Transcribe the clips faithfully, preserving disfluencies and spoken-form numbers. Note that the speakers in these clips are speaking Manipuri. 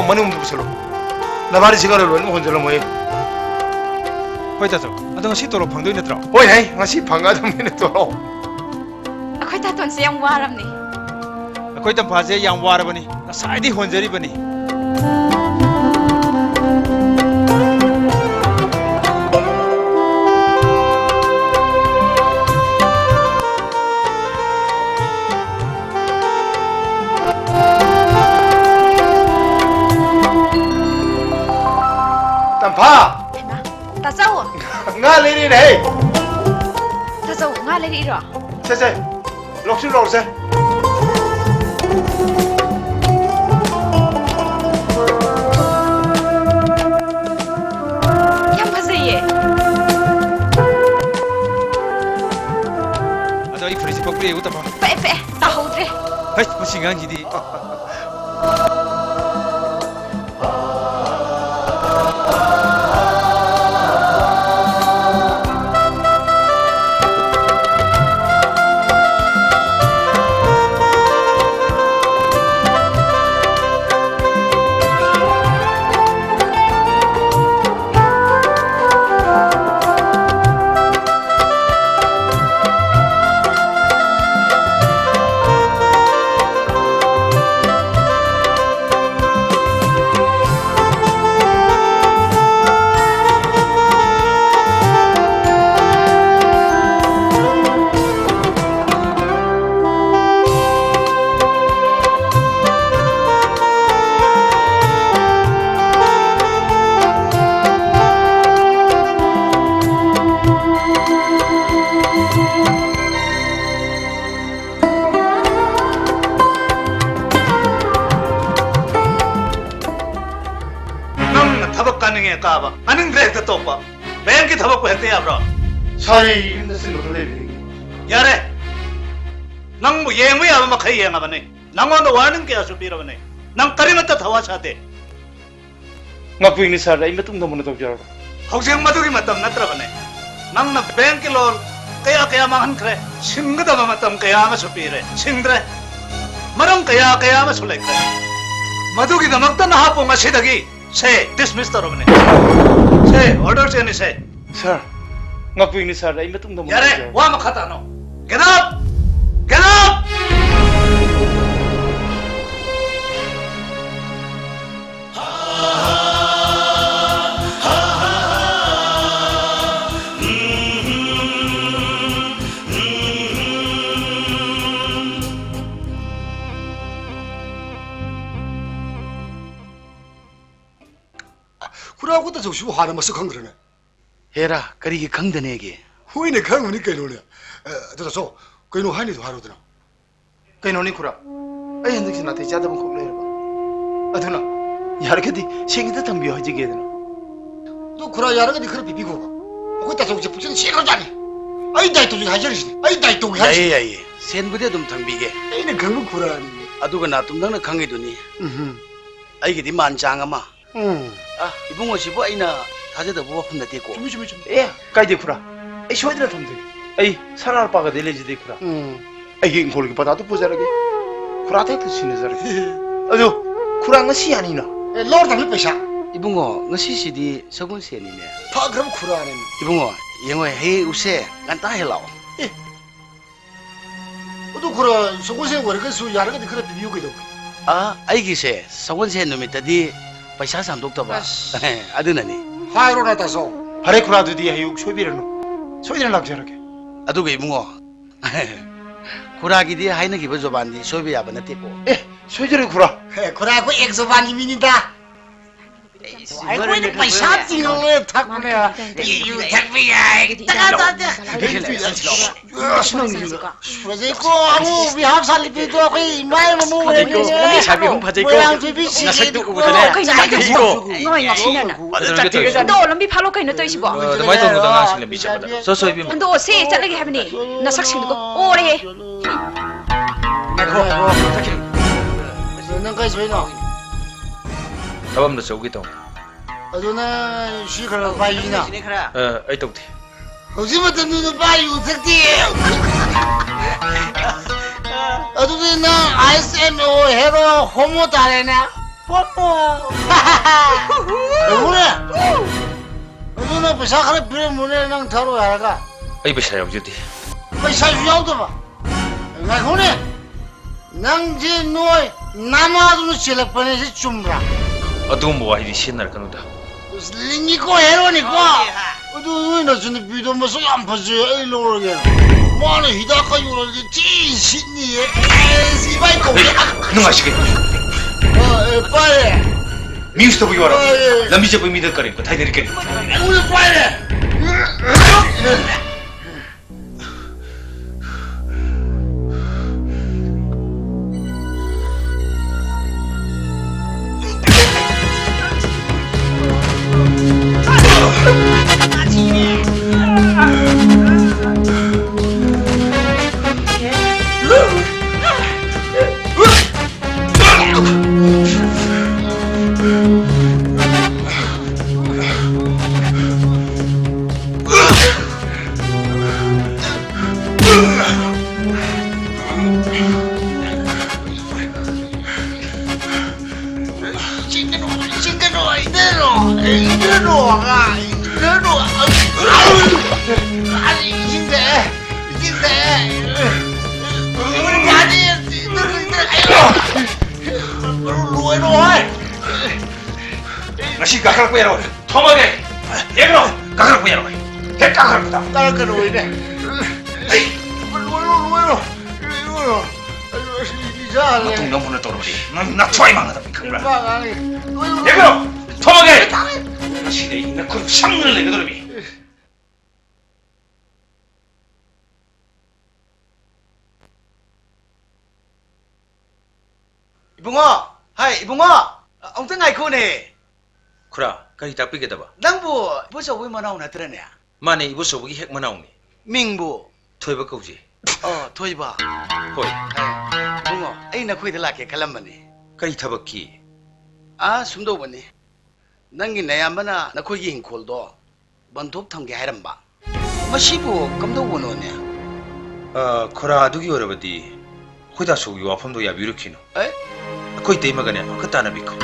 ꯃꯅꯨꯡꯗ ꯄꯨꯁꯜꯂꯨ꯫ ꯅꯕꯥꯅꯤ ꯁꯤꯒꯥꯔ ꯂꯣꯏꯅꯃꯛ ꯍꯣꯟꯖꯜꯂꯝꯃꯣ꯫ ꯍꯣꯏ ꯇꯥꯆꯧ, ꯑꯗꯣ ꯉꯁꯤ ꯇꯣꯂꯣꯞ ꯐꯪꯗꯣꯏ ꯅꯠꯇ꯭ꯔꯣ? ꯍꯣꯏ ꯍꯩ, ꯉꯁꯤ ꯐꯪꯒꯗꯕꯅꯤꯅ ꯇꯣꯂꯣꯞ꯫ ꯑꯩꯈꯣꯏ ꯇꯥꯇꯣꯟꯁꯦ ꯌꯥꯝ ꯋꯥꯔꯝꯅꯤ꯫ ꯑꯩꯈꯣꯏ ꯇꯝꯐꯥꯁꯦ ꯌꯥꯝ ꯋꯥꯔꯕꯅꯤ, ꯉꯁꯥꯏꯗꯤ ꯍꯣꯟꯖꯔꯤꯕꯅꯤ꯫ ꯇꯝꯐꯥ! ꯍꯩꯃꯥ, ꯇꯥꯆꯧ! ꯉꯥ ꯂꯩꯔꯤꯅꯦ! ꯇꯥꯆꯧ, ꯉꯥ ꯂꯩꯔꯛꯏꯔꯣ? ꯁꯦ, ꯁꯦ, ꯂꯧꯁꯤꯜꯂꯨ, ꯂꯧꯁꯦ꯫ ꯌꯥꯝ ꯐꯖꯩꯌꯦ꯫ ꯑꯗꯣ ꯑꯩ ꯐꯨꯔꯤꯠꯁꯦ ꯀꯣꯛꯄꯤꯔꯛꯑꯦ, ꯎꯇꯞꯄ꯫ ꯄꯛꯑꯦ, ꯄꯛꯑꯦ, ꯇꯥꯍꯧꯗ꯭ꯔꯦ꯫ ꯍꯩ, ꯃꯁꯤ ꯑꯉꯥꯡꯁꯤꯗꯤ꯫ ꯅꯪꯅ ꯊꯕꯛ ꯀꯥꯅꯤꯡꯉꯦ ꯀꯥꯕ, ꯀꯥꯅꯤꯡꯗ꯭ꯔꯦ ꯍꯦꯛꯇ ꯇꯣꯛꯄ꯫ ꯕꯦꯡꯛꯀꯤ ꯊꯕꯛꯄꯨ ꯍꯦꯛꯇ ꯌꯥꯕ꯭ꯔꯣ? ꯁꯥꯔ, ꯑꯩ ꯌꯨꯝꯗ ꯁꯤꯟꯕ ꯈꯔ ꯂꯩꯕꯗꯒꯤ꯫ ꯌꯥꯔꯦ! ꯅꯪꯕꯨ ꯌꯦꯡꯕ ꯌꯥꯕ ꯃꯈꯩ ꯌꯦꯡꯉꯕꯅꯤ꯫ ꯅꯪꯉꯣꯟꯗ ꯋꯥꯔꯅꯤꯡ ꯀꯌꯥꯁꯨ ꯄꯤꯔꯕꯅꯤ꯫ ꯅꯪ ꯀꯔꯤꯃꯠꯇ ꯊꯋꯥ ꯁꯥꯗꯦ꯫ ꯉꯥꯛꯄꯤꯒꯅꯤ ꯁꯥꯔ, ꯑꯩ ꯃꯇꯨꯡꯗ ꯃꯨꯟꯅ ꯇꯧꯖꯔꯒꯦ꯫ ꯍꯧꯖꯤꯛ ꯃꯗꯨꯒꯤ ꯃꯇꯝ ꯅꯠꯇ꯭ꯔꯕꯅꯦ꯫ ꯅꯪꯅ ꯕꯦꯡꯛꯀꯤ ꯂꯣꯟ ꯀꯌꯥ ꯀꯌꯥ ꯃꯥꯡꯍꯟꯈ꯭ꯔꯦ, ꯁꯤꯡꯒꯗꯕ ꯃꯇꯝ ꯀꯌꯥ ꯑꯃꯁꯨ ꯄꯤꯔꯦ, ꯁꯤꯡꯗ꯭ꯔꯦ꯫ ꯃꯔꯝ ꯀꯌꯥ ꯀꯌꯥ ꯑꯃꯁꯨ ꯂꯩꯈ꯭ꯔꯦ꯫ ꯃꯗꯨꯒꯤꯗꯃꯛꯇ ꯅꯍꯥꯛꯄꯨ ꯉꯁꯤꯗꯒꯤ ꯁꯦ dismiss ꯇꯧꯔꯕꯅꯤ꯫ ꯁꯦ order ꯆꯦꯟꯅꯤ ꯁꯦ꯫ Sir, ꯉꯥꯛꯄꯤꯌꯨꯅꯦ sir, ꯑꯩ ꯃꯇꯨꯡꯗ ꯑꯃꯨꯛ ꯌꯥꯔꯦ, ꯂꯥꯛꯆꯔꯒꯦ꯫ ꯋꯥ ꯃꯈꯥ ꯇꯥꯅꯣ꯫ Get up! Get up! ꯈꯨꯔꯥ, ꯈꯨꯠꯇ ꯆꯧꯁꯤꯕꯨ ꯍꯥꯟꯅ ꯃꯁꯛ ꯈꯪꯗ꯭ꯔꯅꯦ? ꯍꯦꯔꯥ, ꯀꯔꯤꯒꯤ ꯈꯪꯗꯅꯦꯒꯦ? ꯍꯣꯏꯅꯦ, ꯈꯪꯉꯨꯅꯤ ꯀꯩꯅꯣꯅꯦ꯫ ꯑꯦ, ꯑꯗꯨ ꯇꯥꯆꯧ, ꯀꯩꯅꯣ ꯍꯥꯏꯅꯤꯗꯣ ꯍꯥꯏꯔꯣꯗꯅ꯫ ꯀꯩꯅꯣꯅꯤ ꯈꯨꯔꯥ, ꯑꯩ ꯍꯟꯗꯛꯁꯤ ꯅꯥꯇꯩ ꯆꯥꯗꯕ ꯈꯣꯛ ꯂꯩꯔꯕ꯫ ꯑꯗꯨꯅ ꯌꯥꯔꯒꯗꯤ ꯁꯦꯡꯅ ꯊꯝꯕꯤꯌꯨ ꯍꯥꯏꯖꯒꯦꯗꯅ꯫ ꯑꯗꯨ ꯈꯨꯔꯥ, ꯌꯥꯔꯒꯗꯤ ꯈꯔ ꯄꯤꯕꯤꯈꯣꯕ꯫ ꯑꯩꯈꯣꯏ ꯇꯥꯆꯧꯁꯦ ꯄꯨꯛꯆꯦꯜ ꯁꯦꯡꯈ꯭ꯔꯖꯥꯠꯅꯤ꯫ ꯑꯩ ꯗꯥꯏꯇꯧꯁꯦ ꯍꯥꯏꯖꯔꯤꯁꯤꯅꯤ, ꯑꯩ ꯗꯥꯏꯇꯧꯒꯦ ꯍꯥꯏꯁꯤꯅꯤ꯫ ꯌꯥꯏꯌꯦ, ꯌꯥꯏꯌꯦ, ꯁꯦꯟꯕꯨꯗꯤ ꯑꯗꯨꯝ ꯊꯝꯕꯤꯒꯦ꯫ ꯑꯩꯅ ꯈꯪꯕ ꯈꯨꯔꯥꯅꯤ꯫ ꯑꯗꯨꯒ ꯅꯥꯇꯨꯝ, ꯅꯪꯅ ꯈꯪꯉꯤꯗꯨꯅꯤ꯫ ꯎꯝꯍꯨꯝ꯫ ꯑꯩꯒꯤꯗꯤ ꯃꯥꯟ ꯆꯥꯡ ꯑꯃ꯫ ꯎꯝ꯫ ꯑ, ꯏꯕꯨꯡꯉꯣꯁꯤꯕꯨ ꯑꯩꯅ ꯊꯥꯖꯗꯕ ꯋꯥꯐꯝ ꯅꯠꯇꯦꯀꯣ꯫ ꯆꯨꯝꯃꯤ, ꯆꯨꯝꯃꯤ, ꯆꯨꯝꯃꯤ꯫ ꯑꯦ, ꯀꯥꯏꯗꯦ ꯈꯨꯔꯥ, ꯑꯩ ꯁꯣꯏꯗꯅ ꯊꯝꯖꯒꯦ꯫ ꯑꯩ ꯁꯅꯥ ꯂꯨꯄꯥꯒꯗꯤ ꯂꯩꯖꯗꯦ ꯈꯨꯔꯥ꯫ ꯎꯝ꯫ ꯑꯩꯒꯤ ꯏꯪꯈꯣꯜꯒꯤ ꯄꯇꯥꯗꯨ ꯄꯨꯖꯔꯒꯦ꯫ ꯈꯨꯔꯥꯗ ꯍꯦꯛꯇ ꯁꯤꯟꯅꯖꯔꯒꯦ꯫ ꯑꯗꯨ ꯈꯨꯔꯥ, ꯉꯁꯤ ꯌꯥꯅꯤꯅ? ꯑꯦ, ꯂꯧꯔꯗꯕꯅꯤ ꯄꯩꯁꯥ꯫ ꯏꯕꯨꯡꯉꯣ, ꯉꯁꯤꯁꯤꯗꯤ ꯁꯒꯣꯜꯁꯦꯟꯅꯤꯅꯦ꯫ ꯐꯈ꯭ꯔꯕ ꯈꯨꯔꯥꯅꯦ꯫ ꯏꯕꯨꯡꯉꯣ, ꯌꯦꯡꯉꯣ, ꯍꯌꯦꯡ ꯑꯌꯨꯛꯁꯦ ꯉꯟꯇꯥ ꯍꯦꯛ ꯂꯥꯛꯑꯣ꯫ ꯑꯦ, ꯑꯗꯨ ꯈꯨꯔꯥ, ꯁꯒꯣꯜꯁꯦꯟ ꯑꯣꯏꯔꯒꯁꯨ ꯌꯥꯔꯒꯗꯤ ꯈꯔ ꯄꯤꯕꯤꯌꯨ ꯀꯩꯗꯧꯒꯦ? ꯑ, ꯑꯩꯒꯤꯁꯦ ꯁꯒꯣꯜꯁꯦꯟ ꯅꯨꯃꯤꯠꯇꯗꯤ ꯄꯩꯁꯥ ꯁꯥꯟꯗꯣꯛꯇꯕ꯫ ꯑꯁ꯫ ꯑꯗꯨꯅꯅꯤ꯫ ꯍꯥꯏꯔꯣ ꯅꯇꯥꯆꯧ꯫ ꯐꯔꯦ ꯈꯨꯔꯥ, ꯑꯗꯨꯗꯤ ꯍꯌꯦꯡ ꯁꯣꯏꯕꯤꯔꯅꯨ꯫ ꯁꯣꯏꯗꯅ ꯂꯥꯛꯆꯔꯒꯦ꯫ ꯑꯗꯨꯒ ꯏꯕꯨꯡꯉꯣ, ꯈꯨꯔꯥꯒꯤꯗꯤ ꯍꯥꯏꯅꯈꯤꯕ ꯖꯣꯕꯥꯟꯗꯤ ꯁꯣꯏꯕ ꯌꯥꯕ ꯅꯠꯇꯦꯀꯣ꯫ ꯑꯦ, ꯁꯣꯏꯖꯔꯦ ꯈꯨꯔꯥ꯫ ꯑꯦ, ꯈꯨꯔꯥ, ꯑꯩꯈꯣꯏ ꯑꯦꯛ ꯖꯣꯕꯥꯟꯒꯤ ꯃꯤꯅꯤꯗ꯫ ꯑꯩꯈꯣꯏꯅ ꯄꯩꯁꯥ ꯇꯤꯡꯂꯦ ꯊꯛꯄꯅꯦ꯫ ꯌꯨ ꯊꯛꯄ ꯌꯥꯏ꯫ ꯇꯉꯥ ꯆꯥꯗꯦ꯫ ꯐꯖꯩꯀꯣ, ꯑꯉꯧꯕꯤ ꯍꯥꯞ ꯁꯥꯠꯂꯤꯕꯤꯗꯣ ꯑꯩꯈꯣꯏ ꯏꯃꯥ ꯃꯃꯧ ꯑꯣꯏꯔꯝꯃꯤꯅꯦ꯫ ꯂꯩꯁꯥꯕꯤ ꯑꯍꯨꯝ ꯐꯖꯩꯀꯣ꯫ ꯃꯣꯏꯔꯥꯡꯊꯣꯏꯕꯤ ꯁꯤꯗꯤ꯫ ꯅꯁꯛꯇꯨ ꯎꯕꯗꯅꯦ꯫ ꯑꯣ, ꯀꯩꯅꯣ ꯍꯥꯏꯁꯤꯕꯣ? ꯆꯥꯛꯊꯤꯀꯣ꯫ ꯅꯣꯏ ꯉꯥꯎꯁꯤꯟꯅꯅ꯫ ꯐꯖꯅ ꯆꯥꯛꯊꯤꯀꯣ꯫ ꯍꯟꯗꯣꯛꯑꯣ, ꯂꯝꯕꯤ ꯐꯥꯠꯂꯣ ꯀꯩꯅꯣ ꯇꯧꯔꯤꯁꯤꯕꯣ? ꯑ, ꯑꯗꯨꯃꯥꯏꯅ ꯇꯧꯅꯨꯗ ꯑꯉꯥꯡꯁꯤꯡ ꯂꯝꯕꯤ ꯆꯠꯄꯗ꯫ ꯆꯣ, ꯆꯣ, ꯏꯕꯦꯝꯃ꯫ ꯍꯟꯗꯣꯛꯑꯣꯁꯦ, ꯆꯠꯂꯒꯦ ꯍꯥꯏꯕꯅꯤ꯫ ꯅꯁꯛꯁꯤꯡꯗꯨꯒ ꯑꯣꯔꯦꯍꯦ꯫ ꯉꯥꯏꯈꯣ, ꯉꯥꯏꯈꯣ, ꯆꯠꯈꯤꯅꯨ꯫ ꯅꯪ ꯀꯥꯏ ꯆꯠꯂꯤꯅꯣ? ꯊꯕꯛ ꯑꯝꯗ ꯆꯧꯒꯦ ꯇꯧꯅꯤ꯫ ꯑꯗꯨ ꯅꯪ ꯁꯤ ꯈꯔ ꯄꯥꯏꯁꯤꯅ꯫ ꯑ, ꯑꯩ ꯇꯧꯗꯦ꯫ ꯍꯧꯖꯤꯛ ꯃꯇꯝꯗꯤ ꯅꯨꯄꯥ ꯌꯨ ꯊꯛꯇꯦ꯫ ꯑꯗꯨꯗꯤ ꯅꯪ ꯑꯥꯏꯁ ꯑꯦꯝ ꯑꯣ ꯍꯦꯔꯣ ꯍꯣꯃꯣ ꯇꯥꯔꯦꯅꯦ꯫ ꯄꯣꯠꯄꯣ꯫ ꯌꯦꯡꯉꯨꯅꯦ꯫ ꯑꯗꯨꯅ ꯄꯩꯁꯥ ꯈꯔ ꯄꯤꯔꯝꯃꯨꯅꯦ, ꯅꯪ ꯊꯛꯑꯔꯣꯏ ꯍꯥꯏꯔꯒ꯫ ꯑꯩ ꯄꯩꯁꯥ ꯌꯥꯎꯖꯗꯦ꯫ ꯄꯩꯁꯥꯁꯨ ꯌꯥꯎꯗꯕ꯫ ꯉꯥꯏꯈꯣꯅꯦ꯫ ꯅꯪꯁꯦ ꯅꯣꯏ ꯅꯃꯥꯗꯨꯅ ꯆꯦꯜꯂꯛꯄꯅꯦ, ꯁꯤ ꯆꯨꯝꯕ꯭ꯔꯥ? ꯑꯗꯨꯒꯨꯝꯕ ꯋꯥꯍꯩꯗꯤ ꯁꯤꯖꯤꯟꯅꯔꯛꯀꯅꯨꯗ꯫ ꯑꯁ, ꯂꯤꯡꯉꯤꯀꯣ, ꯍꯦꯔꯣꯅꯤꯀꯣ꯫ ꯑꯗꯨ ꯅꯣꯏ ꯅꯆꯟꯅꯨꯄꯤꯗꯣ ꯃꯁꯛ ꯌꯥꯝ ꯐꯖꯩ, ꯑꯩ ꯂꯧꯔꯒꯦ꯫ ꯃꯥꯅ ꯍꯤꯗꯥꯛꯀ ꯌꯣꯜꯂꯗꯤ ꯊꯤ ꯁꯤꯠꯅꯤꯌꯦ꯫ ꯑꯁ, ꯏꯕꯥꯏ ꯀꯧꯒꯦ꯫ ꯅꯨꯡꯉꯥꯏꯁꯤ ꯀꯩꯅꯣ꯫ ꯑ, ꯑꯦ, ꯄꯥꯏꯔꯦ꯫ ꯃꯤ ꯎꯁꯤꯠꯇꯕꯒꯤ ꯋꯥꯔꯣ? ꯄꯥꯏꯔꯦ꯫ ꯂꯝꯕꯤ ꯆꯠꯄ ꯃꯤꯗ ꯀꯔꯦꯝ ꯀꯊꯥꯏꯅꯔꯤ ꯀꯩꯅꯣ? ꯑꯩꯉꯣꯟꯗ ꯄꯥꯏꯔꯦ꯫ ꯏꯟꯖꯤꯟꯒꯅꯨ, ꯏꯟꯖꯤꯟꯒꯅꯨ, ꯏꯟꯖꯤꯟꯒꯅꯨ, ꯏꯟꯖꯤꯟꯒꯅꯨ, ꯑꯉꯥꯡ, ꯏꯟꯖꯤꯟꯒꯅꯨ꯫ ꯑꯁ, ꯏꯟꯖꯤꯟꯗꯦ, ꯏꯟꯖꯤꯟꯗꯦ꯫ ꯃꯥꯗꯤ ꯏꯟꯖꯤꯟꯗꯦ, ꯏꯟꯖꯤꯟꯗꯦ꯫ ꯂꯣꯏꯔꯣ, ꯍꯣꯏ꯫ ꯉꯁꯤ ꯀꯥꯈꯠꯂꯛꯄ ꯌꯥꯔꯣꯏ꯫ ꯊꯣꯝꯃꯒꯦ꯫ ꯌꯦꯡꯉꯣ, ꯀꯥꯈꯠꯂꯛꯄ ꯌꯥꯔꯣꯏ꯫ ꯍꯦꯛ ꯀꯥꯈꯠꯂꯛꯄꯗ꯫ ꯀꯥꯈꯠꯀꯅꯨ, ꯏꯅꯦ꯫ ꯑꯩ ꯂꯣꯏꯔꯣ, ꯂꯣꯏꯔꯣ, ꯂꯣꯏꯔꯣ꯫ ꯑꯩ ꯑꯁ ꯏꯆꯥ ꯍꯜꯂꯦ꯫ ꯃꯇꯨꯡꯗ ꯑꯃꯨꯛ ꯍꯟꯅ ꯇꯧꯔꯕꯗꯤ ꯅꯪ ꯅꯊ꯭ꯋꯥꯏ ꯃꯥꯡꯒꯗꯕꯅꯤ, ꯈꯪꯕ꯭ꯔꯥ? ꯏꯃꯥ ꯉꯥꯡꯉꯤ꯫ ꯂꯣꯏꯔꯣ꯫ ꯌꯦꯡꯉꯣ, ꯊꯣꯝꯃꯒꯦ꯫ ꯉꯁꯤꯗꯤ ꯑꯩ ꯅꯈꯨꯠ ꯁꯪꯅ ꯂꯩꯒꯗꯧꯔꯤꯃꯤ꯫ ꯏꯕꯨꯡꯉꯣ! ꯍꯥꯏ, ꯏꯕꯨꯡꯉꯣ! ꯑꯃꯨꯛꯇ ꯉꯥꯏꯈꯣꯅꯦ꯫ ꯈꯨꯔꯥ, ꯀꯔꯤ ꯇꯥꯛꯄꯤꯒꯗꯕ? ꯅꯪꯕꯨ ꯏꯕꯣꯆꯧꯕꯒꯤ ꯃꯅꯥꯎ ꯅꯠꯇ꯭ꯔꯅꯦ? ꯃꯥꯅꯦ, ꯏꯕꯣꯆꯧꯕꯒꯤ ꯍꯦꯛ ꯃꯅꯥꯎꯅꯤ꯫ ꯃꯤꯡꯕꯨ? ꯊꯣꯏꯕ ꯀꯧꯖꯩ꯫ ꯑꯣ, ꯊꯣꯏꯕ꯫ ꯍꯣꯏ꯫ ꯑꯦ, ꯏꯕꯨꯡꯉꯣ, ꯑꯩ ꯅꯈꯣꯏꯗ ꯂꯥꯛꯀꯦ ꯈꯜꯂꯝꯕꯅꯤ꯫ ꯀꯔꯤ ꯊꯕꯛꯀꯤ? ꯑꯥ, ꯁꯨꯝꯗꯧꯕꯅꯤ꯫ ꯅꯪꯒꯤ ꯅꯌꯥꯝꯕꯅ ꯅꯈꯣꯏꯒꯤ ꯏꯪꯈꯣꯜꯗꯣ ꯕꯟꯊꯣꯛ ꯊꯝꯒꯦ ꯍꯥꯏꯔꯝꯕ꯫ ꯃꯁꯤꯕꯨ ꯀꯝꯗꯧꯕꯅꯣꯅꯦ? ꯑ, ꯈꯨꯔꯥ, ꯑꯗꯨꯒꯤ ꯑꯣꯏꯔꯕꯗꯤ ꯑꯩꯈꯣꯏ ꯗꯥꯁꯨꯒꯤ ꯋꯥꯐꯝꯗꯣ ꯌꯥꯕꯤꯔꯨꯈꯤꯅꯨ꯫ ꯑꯦ? ꯑꯩꯈꯣꯏ ꯇꯩꯃꯒꯅꯦ ꯑꯃꯨꯛꯀ ꯇꯥꯟꯅꯕꯤꯈꯣ꯫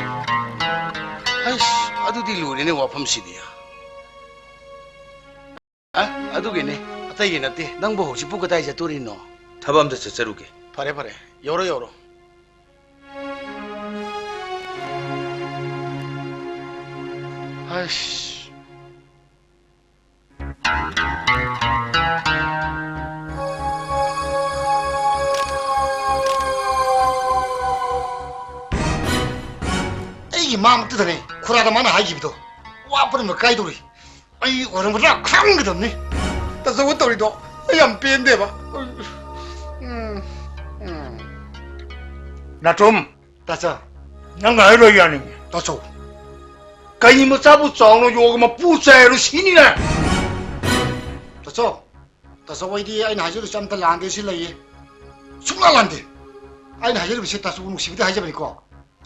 ꯑꯩꯁ, ꯑꯗꯨꯗꯤ ꯂꯨꯔꯦꯅꯦ ꯋꯥꯐꯝꯁꯤꯗꯤ꯫ ꯑ, ꯑꯗꯨꯒꯤꯅꯦ, ꯑꯇꯩꯒꯤ ꯅꯠꯇꯦ꯫ ꯅꯪꯕꯨ ꯍꯧꯖꯤꯛꯄꯨ ꯀꯗꯥꯏ ꯆꯠꯇꯣꯔꯤꯅꯣ? ꯊꯕꯛ ꯑꯝꯇ ꯆꯠꯆꯔꯨꯒꯦ꯫ ꯐꯔꯦ, ꯐꯔꯦ꯫ ꯌꯧꯔꯣ, ꯌꯧꯔꯣ꯫ ꯑꯁ꯫ ꯑꯩꯒꯤ ꯃꯥꯡꯃꯛꯇꯗꯅꯦ ꯈꯨꯔꯥꯗ ꯃꯥꯅ ꯍꯥꯏꯈꯤꯕꯗꯣ꯫ ꯋꯥ ꯄꯨꯝꯅꯃꯛ ꯀꯥꯏꯗꯧꯔꯤ꯫ ꯑꯩ ꯑꯣꯏꯔꯝꯒꯗ꯭ꯔꯥ ꯈꯪꯒꯗꯕꯅꯤ꯫ ꯇꯥꯆꯧꯅ ꯇꯧꯔꯤꯗꯣ ꯑꯩ ꯌꯥꯝ ꯄꯦꯟꯗꯦꯕ꯫ ꯎꯝ, ꯎꯝ꯫ ꯅꯥꯇꯣꯝ꯫ ꯇꯥꯆꯧ꯫ ꯅꯪ ꯍꯥꯏꯔꯣꯏ ꯌꯥꯅꯤꯡꯉꯤ꯫ ꯇꯥꯆꯧ꯫ ꯀꯩ ꯃꯆꯥꯕꯨ ꯆꯥꯎꯅ ꯌꯣꯛꯑꯒ ꯃꯄꯨ ꯆꯥꯏꯔꯨ ꯁꯤꯅꯤꯅꯦ꯫ ꯇꯥꯆꯧ, ꯇꯥꯆꯧ, ꯑꯩꯗꯤ ꯑꯩꯅ ꯍꯥꯏꯖꯔꯤꯁꯦ ꯑꯝꯇ ꯂꯥꯟꯗꯦ, ꯁꯤ ꯂꯩꯌꯦ꯫ ꯁꯨꯡꯂꯥꯟ ꯂꯥꯟꯗꯦ꯫ ꯑꯩꯅ ꯍꯥꯏꯖꯔꯤꯕꯁꯦ ꯇꯥꯆꯧ ꯅꯨꯡꯁꯤꯕꯗ ꯍꯥꯏꯖꯕꯅꯤꯀꯣ꯫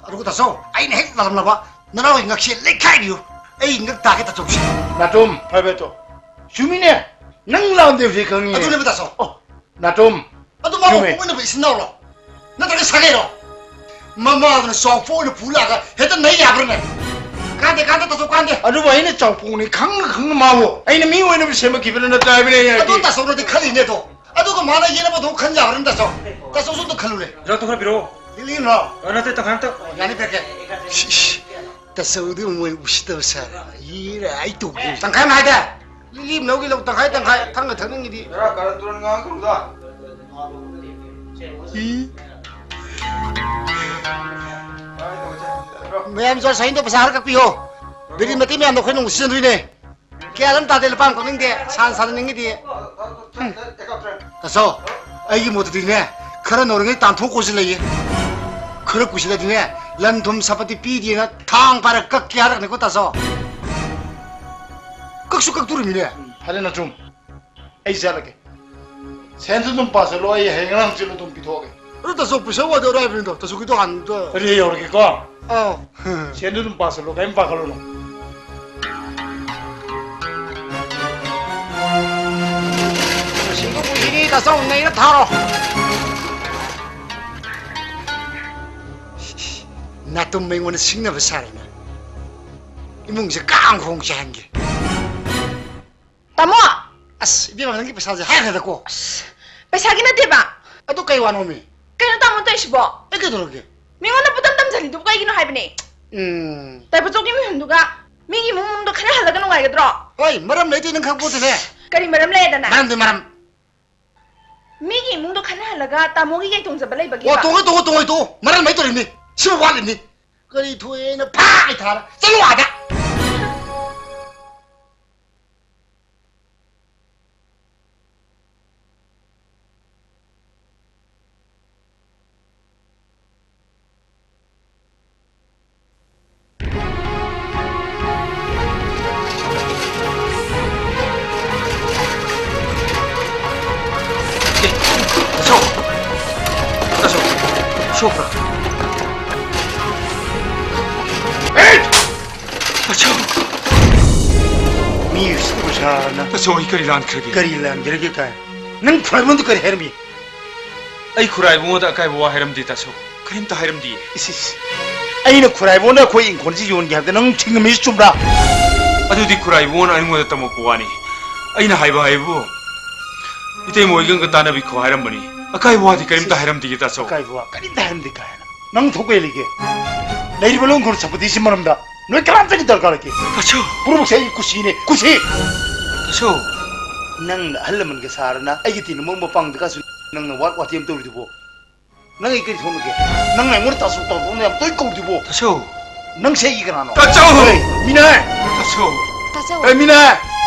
ꯑꯗꯨꯒ ꯇꯥꯆꯧ, ꯑꯩꯅ ꯍꯦꯛ ꯂꯥꯜꯂꯝꯂꯕ ꯅꯅꯥꯎꯒꯤ ꯉꯛꯁꯦ ꯂꯩꯈꯥꯏꯕꯤꯌꯨ꯫ ꯑꯩ ꯉꯛ ꯇꯥꯒꯦ ꯇꯥꯆꯧꯁꯦ꯫ ꯅꯥꯇꯣꯝ, ꯐꯔꯦ ꯐꯔꯦ ꯇꯣ꯫ ꯆꯨꯝꯃꯤꯅꯦ, ꯅꯪ ꯂꯥꯟꯗꯦ ꯍꯧꯖꯤꯛ ꯈꯪꯉꯤ꯫ ꯑꯗꯨꯅꯦꯕ ꯇꯥꯆꯧ꯫ ꯑꯣ, ꯅꯥꯇꯣꯝ꯫ ꯑꯗꯨ ꯃꯥꯕꯨ ꯆꯨꯝꯃꯦ꯫ ꯄꯣꯛꯃꯤꯟꯅꯕ ꯏꯆꯤꯟ ꯏꯅꯥꯎꯔꯣ? ꯅꯠꯇ꯭ꯔꯒ ꯁꯥꯒꯩꯔꯣ? ꯃꯃꯥꯗꯨꯅ ꯆꯥꯎꯄꯣꯛ ꯑꯣꯏꯅ ꯄꯨ ꯂꯥꯛꯑꯒ ꯍꯦꯛꯇ ꯅꯩ ꯌꯥꯕ꯭ꯔꯅꯦ? ꯀꯥꯟꯗꯦ, ꯀꯥꯟꯗꯦ, ꯇꯥꯆꯧ, ꯀꯥꯟꯗꯦ꯫ ꯑꯗꯨꯕꯨ ꯑꯩꯅ ꯆꯥꯎꯄꯣꯛꯅꯤ ꯈꯪꯅ ꯈꯪꯅ ꯃꯥꯕꯨ ꯑꯩꯅ ꯃꯤ ꯑꯣꯏꯅꯕ ꯁꯦꯝꯃꯛꯈꯤꯕꯅ ꯅꯠꯇ꯭ꯔꯥ ꯍꯥꯏꯕꯅꯦ ꯑꯩꯅ ꯑꯗꯣ ꯍꯥꯏꯗꯤ꯫ ꯇꯥꯆꯧꯅꯗꯤ ꯈꯜꯂꯤꯅꯦ ꯑꯗꯣ꯫ ꯑꯗꯨꯒ ꯃꯥꯅ ꯌꯦꯠꯅꯕꯗꯣ ꯈꯟ ꯌꯥꯕ꯭ꯔꯅꯦ ꯇꯥꯆꯧ? ꯇꯥꯆꯧꯁꯨ ꯑꯝꯇ ꯈꯜꯂꯨꯅꯦ꯫ ꯍꯤꯗꯥꯛꯇꯣ ꯈꯔ ꯄꯤꯔꯛꯑꯣ꯫ ꯂꯤꯛꯂꯤꯅꯣ? ꯑ, ꯅꯠꯇꯦ, ꯇꯪꯈꯥꯏ ꯑꯝꯇ꯫ ꯌꯥꯅꯤ, ꯄꯤꯔꯛꯀꯦ꯫ ꯁꯤ, ꯁꯤ, ꯇꯥꯆꯧꯗꯤ ꯃꯣꯏ ꯎꯁꯤꯠꯇꯕ ꯁꯥꯔꯦ꯫ ꯌꯦꯔ ꯑꯩ ꯇꯧꯒꯦ꯫ ꯇꯪꯈꯥꯏ ꯑꯃ ꯍꯥꯏꯗ꯫ ꯂꯤꯛꯂꯤ ꯂꯧꯒꯦ ꯂꯧ, ꯇꯪꯈꯥꯏ ꯇꯪꯈꯥꯏ꯫ ꯊꯛꯅ ꯊꯛꯅꯤꯡꯉꯤꯗꯤ꯫ ꯕꯦꯔꯥ ꯀꯥꯔꯟ ꯇꯨꯔꯟ ꯉꯥꯡꯉꯛꯀꯅꯨꯗ꯫ ꯃꯌꯥꯝ ꯆꯣ ꯁꯥꯏꯟꯗꯣ ꯄꯩꯁꯥ ꯈꯔ ꯀꯛꯄꯤꯌꯣ꯫ ꯕꯤꯔꯤ ꯃꯇꯤ ꯃꯌꯥꯝꯗꯣ ꯑꯩꯈꯣꯏꯅ ꯑꯃꯨꯛ ꯁꯤꯖꯤꯟꯅꯗꯣꯏꯅꯦ꯫ ꯀꯌꯥ ꯑꯗꯨꯝ ꯇꯥꯗꯦ, ꯂꯨꯄꯥ ꯑꯃ ꯀꯛꯅꯤꯡꯗꯦ꯫ ꯁꯥꯟ ꯁꯥꯟꯅꯅꯤꯡꯉꯤꯗꯤ꯫ ꯇꯥꯆꯧ, ꯑꯩꯒꯤ ꯃꯣꯠꯇꯗꯤꯅꯦ, ꯈꯔ ꯅꯧꯔꯤꯉꯩ ꯇꯥꯟꯊꯣꯛꯈꯣꯁꯤ ꯂꯩꯌꯦ꯫ ꯈꯔ ꯀꯨꯏꯁꯤꯜꯂꯗꯤꯅꯦ, ꯂꯟ ꯊꯨꯝ ꯁꯄꯇꯤ ꯄꯤꯗꯦꯅ ꯊꯥꯡ ꯄꯥꯏꯔ ꯀꯛꯀꯦ ꯍꯥꯏꯔꯛꯀꯅꯤꯀꯣ ꯇꯥꯆꯧ꯫ ꯀꯛꯁꯨ ꯀꯛꯇꯣꯔꯤꯃꯤꯅꯦ꯫ ꯐꯔꯦ ꯅꯥꯆꯨꯝ, ꯑꯩ ꯆꯠꯂꯒꯦ꯫ ꯁꯦꯟꯁꯨ ꯑꯗꯨꯝ ꯄꯥꯁꯜꯂꯣ, ꯑꯩ ꯍꯌꯦꯡ ꯉꯔꯥꯡ ꯆꯦꯜꯂꯨ ꯑꯗꯨꯝ ꯄꯤꯊꯣꯛꯑꯒꯦ꯫ ꯑꯗꯨ ꯇꯥꯆꯧ, ꯄꯩꯁꯥ ꯋꯥꯗꯤ ꯑꯔꯥꯏꯕꯅꯤꯗꯣ, ꯇꯥꯆꯧꯒꯤꯗꯣ ꯍꯥꯟꯅ ꯑꯝꯇ꯫ ꯑꯗꯨꯗꯤ ꯑꯩ ꯌꯧꯔꯒꯦꯀꯣ꯫ ꯑꯥꯎ꯫ ꯁꯦꯟꯗꯨ ꯑꯗꯨꯝ ꯄꯥꯁꯜꯂꯣ, ꯀꯔꯤꯝ ꯄꯥꯈꯠꯂꯨꯅꯨ꯫ ꯁꯤꯡꯗꯨ ꯄꯨꯟꯁꯤꯅꯤ, ꯇꯥꯆꯧ, ꯅꯩꯔ ꯊꯥꯔꯣ꯫ ꯅꯥꯇꯨꯝ ꯑꯩꯉꯣꯟꯗ ꯁꯤꯡꯅꯕ ꯁꯥꯔꯅ ꯏꯃꯨꯡꯁꯦ ꯀꯥꯡ ꯍꯣꯡ ꯆꯥꯍꯟꯒꯦ꯫ ꯇꯥꯃꯣ! ꯑꯁ, ꯏꯕꯦꯝꯃ, ꯅꯪꯒꯤ ꯄꯩꯁꯥꯁꯦ ꯍꯥꯏꯈ꯭ꯔꯦꯗꯀꯣ꯫ ꯑꯁ, ꯄꯩꯁꯥꯒꯤ ꯅꯠꯇꯦꯕ꯫ ꯑꯗꯨ ꯀꯩ ꯋꯥꯅꯣꯃꯤ? ꯀꯩꯅꯣ ꯇꯥꯃꯣ ꯇꯧꯔꯤꯁꯤꯕꯣ? ꯑꯩ ꯀꯩꯗꯧꯔꯒꯦ? ꯃꯤꯉꯣꯟꯗ ꯄꯨꯇꯝ ꯇꯝꯁꯤꯜꯂꯤꯗꯨꯕꯨ ꯀꯩꯒꯤꯅꯣ ꯍꯥꯏꯕꯅꯦ? ꯎꯝ꯫ ꯇꯥꯏꯕꯆꯧꯒꯤ ꯃꯤꯍꯨꯟꯗꯨꯒ ꯃꯤꯒꯤ ꯏꯃꯨꯡ ꯃꯅꯨꯡꯗꯣ ꯈꯠꯅꯍꯜꯂꯒ ꯅꯨꯡꯉꯥꯏꯒꯗ꯭ꯔꯣ? ꯍꯣꯏ, ꯃꯔꯝ ꯂꯩꯇꯦ, ꯅꯪ ꯈꯪꯄꯣꯠꯇꯦꯅꯦ꯫ ꯀꯔꯤ ꯃꯔꯝ ꯂꯩꯗꯅ? ꯃꯔꯝꯗꯤ ꯃꯔꯝ꯫ ꯃꯤꯒꯤ ꯏꯃꯨꯡꯗꯣ ꯈꯠꯅꯍꯜꯂꯒ ꯇꯥꯃꯣꯒꯤ ꯀꯩ ꯇꯣꯡꯖꯕ ꯂꯩꯕꯒꯦꯕ? ꯑꯣ, ꯇꯣꯡꯉꯣꯏ, ꯇꯣꯡꯉꯣꯏ, ꯇꯣꯡꯉꯣꯏ, ꯇꯣꯡꯉꯣꯏ꯫ ꯃꯔꯝ ꯂꯩꯇꯧꯔꯤꯕꯅꯤ꯫ ꯁꯤꯕꯨ ꯋꯥꯠꯂꯤꯕꯅꯤ꯫ ꯀꯔꯤ ꯊꯣꯛꯑꯦꯅ ꯐꯥ ꯊꯥꯔ ꯆꯠꯂꯨ ꯑꯥꯗ꯫ ꯇꯥꯆꯧ! ꯇꯥꯆꯧ! ꯁꯣꯛꯄ꯭ꯔꯥ? ꯑꯦ! ꯇꯥꯆꯧ! ꯃꯤ ꯎꯁꯤꯠꯇꯕ ꯁꯥꯗꯅ꯫ ꯇꯥꯆꯧ, ꯑꯩ ꯀꯔꯤ ꯂꯥꯟꯈ꯭ꯔꯒꯦ? ꯀꯔꯤ ꯂꯥꯟꯈ꯭ꯔꯒꯦ ꯀꯥꯏ? ꯅꯪ ꯈ꯭ꯋꯥꯏꯕꯣꯟꯗꯨ ꯀꯔꯤ ꯍꯥꯏꯔꯝꯃꯤ? ꯑꯩ ꯈꯨꯔꯥꯏꯕꯨꯡꯗ ꯑꯀꯥꯏꯕ ꯋꯥ ꯍꯥꯏꯔꯝꯗꯦ, ꯇꯥꯆꯧ꯫ ꯀꯔꯤꯝꯇ ꯍꯥꯏꯔꯝꯗꯤꯌꯦ꯫ ꯏꯁ, ꯏꯁ꯫ ꯑꯩꯅ ꯈꯨꯔꯥꯏꯕꯣꯟꯗ ꯑꯩꯈꯣꯏ ꯏꯪꯈꯣꯜꯁꯤ ꯌꯣꯟꯒꯦ ꯍꯥꯏꯕꯗ ꯅꯪ ꯊꯤꯡꯉꯝꯃꯤꯁꯤ ꯆꯨꯝꯕ꯭ꯔꯥ? ꯑꯗꯨꯗꯤ ꯈꯨꯔꯥꯏꯕꯣꯟꯅ ꯑꯩꯉꯣꯟꯗ ꯇꯝꯃꯛꯄ ꯋꯥꯅꯤ꯫ ꯑꯩꯅ ꯍꯥꯏꯕ ꯍꯥꯏꯕꯨ, ꯏꯇꯩꯃ ꯍꯣꯏꯒ ꯇꯥꯟꯅꯕꯤꯈꯣ ꯍꯥꯏꯔꯝꯕꯅꯤ꯫ ꯑꯀꯥꯏꯕ ꯋꯥꯗꯤ ꯀꯔꯤꯝꯇ ꯏꯁ, ꯏꯁ꯫ ꯍꯥꯏꯔꯝꯗꯤꯌꯦ, ꯇꯥꯆꯧ꯫ ꯑꯀꯥꯏꯕ ꯋꯥ ꯀꯔꯤꯝꯇ ꯍꯥꯏꯔꯝꯗꯦ ꯀꯥꯏꯅ꯫ ꯅꯪ ꯊꯣꯛꯄ ꯂꯩꯒꯦ? ꯂꯩꯔꯤꯕ ꯂꯣꯟ ꯈꯨꯔ ꯁꯄꯇꯤꯁꯤ ꯃꯔꯝꯗ ꯅꯣꯏ ꯀꯅꯥꯝꯇꯒꯤ ꯗꯔꯀꯥꯔ ꯂꯩꯇꯦ꯫ ꯇꯥꯆꯧ! ꯄꯨꯝꯅꯃꯛꯁꯦ ꯑꯩꯒꯤ ꯀꯨꯁꯤꯅꯦ, ꯀꯨꯁꯤ! ꯇꯥꯆꯧ! ꯅꯪꯅ ꯑꯍꯜ ꯂꯃꯟꯒ ꯁꯥꯔꯅ ꯑꯩꯒꯤ ꯇꯤꯟꯅꯕ ꯃꯄꯥꯡꯗ ꯀꯥꯁꯨ ꯅꯪꯅ ꯋꯥꯠ ꯋꯥꯇꯦꯝ ꯇꯧꯔꯤꯗꯨꯕꯣ? ꯅꯪ ꯑꯩ ꯀꯔꯤ ꯊꯣꯛꯅꯒꯦ? ꯅꯪꯅ ꯑꯩꯉꯣꯟꯗ ꯇꯥꯆꯧ ꯇꯥꯆꯧꯅ ꯌꯥꯝ ꯇꯣꯏꯅ ꯀꯧꯔꯤꯗꯨꯕꯣ? ꯇꯥꯆꯧ! ꯅꯪꯁꯦ ꯑꯩꯒꯤ ꯀꯅꯥꯅꯣ? ꯇꯥꯆꯧ! ꯍꯦ, ꯃꯤꯅꯥꯏ! ꯇꯥꯆꯧ! ꯇꯥꯆꯧ! ꯍꯦ, ꯃꯤꯅꯥꯏ!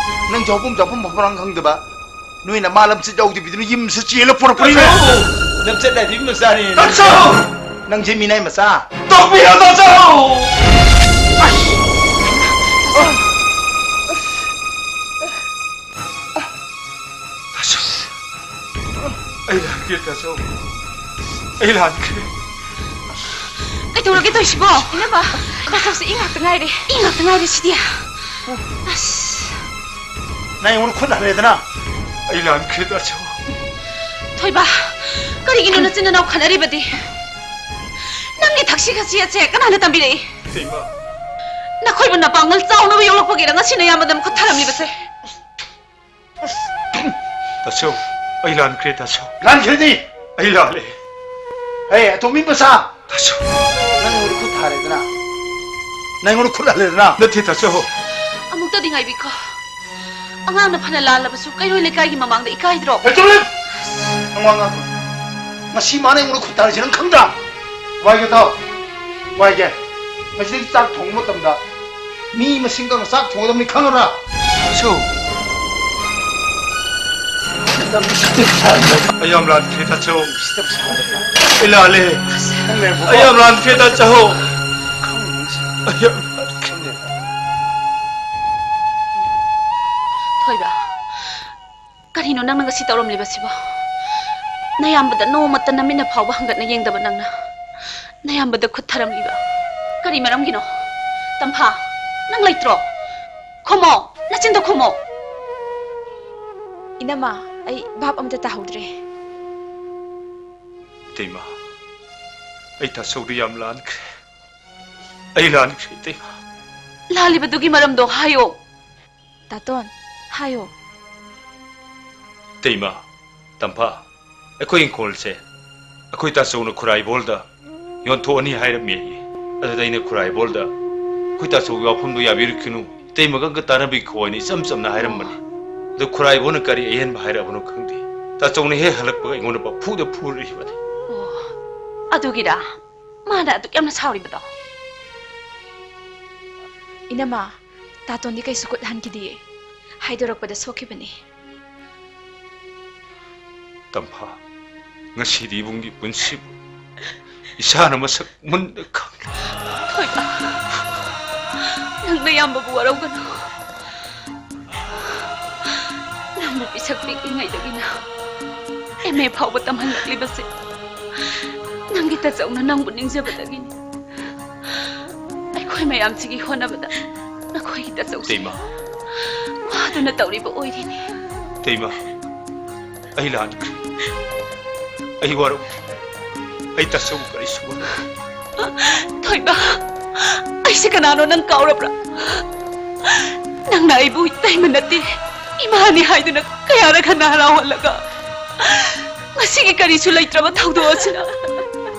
ꯅꯪ ꯆꯥꯎꯐꯝ ꯆꯥꯎꯐꯝ ꯐꯝꯐꯝ ꯈꯪꯗꯕ? ꯅꯣꯏ ꯅꯃꯥ ꯂꯝꯆꯠ ꯌꯥꯎꯗꯕꯤꯗꯅ ꯌꯨꯝꯁꯤ ꯆꯦꯜꯂ ꯄꯨꯔꯛꯄꯅꯤꯅꯦ꯫ ꯇꯥꯆꯧ! ꯂꯝꯆꯠ ꯅꯥꯏꯕꯤ ꯃꯆꯥꯅꯤ꯫ ꯇꯥꯆꯧ! ꯅꯪꯁꯦ ꯃꯤꯅꯥꯏ ꯃꯆꯥ꯫ ꯇꯣꯛꯄꯤꯌꯣ, ꯇꯥꯆꯧ! ꯑꯁ! ꯇꯥꯆꯧ! ꯑꯩ ꯂꯥꯟꯈ꯭ꯔꯦ, ꯇꯥꯆꯧ꯫ ꯑꯩ ꯂꯥꯟꯈ꯭ꯔꯦ꯫ ꯀꯩꯗꯧꯔꯒꯦ ꯇꯧꯔꯤꯁꯤꯕꯣ? ꯏꯅꯝꯃ, ꯇꯥꯆꯧꯁꯦ ꯏ ꯉꯥꯛꯇ ꯉꯥꯏꯔꯦ꯫ ꯏ ꯉꯥꯛꯇ ꯉꯥꯏꯔꯦ ꯁꯤꯗꯤ꯫ ꯑꯁ꯫ ꯅꯪ ꯑꯩꯉꯣꯟꯗ ꯈꯨꯠ ꯍꯜꯂꯦꯗꯅ꯫ ꯑꯩ ꯂꯥꯟꯈ꯭ꯔꯦ, ꯇꯥꯆꯧ꯫ ꯊꯣꯏꯕ, ꯀꯔꯤꯒꯤꯅꯣ ꯅꯆꯤꯟ ꯅꯅꯥꯎ ꯈꯠꯅꯔꯤꯕꯗꯤ? ꯅꯪ ꯊꯛꯁꯤ ꯈꯥꯁꯤ ꯑꯁꯦ ꯀꯅꯥꯅ ꯇꯝꯕꯤꯔꯛꯏ? ꯏꯇꯩꯃ꯫ ꯅꯈꯣꯏꯕꯨ ꯅꯄꯥꯡꯒꯜ ꯆꯥꯎꯅꯕ ꯌꯣꯛꯂꯛꯄꯒꯤꯔ ꯉꯁꯤ ꯅꯌꯥꯝꯕꯗ ꯃꯈꯨꯠ ꯊꯥꯔꯝꯂꯤꯕꯁꯦ? ꯇꯥꯆꯧ, ꯑꯩ ꯂꯥꯟꯈ꯭ꯔꯦ, ꯇꯥꯆꯧ꯫ ꯂꯥꯟꯈ꯭ꯔꯦꯗꯤ? ꯑꯩ ꯂꯥꯜꯂꯦ꯫ ꯍꯦ, ꯑꯇꯣꯝꯕꯤ ꯃꯆꯥ! ꯇꯥꯆꯧ꯫ ꯅꯪ ꯑꯩꯉꯣꯟꯗ ꯈꯨꯠ ꯊꯥꯔꯦꯗꯅ? ꯅꯪ ꯑꯩꯉꯣꯟꯗ ꯈꯨꯠ ꯍꯜꯂꯦꯗꯅ? ꯅꯠꯇꯦ, ꯇꯥꯆꯧ꯫ ꯑꯃꯨꯛꯇꯗꯤ ꯉꯥꯏꯕꯤꯈꯣ꯫ ꯑꯉꯥꯡꯅ ꯐꯅ ꯂꯥꯜꯂꯕꯁꯨ ꯀꯩꯔꯣꯏ ꯂꯩꯀꯥꯏꯒꯤ ꯃꯃꯥꯡꯗ ꯏꯀꯥꯏꯗ꯭ꯔꯣ? ꯍꯦ, ꯇꯨꯃꯤꯟ! ꯅꯪ ꯋꯥ ꯉꯥꯡꯒꯅꯨ꯫ ꯉꯁꯤ ꯃꯥꯅ ꯑꯩꯉꯣꯟꯗ ꯈꯨꯠ ꯊꯥꯔꯤꯁꯦ ꯅꯪ ꯈꯪꯗ꯭ꯔꯥ? ꯋꯥꯏꯒꯦ ꯊꯥꯎ꯫ ꯋꯥꯏꯒꯦ꯫ ꯉꯁꯤꯗꯒꯤ ꯆꯥꯛ ꯊꯣꯡꯕ ꯃꯇꯝꯗ ꯃꯤ ꯃꯁꯤꯡ ꯈꯪꯅ ꯆꯥꯛ ꯊꯣꯡꯒꯗꯕꯅꯤ, ꯈꯪꯉꯕ꯭ꯔꯥ? ꯇꯥꯆꯧ꯫ ꯑꯩ ꯌꯥꯝ ꯂꯥꯟꯈ꯭ꯔꯦ, ꯇꯥꯆꯧ꯫ ꯑꯩ ꯂꯥꯜꯂꯦ꯫ ꯑꯩ ꯌꯥꯝ ꯂꯥꯟꯈ꯭ꯔꯦ, ꯇꯥꯆꯧ꯫ ꯑꯩ ꯌꯥꯝ ꯂꯥꯟꯈ꯭ꯔꯦ꯫ ꯊꯣꯏꯕ, ꯀꯔꯤꯅꯣ ꯅꯪꯅ ꯉꯁꯤ ꯇꯧꯔꯝꯂꯤꯕꯁꯤꯕꯣ? ꯅꯌꯥꯝꯕꯗ ꯅꯣꯡꯃꯇ ꯅꯃꯤꯠꯅ ꯐꯥꯎꯕ ꯍꯪꯒꯠꯅ ꯌꯦꯡꯗꯕ ꯅꯪꯅ ꯅꯌꯥꯝꯕꯗ ꯈꯨꯠ ꯊꯥꯔꯝꯂꯤꯕ ꯀꯔꯤ ꯃꯔꯝꯒꯤꯅꯣ? ꯇꯝꯐꯥ, ꯅꯪ ꯂꯩꯇ꯭ꯔꯣ? ꯈꯨꯝꯃꯣ, ꯅꯆꯤꯟꯗꯣ ꯈꯨꯝꯃꯣ꯫ ꯏꯅꯝꯃ, ꯑꯩ ꯚꯥꯞ ꯑꯝꯇ ꯇꯥꯍꯧꯗ꯭ꯔꯦ꯫ ꯏꯇꯩꯃ, ꯑꯩ ꯇꯥꯆꯧꯗ ꯌꯥꯝ ꯂꯥꯟꯈ꯭ꯔꯦ꯫ ꯑꯩ ꯂꯥꯟꯈ꯭ꯔꯦ, ꯏꯇꯩꯃ꯫ ꯂꯥꯜꯂꯤꯕꯗꯨꯒꯤ ꯃꯔꯝꯗꯣ ꯍꯥꯏꯌꯣ꯫ ꯇꯥꯇꯣꯟ, ꯍꯥꯏꯌꯣ꯫ ꯏꯇꯩꯃ, ꯇꯝꯐꯥ, ꯑꯩꯈꯣꯏ ꯏꯪꯈꯣꯜꯁꯦ ꯑꯩꯈꯣꯏ ꯇꯥꯆꯧꯅ ꯈꯨꯔꯥꯏꯕꯣꯜꯗ ꯌꯣꯟꯊꯣꯛꯑꯅꯤ ꯍꯥꯏꯔꯝꯃꯦ꯫ ꯑꯗꯨꯗ ꯑꯩꯅ ꯈꯨꯔꯥꯏꯕꯣꯜꯗ ꯑꯩꯈꯣꯏ ꯇꯥꯆꯧꯒꯤ ꯋꯥꯐꯝꯗꯣ ꯌꯥꯕꯤꯔꯛꯈꯤꯅꯨ, ꯏꯇꯩꯃꯒ ꯑꯝꯇ ꯇꯥꯟꯅꯕꯤꯈꯣ ꯍꯥꯏꯅ ꯏꯆꯝ ꯆꯝꯅ ꯍꯥꯏꯔꯝꯕꯅꯤ꯫ ꯑꯗꯨ ꯈꯨꯔꯥꯏꯕꯣꯜꯅ ꯀꯔꯤ ꯑꯍꯦꯟꯕ ꯍꯥꯏꯔꯛꯑꯕꯅꯣ ꯈꯪꯗꯦ꯫ ꯇꯥꯆꯧꯅ ꯍꯦꯛ ꯍꯜꯂꯛꯄꯒ ꯑꯩꯉꯣꯟꯗ ꯄꯐꯨꯗ ꯐꯨꯔꯛꯏꯕꯅꯤ꯫ ꯑꯣ, ꯑꯗꯨꯒꯤꯔꯥ ꯃꯥꯅ ꯑꯗꯨꯛ ꯌꯥꯝꯅ ꯁꯥꯎꯔꯤꯕꯗꯣ? ꯏꯅꯝꯃ, ꯇꯥꯇꯣꯟꯗꯤ ꯀꯩꯁꯨ ꯈꯨꯠ ꯍꯟꯈꯤꯗꯤꯌꯦ꯫ ꯍꯥꯏꯗꯣꯔꯛꯄꯗ ꯁꯣꯛꯈꯤꯕꯅꯤ꯫ ꯇꯝꯐꯥ, ꯉꯁꯤꯗꯤ ꯏꯕꯨꯡꯒꯤ ꯄꯨꯟꯁꯤꯕꯨ ꯏꯁꯥꯅ ꯃꯁꯛ ꯃꯨꯟꯅ ꯈꯪꯂꯦ꯫ ꯊꯣꯏꯕ, ꯅꯪ ꯅꯌꯥꯝꯕꯕꯨ ꯋꯥꯔꯧꯒꯅꯨ꯫ ꯅꯪꯕꯨ ꯄꯤꯁꯛ ꯄꯤꯛꯂꯤꯉꯩꯗꯒꯤꯅ ꯑꯦꯝ ꯑꯦ ꯐꯥꯎꯕ ꯇꯝꯍꯜꯂꯛꯂꯤꯕꯁꯦ ꯅꯪꯒꯤ ꯇꯥꯆꯧꯅ ꯅꯪꯕꯨ ꯅꯤꯡꯖꯕꯗꯒꯤꯅꯤ꯫ ꯑꯩꯈꯣꯏ ꯃꯌꯥꯝꯁꯤꯒꯤ ꯍꯣꯠꯅꯕꯗ ꯅꯈꯣꯏꯒꯤ ꯇꯥꯆꯧꯁꯦ ꯏꯇꯩꯃ꯫ ꯋꯥꯗꯨꯅ ꯇꯧꯔꯤꯕ ꯑꯣꯏꯔꯤꯅꯤ꯫ ꯏꯇꯩꯃ, ꯑꯩ ꯂꯥꯟꯈ꯭ꯔꯦ꯫ ꯑꯩ ꯋꯥꯔꯧ-, ꯑꯩ ꯇꯥꯆꯧꯕꯨ ꯀꯔꯤꯁꯨ ꯋꯥꯔꯧ-, ꯊꯣꯏꯕ, ꯑꯩꯁꯦ ꯀꯅꯥꯅꯣ ꯅꯪ ꯀꯥꯎꯔꯕ꯭ꯔꯥ? ꯅꯪꯅ ꯑꯩꯕꯨ ꯏꯇꯩꯃ ꯅꯠꯇꯦ, ꯏꯃꯥꯅꯤ ꯍꯥꯏꯗꯨꯅ ꯀꯌꯥꯔꯛ ꯍꯟꯅ ꯍꯔꯥꯎꯍꯜꯂꯒ, ꯉꯁꯤꯒꯤ ꯀꯔꯤꯁꯨ ꯂꯩꯇ꯭ꯔꯕ ꯊꯧꯗꯣꯛ ꯑꯁꯤꯅ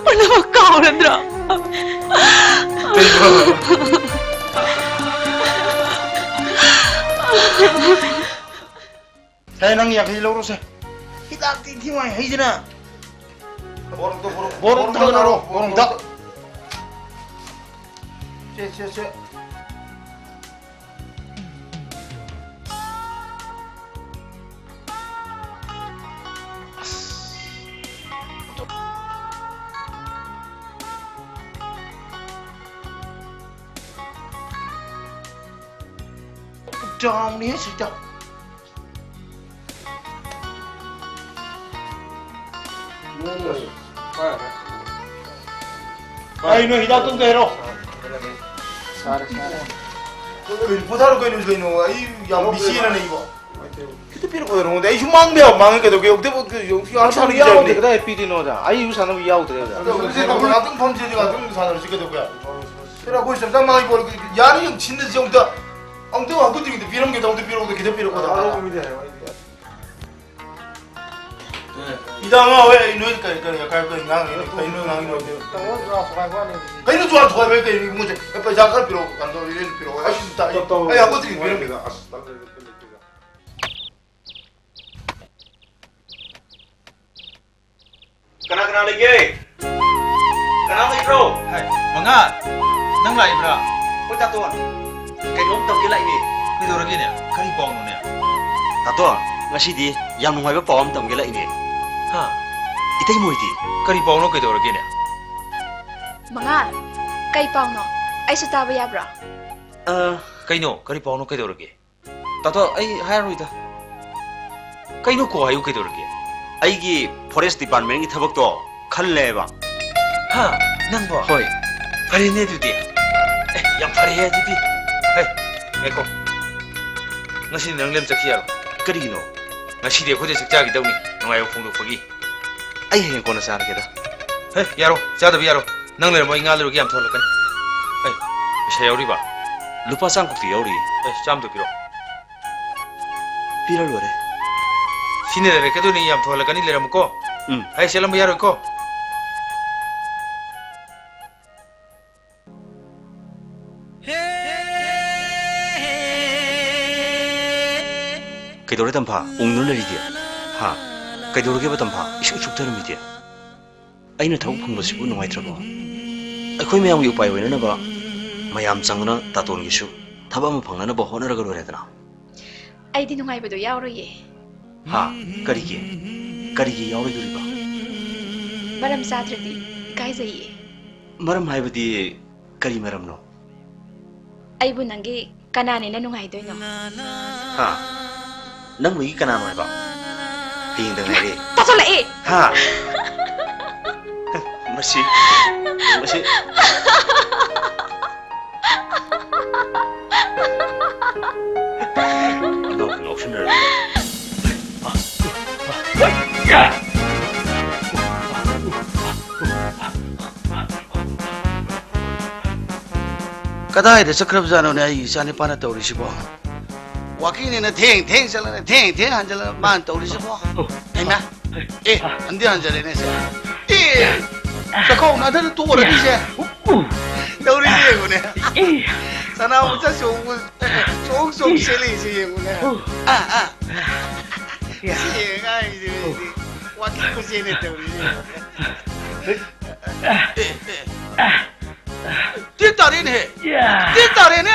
ꯄꯨꯝꯅꯃꯛ ꯀꯥꯎꯔꯗ꯭ꯔꯥ? ꯁꯦ, ꯅꯪ ꯌꯥꯡꯈꯩ ꯂꯧꯔꯣꯁꯦ꯫ ꯍꯤꯗꯥꯛꯇꯤ ꯊꯤ ꯅꯨꯡꯉꯥꯏ ꯍꯩꯁꯤꯅ꯫ ꯕꯣꯔ ꯑꯝꯇ, ꯕꯣꯔ, ꯕꯣꯔ ꯑꯝꯇ ꯍꯪꯅꯔꯣ, ꯕꯣꯔ ꯑꯝꯇ꯫ ꯁꯦ, ꯁꯦ, ꯁꯦ꯫ ꯆꯥꯎꯅꯤ ꯁꯤꯗ꯫ ꯑꯩ ꯅꯣꯏ ꯍꯤꯗꯥꯛꯇꯨ ꯑꯝꯇ ꯍꯩꯔꯣ꯫ ꯀꯩꯅꯣ, ꯄꯣꯊꯥꯔꯣ ꯀꯩꯅꯣ, ꯀꯩꯅꯣ, ꯑꯩ ꯌꯥꯝ ꯕꯤꯖꯤ ꯑꯣꯏꯅ ꯂꯩꯕ꯫ ꯈꯤꯇ ꯄꯤꯔꯛꯑꯣ ꯅꯉꯣꯟꯗ꯫ ꯑꯩꯁꯨ ꯃꯥꯡꯕ ꯌꯥꯕ ꯃꯥꯡꯉꯦ, ꯀꯩꯗꯧꯒꯦ? ꯑꯃꯨꯛꯇ ꯌꯥꯎꯗꯦ, ꯀꯗꯥꯏ ꯄꯤꯗꯣꯏꯅꯣꯗ? ꯑꯩ ꯏꯔꯨ ꯁꯥꯟꯅꯕ ꯌꯥꯎꯗ꯭ꯔꯦꯗ꯫ ꯉꯥꯛꯇꯪ ꯐꯝꯁꯦ, ꯉꯥꯛꯇꯪ ꯁꯥꯟꯅꯔꯁꯤ, ꯀꯩꯗꯧꯒꯦ? ꯁꯤꯗ ꯑꯩꯈꯣꯏ ꯆꯞ ꯆꯞ ꯃꯥꯟꯅꯩ ꯄꯣꯠ꯫ ꯌꯥꯅꯤ, ꯌꯥꯝ ꯁꯤꯟꯅꯁꯤ ꯑꯃꯨꯛꯇ꯫ ꯑꯃꯨꯛꯇ ꯍꯧꯒꯠꯇ꯭ꯔꯤꯉꯩꯗ ꯄꯤꯔꯝꯒꯦ, ꯑꯃꯨꯛꯇ ꯄꯤꯔꯛꯑꯣꯗ, ꯈꯤꯇ ꯄꯤꯔꯛꯑꯣꯗ꯫ ꯏꯗ ꯑꯃ ꯍꯣꯏ, ꯑꯩ ꯅꯣꯏ ꯀꯔꯤ, ꯀꯔꯤ, ꯀꯔꯤ, ꯀꯔꯤ ꯉꯥꯡꯉꯤ? ꯀꯔꯤ ꯅꯣꯏ ꯉꯥꯡꯉꯤ ꯅꯣꯏ? ꯀꯩꯅꯣ ꯖꯨꯋꯥꯔ ꯊꯨꯒꯥꯏꯕ ꯀꯩꯅꯣ ꯏꯃꯨꯡꯁꯦ? ꯑꯦ, ꯄꯩꯁꯥ ꯈꯔ ꯄꯤꯔꯛꯑꯣ, ꯀꯩꯅꯣ ꯇꯧꯔꯤ, ꯔꯦꯟ ꯄꯤꯔꯛꯑꯣ꯫ ꯑꯩ ꯁꯤꯗ ꯇꯥꯛꯏ꯫ ꯑꯩ ꯍꯧꯒꯠꯇ꯭ꯔꯤ ꯄꯤꯔꯝꯒꯦ꯫ ꯑꯁ, ꯇꯜꯂꯦ, ꯇꯜꯂꯦ, ꯇꯜꯂꯦ꯫ ꯀꯅꯥ ꯀꯅꯥ ꯂꯩꯒꯦ? ꯀꯅꯥ ꯂꯩꯕ꯭ꯔꯣ? ꯍꯥꯏ, ꯃꯉꯥ, ꯅꯪ ꯂꯥꯛꯏꯕ꯭ꯔꯥ? ꯍꯣꯏ, ꯇꯥꯇꯣꯟ꯫ ꯀꯩꯅꯣꯝ ꯇꯝꯒꯦ ꯂꯥꯛꯏꯅꯦ꯫ ꯀꯩꯗꯧꯔꯒꯦꯅꯦ? ꯀꯔꯤ ꯄꯥꯎꯅꯣꯅꯦ? ꯇꯥꯇꯣꯟ, ꯉꯁꯤꯗꯤ ꯌꯥꯝ ꯅꯨꯡꯉꯥꯏꯕ ꯄꯥꯎ ꯑꯃ ꯇꯝꯒꯦ ꯂꯥꯛꯏꯅꯦ꯫ ꯍꯥ? ꯏꯇꯩꯃꯣꯏꯗꯤ? ꯀꯔꯤ ꯄꯥꯎꯅꯣ, ꯀꯩꯗꯧꯔꯒꯦꯅꯦ? ꯃꯉꯥꯜ, ꯀꯩ ꯄꯥꯎꯅꯣ? ꯑꯩꯁꯨ ꯇꯥꯕ ꯌꯥꯕ꯭ꯔꯣ? ꯑ, ꯀꯩꯅꯣ? ꯀꯔꯤ ꯄꯥꯎꯅꯣ? ꯀꯩꯗꯧꯔꯒꯦ? ꯇꯥꯇꯣ, ꯑꯩ ꯍꯥꯏꯔꯔꯣꯏꯗ꯫ ꯀꯩꯅꯣ ꯀꯣ ꯍꯥꯏꯌꯨ ꯀꯩꯗꯧꯔꯒꯦ? ꯑꯩꯒꯤ forest departmentꯀꯤ ꯊꯕꯛꯇꯣ ꯈꯜꯂꯦꯕ꯫ ꯍꯥ? ꯅꯪꯕꯣ? ꯍꯣꯏ꯫ ꯐꯔꯦꯅꯦ ꯑꯗꯨꯗꯤ꯫ ꯑꯦ, ꯌꯥꯝ ꯐꯔꯦꯍꯦ ꯑꯗꯨꯗꯤ꯫ ꯍꯦ, ꯉꯥꯏꯈꯣ꯫ ꯉꯁꯤꯗꯤ ꯅꯪ ꯂꯦꯝ ꯆꯠꯈꯤ ꯌꯥꯔꯣꯏ꯫ ꯀꯔꯤꯒꯤꯅꯣ? ꯉꯁꯤꯗꯤ ꯑꯩꯈꯣꯏꯗ ꯆꯥꯛ ꯆꯥꯈꯤꯗꯧꯅꯤ, ꯅꯨꯡꯉꯥꯏꯕ ꯐꯣꯡꯗꯣꯛꯄꯒꯤ꯫ ꯑꯩ ꯍꯌꯦꯡ ꯀꯣꯟꯅ ꯆꯥꯔꯒꯦꯗ꯫ ꯍꯦ, ꯌꯥꯔꯣ, ꯆꯥꯗꯕ ꯌꯥꯔꯣ꯫ ꯅꯪ ꯂꯩꯔꯝꯃꯣ, ꯑꯩ ꯉꯥ ꯂꯩꯔꯨꯒꯦ, ꯌꯥꯝ ꯊꯨꯍꯜꯂꯛꯀꯅꯤ꯫ ꯑꯩ, ꯄꯩꯁꯥ ꯌꯥꯎꯔꯤꯕ? ꯂꯨꯄꯥ ꯆꯥꯝ ꯈꯛꯇ ꯌꯥꯎꯔꯤꯌꯦ꯫ ꯑꯦ, ꯆꯥꯝꯗꯣ ꯄꯤꯔꯣ꯫ ꯄꯤꯔ ꯂꯣꯏꯔꯦ꯫ ꯁꯤꯅꯦ ꯂꯩꯔꯛꯀꯗꯣꯏꯅꯦ, ꯌꯥꯝ ꯊꯨꯍꯜꯂꯛꯀꯅꯤ, ꯂꯩꯔꯝꯃꯨꯀꯣ꯫ ꯎꯝ꯫ ꯑꯩ ꯆꯦꯜꯂꯝꯕ ꯌꯥꯔꯣꯏꯀꯣ꯫ ꯀꯩꯗꯧꯔꯦ ꯇꯝꯐꯥ? ꯎꯪꯗꯨꯅ ꯂꯩꯔꯤꯗꯤ? ꯍꯥ? ꯀꯩꯗꯧꯔꯒꯦꯕ ꯇꯝꯐꯥ? ꯏꯁꯨꯛ ꯁꯨꯛꯊꯔꯝꯃꯤꯗꯤ? ꯑꯩꯅ ꯊꯕꯛ ꯐꯪꯕꯁꯤꯕꯨ ꯅꯨꯡꯉꯥꯏꯇ꯭ꯔꯕꯣ? ꯑꯩꯈꯣꯏ ꯃꯌꯥꯝꯒꯤ ꯎꯄꯥꯏ ꯑꯣꯏꯅꯅꯕ ꯃꯌꯥꯝ ꯆꯪꯗꯨꯅ ꯇꯥꯇꯣꯟꯒꯤꯁꯨ ꯊꯕꯛ ꯑꯃ ꯐꯪꯅꯅꯕ ꯍꯣꯠꯅꯔꯒ ꯂꯣꯏꯔꯦꯗꯅ꯫ ꯑꯩꯗꯤ ꯅꯨꯡꯉꯥꯏꯕꯗꯣ ꯌꯥꯎꯔꯣꯏꯌꯦ꯫ ꯍꯥ? ꯀꯔꯤꯒꯤ? ꯀꯔꯤꯒꯤ ꯌꯥꯎꯔꯣꯏꯗꯣꯔꯤꯕ? ꯃꯔꯝ ꯆꯥꯗ꯭ꯔꯗꯤ ꯏꯀꯥꯏꯖꯩꯌꯦ꯫ ꯃꯔꯝ ꯍꯥꯏꯕꯗꯤ ꯀꯔꯤ ꯃꯔꯝꯅꯣ? ꯑꯩꯕꯨ ꯅꯪꯒꯤ ꯀꯅꯥꯅꯦꯅ ꯅꯨꯡꯉꯥꯏꯗꯣꯏꯅꯣ? ꯍꯥ? ꯅꯪꯕꯨ ꯑꯩꯒꯤ ꯀꯅꯥꯅꯣ ꯍꯥꯏꯕ? ꯍꯌꯦꯡꯗ ꯉꯥꯏꯔꯦ꯫ ꯇꯥꯁꯜꯂꯛꯑꯦ! ꯍꯥ? ꯃꯁꯤ, ꯃꯁꯤ꯫ ꯏꯅꯥꯎ ꯉꯥꯎꯁꯤꯟꯅꯔꯦ꯫ ꯀꯗꯥꯏꯗ ꯆꯠꯈ꯭ꯔꯕꯖꯥꯠꯅꯣꯅꯦ ꯑꯩꯒꯤ ꯏꯆꯥꯅꯤꯄꯥꯅ ꯇꯧꯔꯤꯁꯤꯕꯣ? ꯋꯥꯀꯤꯡꯅꯦꯅ ꯊꯦꯡ ꯊꯦꯡ ꯆꯠꯂꯒ ꯊꯦꯡ ꯊꯦꯡ ꯍꯟꯖꯜꯂꯒ ꯃꯥꯅ ꯇꯧꯔꯤꯁꯤꯕꯣ? ꯍꯩꯃꯥ! ꯑꯦ, ꯍꯟꯗꯤ ꯍꯟꯖꯜꯂꯦꯅꯦ ꯁꯦ꯫ ꯑꯦ, ꯆꯥꯛꯈꯥꯎ ꯅꯥꯗꯅ ꯇꯣꯛꯑꯔꯅꯤꯁꯦ꯫ ꯇꯧꯔꯤꯁꯦ ꯌꯦꯡꯉꯨꯅꯦ꯫ ꯁꯅꯥ ꯃꯆꯥ ꯆꯣꯡꯕ, ꯆꯣꯡ ꯆꯣꯡ ꯆꯦꯜꯂꯤꯁꯦ ꯌꯦꯡꯉꯨꯅꯦ꯫ ꯑꯥ, ꯑꯥ꯫ ꯁꯤ ꯑꯉꯥꯡꯁꯤꯗꯤ ꯋꯥꯀꯤꯡ ꯈꯨꯆꯦꯟꯅꯦ ꯇꯧꯔꯤꯁꯦ ꯌꯦꯡꯉꯨꯅꯦ꯫ ꯑꯦ, ꯑꯦ꯫ ꯇꯤꯟ ꯇꯥꯔꯦꯅꯦꯍꯦ! ꯌꯥ! ꯇꯤꯟ ꯇꯥꯔꯦꯅꯦ!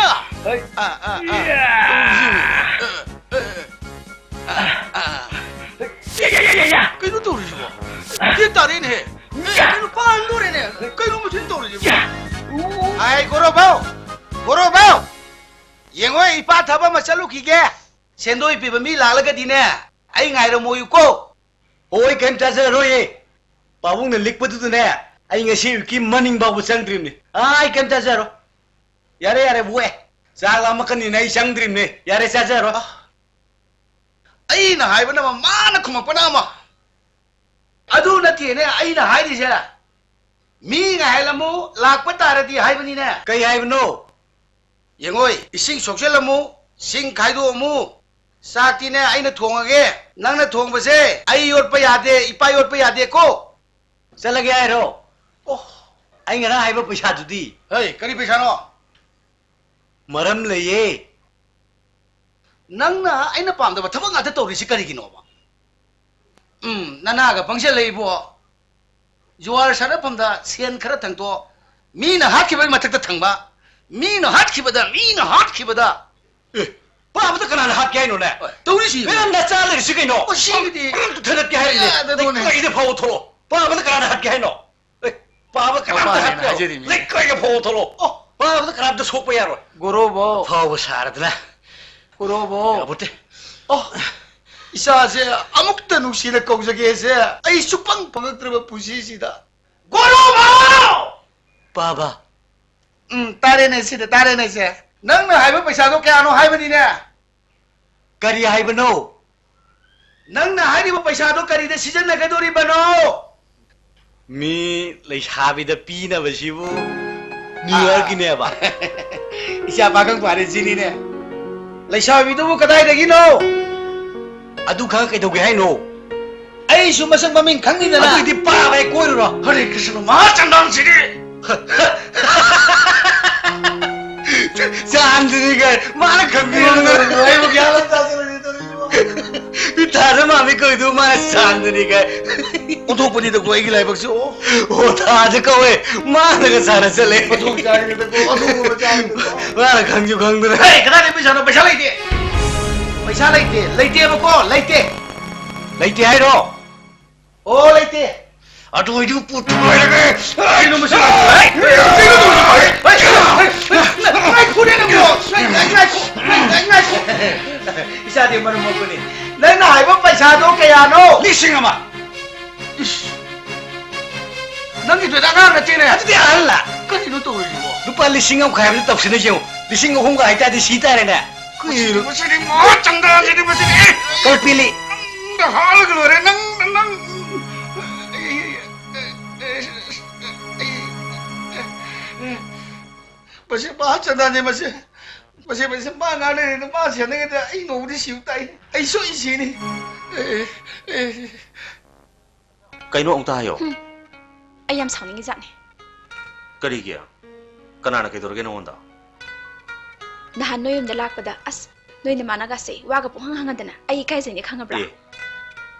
ꯍꯩ! ꯑꯥ, ꯑꯥ, ꯑꯥ꯫ ꯌꯥ! ꯇꯧꯔꯤꯁꯤ ꯌꯦꯡꯉꯨꯅꯦ꯫ ꯑꯦ, ꯑꯦ, ꯑꯦ꯫ ꯑꯥ, ꯑꯥ꯫ ꯌꯥ, ꯌꯥ, ꯌꯥ, ꯌꯥ, ꯌꯥ! ꯀꯩꯅꯣ ꯇꯧꯔꯤꯁꯤꯕꯣ? ꯇꯤꯟ ꯇꯥꯔꯦꯅꯦꯍꯦ! ꯑꯦ, ꯀꯩꯅꯣ ꯄꯥꯟꯗꯣꯔꯦꯅꯦ! ꯀꯩꯅꯣ ꯃꯁꯤꯅ ꯇꯧꯔꯤꯁꯤꯕꯣ? ꯌꯥ! ꯎ! ꯑꯥꯏ, ꯒꯣꯔꯣꯕꯥꯎ! ꯒꯣꯔꯣꯕꯥꯎ! ꯌꯦꯡꯉꯣ, ꯏꯄꯥ ꯊꯕꯛ ꯑꯃ ꯆꯠꯂꯨꯈꯤꯒꯦ꯫ ꯁꯦꯟꯗꯣꯏ ꯄꯤꯕ ꯃꯤ ꯂꯥꯛꯂꯒꯗꯤꯅꯦ, ꯑꯩ ꯉꯥꯏꯔꯝꯃꯣꯌꯨꯀꯣ꯫ ꯑꯣ, ꯑꯩ ꯀꯩꯝ ꯆꯥꯖꯔꯔꯣꯏꯌꯦ꯫ ꯄꯥꯕꯨꯡꯅ ꯂꯤꯛꯄꯗꯨꯗꯅꯦ, ꯑꯩ ꯉꯁꯤ ꯑꯌꯨꯛꯀꯤ ꯃꯅꯤꯡ ꯐꯥꯎꯕ ꯆꯪꯗ꯭ꯔꯤꯕꯅꯤ꯫ ꯑꯥ, ꯑꯩ ꯀꯩꯝ ꯆꯥꯖꯔꯣꯏ꯫ ꯌꯥꯔꯦ, ꯌꯥꯔꯦ, ꯕꯨ, ꯑꯦ꯫ ꯆꯥꯛ ꯂꯥꯝꯃꯛꯀꯅꯤꯅ ꯑꯩ ꯆꯪꯗ꯭ꯔꯤꯕꯅꯤ꯫ ꯌꯥꯔꯦ, ꯆꯥꯖꯔꯣꯏ꯫ ꯑꯩꯅ ꯍꯥꯏꯕꯅ ꯑꯃ, ꯃꯥꯅ ꯈꯨꯝꯃꯛꯄꯅ ꯑꯃ꯫ ꯑꯗꯨ ꯅꯠꯇꯦꯅꯦ ꯑꯩꯅ ꯍꯥꯏꯔꯤꯁꯦ꯫ ꯃꯤ ꯉꯥꯏꯍꯜꯂꯝꯃꯨ, ꯂꯥꯛꯄ ꯇꯥꯔꯗꯤ ꯍꯥꯏꯕꯅꯤꯅꯦ꯫ ꯀꯩ ꯍꯥꯏꯕꯅꯣ? ꯌꯦꯡꯉꯣꯏ, ꯏꯁꯤꯡ ꯁꯣꯛꯆꯜꯂꯝꯃꯨ, ꯁꯤꯡ ꯈꯥꯏꯗꯣꯛꯑꯝꯃꯨ꯫ ꯆꯥꯛꯇꯤꯅꯦ ꯑꯩꯅ ꯊꯣꯡꯉꯒꯦ, ꯅꯪꯅ ꯊꯣꯡꯕꯁꯦ ꯑꯩ ꯌꯣꯠꯄ ꯌꯥꯗꯦ, ꯏꯄꯥ ꯌꯣꯠꯄ ꯌꯥꯗꯦꯀꯣ꯫ ꯆꯠꯂꯒꯦ ꯍꯥꯏꯔꯣ? ꯑꯣ꯫ ꯑꯩ ꯉꯔꯥꯡ ꯍꯥꯏꯕ ꯄꯩꯁꯥꯗꯨꯗꯤ? ꯍꯩ, ꯀꯔꯤ ꯄꯩꯁꯥꯅꯣ? ꯃꯔꯝ ꯂꯩꯌꯦ꯫ ꯅꯪꯅ ꯑꯩꯅ ꯄꯥꯝꯗꯕ ꯊꯕꯛ ꯉꯥꯛꯇ ꯇꯧꯔꯤꯁꯤ ꯀꯔꯤꯒꯤꯅꯣꯕ? ꯎꯝ, ꯅꯅꯥꯒ ꯄꯪꯁꯤꯜꯂꯛꯏꯕꯣ꯫ ꯖꯨꯋꯥꯔ ꯁꯥꯟꯅꯐꯝꯗ ꯁꯦꯟ ꯈꯔ ꯊꯪꯇꯣꯛ, ꯃꯤꯅ ꯍꯥꯠꯈꯤꯕꯒꯤ ꯃꯊꯛꯇ ꯊꯪꯕ, ꯃꯤꯅ ꯍꯥꯠꯈꯤꯕꯗ, ꯃꯤꯅ ꯍꯥꯠꯈꯤꯕꯗ꯫ ꯑꯦ, ꯄꯥꯕꯗ ꯀꯅꯥꯅ ꯍꯥꯠꯀꯦ ꯍꯥꯏꯅꯣꯅꯦ? ꯍꯣꯏ, ꯇꯧꯔꯤꯁꯤ ꯌꯦꯡꯉꯨ꯫ ꯃꯌꯥꯝ ꯅꯆꯥ ꯂꯩꯔꯤꯁꯤ ꯀꯩꯅꯣ? ꯑꯣ, ꯁꯤꯒꯤꯗꯤ ꯑꯝꯇ ꯊꯥꯒꯠꯀꯦ ꯍꯥꯏꯔꯤꯅꯦ꯫ ꯌꯥꯗꯗꯣꯅꯦ꯫ ꯂꯩꯀꯥꯏꯗ ꯐꯥꯎꯕ ꯊꯣꯛꯂꯛꯑꯣ꯫ ꯄꯥꯕꯗ ꯀꯅꯥꯅ ꯍꯥꯠꯀꯦ ꯍꯥꯏꯅꯣ? ꯑꯦ, ꯄꯥꯕ ꯀꯅꯥꯝꯇ ꯃꯄꯥꯅꯦꯅ ꯍꯥꯠꯄ ꯌꯥꯔꯣꯏ꯫ ꯍꯥꯏꯖꯔꯤꯕꯅꯤ꯫ ꯂꯩꯀꯥꯏꯗ ꯐꯥꯎꯕ ꯊꯣꯛꯂꯛꯑꯣ꯫ ꯑꯣ, ꯄꯥꯕꯗ ꯀꯅꯥꯝꯇ ꯁꯣꯛꯄ ꯌꯥꯔꯣꯏ꯫ ꯒꯣꯔꯣꯕꯣ꯫ ꯐꯥꯎꯕ ꯁꯥꯔꯗꯅ꯫ ꯒꯣꯔꯣꯕꯣ꯫ ꯌꯥꯄꯣꯠꯇꯦ꯫ ꯑꯣ, ꯏꯆꯥꯁꯦ ꯑꯃꯨꯛꯇ ꯅꯨꯡꯁꯤꯅ ꯀꯧꯖꯒꯦꯁꯦ ꯑꯩ ꯁꯨꯛꯐꯪ ꯐꯪꯉꯛꯇ꯭ꯔꯕ ꯄꯨꯟꯁꯤꯁꯤꯗ꯫ ꯒꯣꯔꯣꯕꯣ! ꯄꯥꯕ꯫ ꯎꯝ, ꯇꯥꯔꯦꯅꯦ ꯁꯤꯗ, ꯇꯥꯔꯦꯅꯦ ꯁꯦ꯫ ꯅꯪꯅ ꯍꯥꯏꯕ ꯄꯩꯁꯥꯗꯣ ꯀꯌꯥꯅꯣ ꯍꯥꯏꯕꯅꯤꯅꯦ? ꯀꯔꯤ ꯍꯥꯏꯕꯅꯣ? ꯅꯪꯅ ꯍꯥꯏꯔꯤꯕ ꯄꯩꯁꯥꯗꯣ ꯀꯔꯤꯗ ꯁꯤꯖꯤꯟꯅꯒꯗꯧꯔꯤꯕꯅꯣ? ꯃꯤ ꯂꯩꯁꯥꯕꯤꯗ ꯄꯤꯅꯕꯁꯤꯕꯨ ꯅ꯭ꯌꯨ ꯌꯔꯒꯤꯅꯦꯕ꯫ ꯏꯆꯥ ꯄꯥꯈꯪ ꯐꯥꯔꯦ ꯁꯤꯅꯤꯅꯦ꯫ ꯂꯩꯁꯥꯕꯤꯗꯨꯕꯨ ꯀꯗꯥꯏꯗꯒꯤꯅꯣ? ꯑꯗꯨ ꯈꯪꯉ ꯀꯩꯗꯧꯒꯦ ꯍꯥꯏꯅꯣ? ꯑꯩꯁꯨ ꯃꯁꯛ ꯃꯃꯤꯡ ꯈꯪꯅꯤꯡꯗꯅ꯫ ꯑꯗꯨꯏꯗꯤ ꯄꯥꯕ ꯍꯦꯛ ꯀꯣꯏꯔꯨꯔꯣ꯫ ꯍꯔꯦ ꯀ꯭ꯔꯤꯁꯅ, ꯃꯍꯥ ꯆꯟꯗꯥꯜꯁꯤꯗꯤ꯫ ꯆꯥꯟꯗꯅꯤ ꯀꯥꯏ, ꯃꯥꯅ ꯈꯪꯕꯤꯔꯝꯗꯅ꯫ ꯑꯩꯕꯨ ꯒ꯭ꯌꯥꯟ ꯑꯃ ꯇꯥꯁꯤꯜꯂꯛꯇꯦ ꯇꯧꯔꯤꯁꯤꯕꯣ꯫ ꯄꯤꯊꯥꯗ ꯃꯥꯃꯤ ꯀꯧꯏꯗꯨ ꯃꯥꯅ ꯆꯥꯟꯗꯅꯤ ꯀꯥꯏ꯫ ꯑꯣꯟꯊꯣꯛꯄꯅꯤꯗꯀꯣ ꯑꯩꯒꯤ ꯂꯥꯏꯕꯛꯁꯦ, ꯑꯣ꯫ ꯑꯣ, ꯊꯥꯗ ꯀꯧꯋꯦ, ꯃꯥꯅꯒ ꯁꯥꯟꯅ ꯆꯠꯂꯦ꯫ ꯑꯣꯟꯊꯣꯛ ꯆꯥꯏꯅꯤꯗꯀꯣ, ꯑꯣꯟꯊꯣꯛꯄ ꯆꯥꯏꯅꯤꯗꯀꯣ꯫ ꯃꯥꯅ ꯈꯪꯁꯨ ꯈꯪꯗꯅ꯫ ꯍꯦ, ꯀꯗꯥꯏꯗꯩ ꯄꯩꯁꯥꯅꯣ? ꯄꯩꯁꯥ ꯂꯩꯇꯦ꯫ ꯄꯩꯁꯥ ꯂꯩꯇꯦ, ꯂꯩꯇꯦꯕꯀꯣ, ꯂꯩꯇꯦ꯫ ꯂꯩꯇꯦ ꯍꯥꯏꯔꯣ? ꯑꯣ, ꯂꯩꯇꯦ꯫ ꯑꯗꯨ ꯑꯣꯏꯗꯤ ꯄꯨꯊꯣꯛꯂꯒꯦ꯫ ꯀꯩꯅꯣ ꯃꯁꯤ? ꯍꯩ! ꯀꯩꯅꯣ ꯇꯧꯔꯤꯁꯤꯕꯣ? ꯍꯩ! ꯍꯩ! ꯉꯥꯏꯈꯣꯅꯦ ꯅꯪꯕꯣ! ꯉꯥꯏ-, ꯉꯥꯏ-, ꯉꯥꯏꯈꯣ! ꯉꯥꯏ-, ꯉꯥꯏꯈꯣ! ꯏꯆꯥꯗꯤ ꯃꯔꯝ ꯃꯣꯛꯄꯅꯤ꯫ ꯅꯪꯅ ꯍꯥꯏꯕ ꯄꯩꯁꯥꯗꯣ ꯀꯌꯥꯅꯣ? ꯂꯤꯁꯤꯡ ꯑꯃ꯫ ꯏꯁ! ꯅꯪꯒꯤꯗꯨꯗꯤ ꯑꯉꯥꯡ ꯅꯠꯇꯦꯅꯦ꯫ ꯑꯗꯨꯗꯤ ꯑꯍꯜꯂ? ꯀꯔꯤꯅꯣ ꯇꯧꯔꯤꯁꯤꯕꯣ? ꯂꯨꯄꯥ ꯂꯤꯁꯤꯡ ꯑꯃꯈꯥꯏ ꯍꯥꯏꯕꯗꯨ ꯇꯧꯁꯤꯟꯅꯁꯤ ꯌꯦꯡꯉꯨ꯫ ꯂꯤꯁꯤꯡ ꯑꯍꯨꯝꯒ ꯍꯥꯏꯇꯥꯔꯗꯤ ꯁꯤ ꯇꯥꯔꯦꯅꯦ꯫ ꯀꯩꯅꯣ? ꯃꯁꯤꯗꯤ ꯃꯍꯥ ꯆꯟꯗꯥꯜꯁꯤꯗꯤ ꯃꯁꯤꯗꯤ꯫ ꯑꯦ! ꯀꯔꯄꯤꯂꯤ꯫ ꯅꯪꯗ ꯍꯥꯠꯂꯒ ꯂꯣꯏꯔꯦ꯫ ꯅꯪ, ꯅꯪ, ꯑꯩ, ꯑꯩ, ꯑꯩ, ꯑꯩ, ꯃꯁꯤ ꯃꯍꯥꯆꯟꯗ꯭ꯔꯅꯦ ꯃꯁꯤ꯫ ꯃꯁꯤ, ꯃꯁꯤ ꯃꯥ ꯉꯥꯡꯅꯔꯤꯗ ꯃꯥ ꯁꯦꯟꯅꯉꯩꯗ ꯑꯩ ꯅꯣꯡꯃꯗꯤ ꯁꯤꯕ ꯇꯥꯏ꯫ ꯑꯩ ꯁꯣꯏ ꯁꯤꯅꯤ꯫ ꯑꯦ, ꯑꯦ, ꯑꯦ꯫ ꯀꯩꯅꯣ ꯑꯃꯨꯛꯇ ꯍꯥꯏꯌꯣ꯫ ꯍꯨꯝ꯫ ꯑꯩ ꯌꯥꯝ ꯁꯥꯎꯅꯤꯡꯉꯤꯖꯥꯠꯅꯤ꯫ ꯀꯔꯤꯒꯤ? ꯀꯅꯥꯅ ꯀꯩꯗꯧꯔꯒꯦ ꯅꯉꯣꯟꯗ? ꯅꯍꯥꯟ ꯅꯣꯏ ꯌꯨꯝꯗ ꯂꯥꯛꯄꯗ, ꯑꯁ, ꯅꯣꯏ ꯅꯃꯥꯟꯅꯒꯁꯦ ꯋꯥꯒ ꯄꯨꯡꯍꯪ ꯍꯪꯉꯗꯅ ꯑꯩ ꯏꯀꯥꯏꯖꯩꯅꯦ ꯈꯪꯉꯕ꯭ꯔꯥ? ꯑꯦ,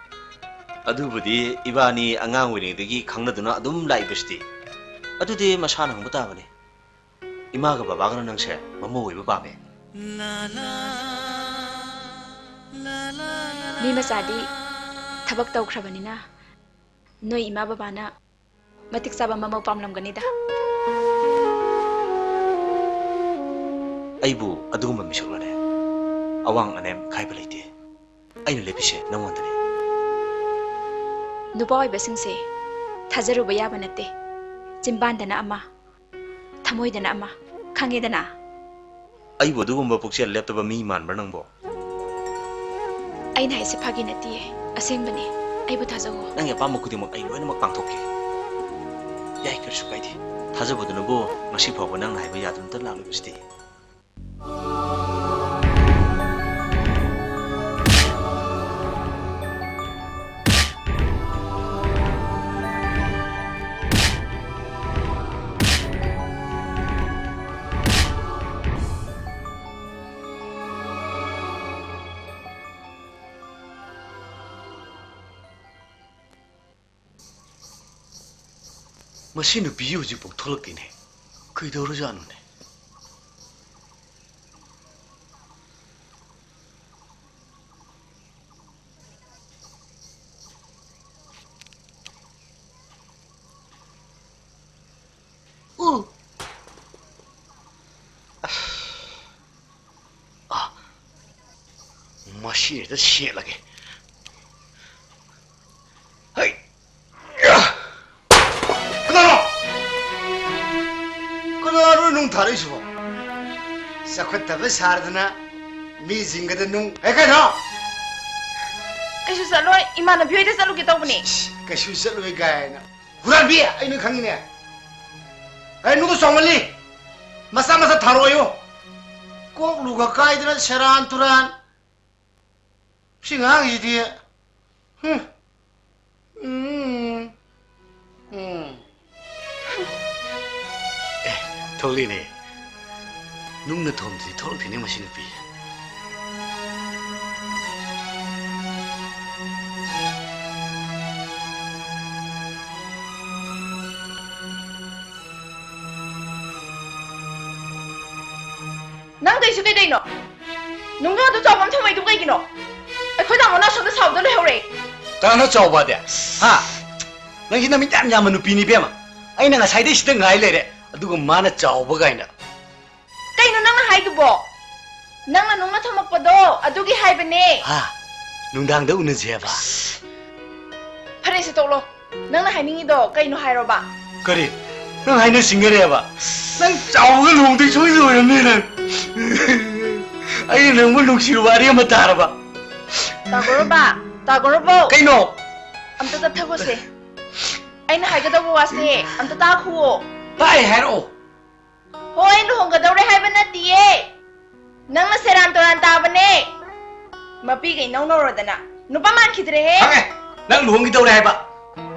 ꯑꯗꯨꯕꯨꯗꯤ ꯏꯕꯥꯅꯤ ꯑꯉꯥꯡ ꯑꯣꯏꯔꯤꯉꯩꯗꯒꯤ ꯈꯪꯅꯗꯨꯅ ꯑꯗꯨꯝ ꯂꯥꯛꯏꯕꯁꯤꯗꯤ꯫ ꯑꯗꯨꯗꯤ ꯃꯁꯥꯅ ꯍꯪꯕ ꯇꯥꯕꯅꯤ꯫ ꯏꯃꯥꯒ ꯕꯕꯥꯒꯅ ꯅꯪꯁꯦ ꯃꯃꯧ ꯑꯣꯏꯕ ꯄꯥꯝꯃꯦ꯫ ꯃꯤ ꯃꯆꯥꯗꯤ ꯊꯕꯛ ꯇꯧꯈ꯭ꯔꯕꯅꯤꯅ ꯅꯣꯏ ꯏꯃꯥ ꯕꯕꯥꯅ ꯃꯇꯤꯛ ꯆꯥꯕ ꯃꯃꯧ ꯄꯥꯝꯂꯝꯒꯅꯤꯗ꯫ ꯑꯩꯕꯨ ꯑꯗꯨꯒꯨꯝꯕ ꯃꯤꯁꯛꯂꯅꯦ? ꯑꯋꯥꯡ ꯑꯅꯦꯝ ꯈꯥꯏꯕ ꯂꯩꯇꯦ꯫ ꯑꯩꯅ ꯂꯦꯞꯄꯤꯁꯦ ꯅꯪꯉꯣꯟꯗꯅꯤ꯫ ꯅꯨꯄꯥ ꯑꯣꯏꯕꯁꯤꯡꯁꯦ ꯊꯥꯖꯔꯨꯕ ꯌꯥꯕ ꯅꯠꯇꯦ꯫ ꯆꯤꯟꯕꯥꯟꯗꯅ ꯑꯃ, ꯊꯃꯣꯏꯗꯅ ꯑꯃ, ꯈꯪꯉꯦꯗꯅ? ꯑꯩꯕꯨ ꯑꯗꯨꯒꯨꯝꯕ ꯄꯨꯛꯆꯦꯜ ꯂꯦꯞꯇꯕ ꯃꯤ ꯃꯥꯟꯕ꯭ꯔꯥ ꯅꯪꯕꯣ? ꯑꯩꯅ ꯍꯥꯏꯁꯦ ꯐꯥꯒꯤ ꯅꯠꯇꯤꯌꯦ, ꯑꯁꯦꯡꯕꯅꯦ꯫ ꯑꯩꯕꯨ ꯊꯥꯖꯧꯋꯣ꯫ ꯅꯪꯒꯤ ꯑꯄꯥꯝꯕ ꯈꯨꯗꯤꯡꯃꯛ ꯑꯩ ꯂꯣꯏꯅꯃꯛ ꯄꯥꯡꯊꯣꯛꯀꯦ꯫ ꯌꯥꯏ, ꯀꯔꯤꯁꯨ ꯀꯥꯏꯗꯦ꯫ ꯊꯥꯖꯕꯗꯨꯅꯕꯨ ꯉꯁꯤ ꯐꯥꯎꯕ ꯅꯪꯅ ꯍꯥꯏꯕ ꯌꯥꯗꯅꯇ ꯂꯥꯛꯂꯤꯕꯁꯤꯗꯤ꯫ ꯃꯁꯤ ꯅꯨꯄꯤꯁꯤ ꯍꯧꯖꯤꯛꯐꯥꯎ ꯊꯣꯛꯂꯛꯇꯦꯅꯦ꯫ ꯀꯩꯗꯧꯔꯖꯥꯠꯅꯣꯅꯦ? ꯎ! ꯑ, ꯃꯁꯤ ꯍꯦꯛꯇ ꯁꯦꯠꯂꯒꯦ꯫ ꯍꯩ! ꯀꯅꯥꯅꯣ? ꯀꯅꯥꯅꯣ ꯅꯨꯡ ꯊꯥꯔꯛꯏꯁꯤꯕꯣ? ꯆꯥꯎꯈꯠꯇꯕ ꯁꯥꯔꯗꯅ ꯃꯤꯁꯤꯡꯒꯗ ꯅꯨꯡ, ꯑꯦ, ꯀꯩꯅꯣ? ꯑꯩꯁꯨ ꯆꯠꯂꯣꯏ, ꯏꯃꯥꯟꯅꯕꯤ ꯍꯣꯏꯗ ꯆꯠꯂꯨꯒꯦ ꯇꯧꯕꯅꯦ꯫ ꯏꯁ, ꯀꯩꯁꯨ ꯆꯠꯂꯣꯏ ꯀꯥꯏꯅ꯫ ꯍꯨꯔꯥꯟꯕꯤ, ꯑꯩ ꯅꯣꯏ ꯈꯪꯉꯤꯅꯦ꯫ ꯑꯦ, ꯅꯨꯡꯗꯣ ꯆꯥꯎꯃꯜꯂꯤ꯫ ꯃꯆꯥ ꯃꯆꯥ ꯊꯥꯔꯛꯑꯣꯌꯨ꯫ ꯀꯣꯛ ꯂꯨꯒ ꯀꯥꯏꯗꯅ ꯁꯦꯔꯥꯟ ꯇꯨꯔꯥꯟ꯫ ꯁꯤ ꯉꯥꯡꯁꯤꯗꯤ꯫ ꯍꯨꯝ꯫ ꯎꯝ꯫ ꯎꯝ꯫ ꯑꯦ, ꯊꯣꯛꯂꯛꯏꯅꯦ꯫ ꯅꯨꯡꯅ ꯊꯣꯝꯗ꯭ꯔꯤ ꯊꯣꯛꯂꯛꯇꯦꯅꯦ ꯃꯁꯤ ꯅꯨꯄꯤꯁꯦ꯫ ꯅꯪ ꯇꯧꯏꯁꯤ ꯀꯩꯗꯩꯅꯣ? ꯅꯨꯡꯗꯣ ꯑꯗꯨ ꯆꯥꯎꯕ ꯑꯃ ꯊꯝꯃꯛꯏꯗꯨ ꯀꯩꯒꯤꯅꯣ? ꯑꯩꯈꯣꯏ ꯇꯥꯃꯣꯅ ꯑꯁꯣꯝꯗ ꯁꯥꯎꯗ ꯂꯩꯍꯧꯔꯦ꯫ ꯀꯅꯥꯅꯣ ꯆꯥꯎꯕꯗꯤ? ꯍꯥ? ꯅꯪꯁꯤ ꯅꯃꯤꯠ ꯌꯥꯝ ꯌꯥꯝꯕ ꯅꯨꯄꯤꯅꯤ ꯏꯕꯦꯝꯃ꯫ ꯑꯩꯅ ꯉꯁꯥꯏꯗꯩ ꯁꯤꯗ ꯉꯥꯏ ꯂꯩꯔꯦ, ꯑꯗꯨꯒ ꯃꯥꯅ ꯆꯥꯎꯕ ꯀꯥꯏꯅ꯫ ꯀꯩꯅꯣ ꯅꯪꯅ ꯍꯥꯏꯗꯨꯕꯣ? ꯅꯪꯅ ꯅꯨꯡꯅ ꯊꯝꯃꯛꯄꯗꯣ ꯑꯗꯨꯒꯤ ꯍꯥꯏꯕꯅꯦ꯫ ꯍꯥ? ꯅꯨꯡꯗꯥꯡꯗ ꯎꯅꯁꯦ ꯍꯥꯏꯕ? ꯐꯔꯦꯁꯦ, ꯇꯣꯛꯂꯣ꯫ ꯅꯪꯅ ꯍꯥꯏꯅꯤꯡꯉꯤꯗꯣ ꯀꯩꯅꯣ ꯍꯥꯏꯔꯣꯕ? ꯀꯔꯤ? ꯅꯪ ꯍꯥꯏꯅ ꯁꯤꯡꯅꯔꯦꯕ? ꯅꯪ ꯆꯥꯎꯕꯒ ꯂꯨꯍꯣꯡꯗꯣꯏ ꯁꯣꯏꯗ ꯑꯣꯏꯔꯝꯅꯤ ꯅꯪ꯫ ꯑꯩꯅ ꯅꯪꯕꯨ ꯅꯨꯡꯁꯤꯔꯨꯕ ꯑꯔꯦꯝꯕ ꯇꯥꯔꯕ? ꯇꯥꯒꯣꯔꯕ, ꯇꯥꯒꯣꯔꯕꯣ꯫ ꯀꯩꯅꯣ? ꯑꯝꯇ ꯆꯠꯊꯈꯣꯁꯦ꯫ ꯑꯩꯅ ꯍꯥꯏꯒꯗꯧꯕ ꯋꯥꯁꯦ ꯑꯝꯇ ꯇꯥꯈꯨꯑꯣ꯫ ꯇꯥꯏ ꯍꯥꯏꯔꯛꯑꯣ꯫ ꯍꯣꯏ, ꯂꯨꯍꯣꯡꯒꯗꯧꯔꯦ ꯍꯥꯏꯕ ꯅꯠꯇꯤꯌꯦ꯫ ꯅꯪꯅ ꯁꯦꯔꯥꯟ ꯇꯨꯔꯥꯟ ꯇꯥꯕꯅꯦ꯫ ꯃꯄꯤꯒ ꯏꯅꯧ ꯅꯧꯔꯗꯅ꯫ ꯅꯨꯄꯥ ꯃꯥꯟꯈꯤꯗ꯭ꯔꯦꯍꯦ꯫ ꯈꯪꯉꯦ꯫ ꯅꯪ ꯂꯨꯍꯣꯡꯈꯤꯗꯧꯔꯦ ꯍꯥꯏꯕ꯫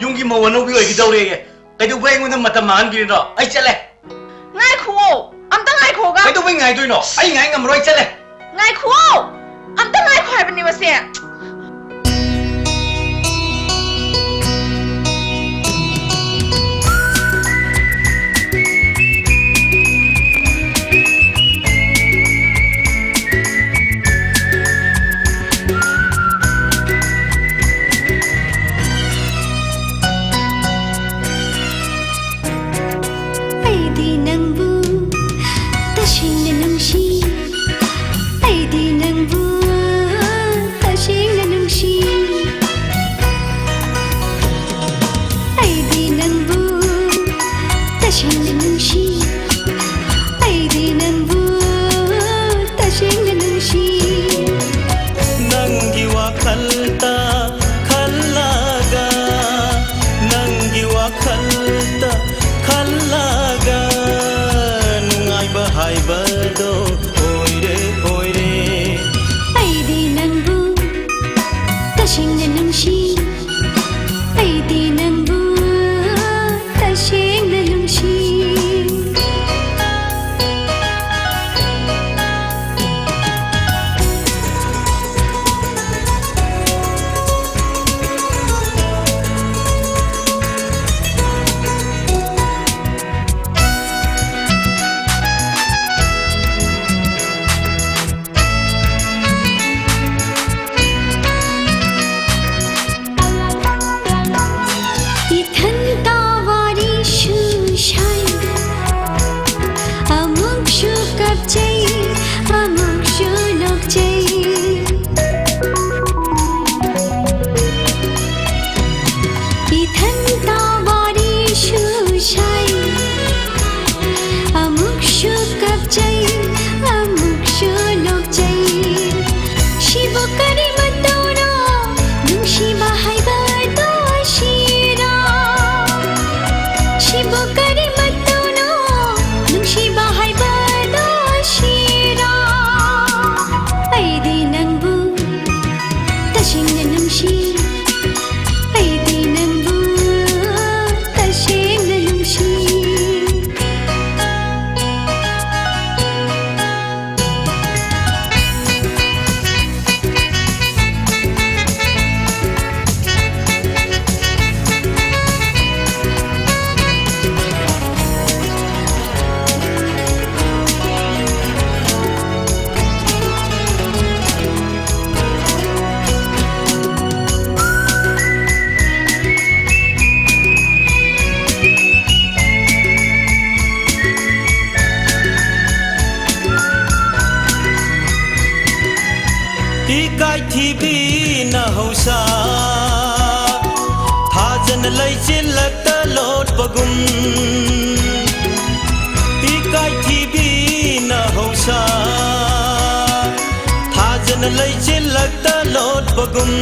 ꯌꯨꯝꯒꯤ ꯃꯧ ꯑꯅꯧꯕꯤ ꯑꯣꯏꯈꯤꯗꯧꯔꯦꯌꯦ꯫ ꯀꯩꯗꯧꯕꯩ ꯑꯩꯉꯣꯟꯗ ꯃꯇꯝ ꯃꯥꯡꯍꯟꯕꯤꯔꯤꯅꯣ? ꯑꯩ ꯆꯠꯂꯦ꯫ ꯉꯥꯏꯈꯨꯑꯣ꯫ ꯑꯝꯇ ꯉꯥꯏꯈꯣꯒ꯫ ꯀꯩꯗꯧꯕꯩ ꯉꯥꯏꯗꯣꯏꯅꯣ? ꯑꯩ ꯉꯥꯏ ꯉꯝꯃꯔꯣꯏ, ꯑꯩ ꯆꯠꯂꯦ꯫ ꯉꯥꯏꯈꯨꯑꯣ꯫ ꯑꯝꯇ ꯉꯥꯏꯈꯣ ꯍꯥꯏꯕꯅꯦ ꯃꯁꯦ꯫ ꯑꯩꯗꯤ ꯅꯪꯕꯨ ꯇꯁꯦꯡꯅ ꯅꯨꯡꯁꯤ꯫ ꯑꯩꯗꯤ ꯅꯪꯕꯨ ꯇꯁꯦꯡꯅ ꯏꯀꯥꯏꯊꯤꯕꯤꯅ ꯍꯧꯁꯥ ꯊꯥꯖꯅ ꯂꯩꯆꯤꯜꯂꯛꯇ ꯂꯣꯠꯄꯒꯨꯝ, ꯏꯀꯥꯏꯊꯤꯕꯤꯅ ꯍꯧꯁꯥ ꯊꯥꯖꯅ ꯂꯩꯆꯤꯜꯂꯛꯇ ꯂꯣꯠꯄꯒꯨꯝ,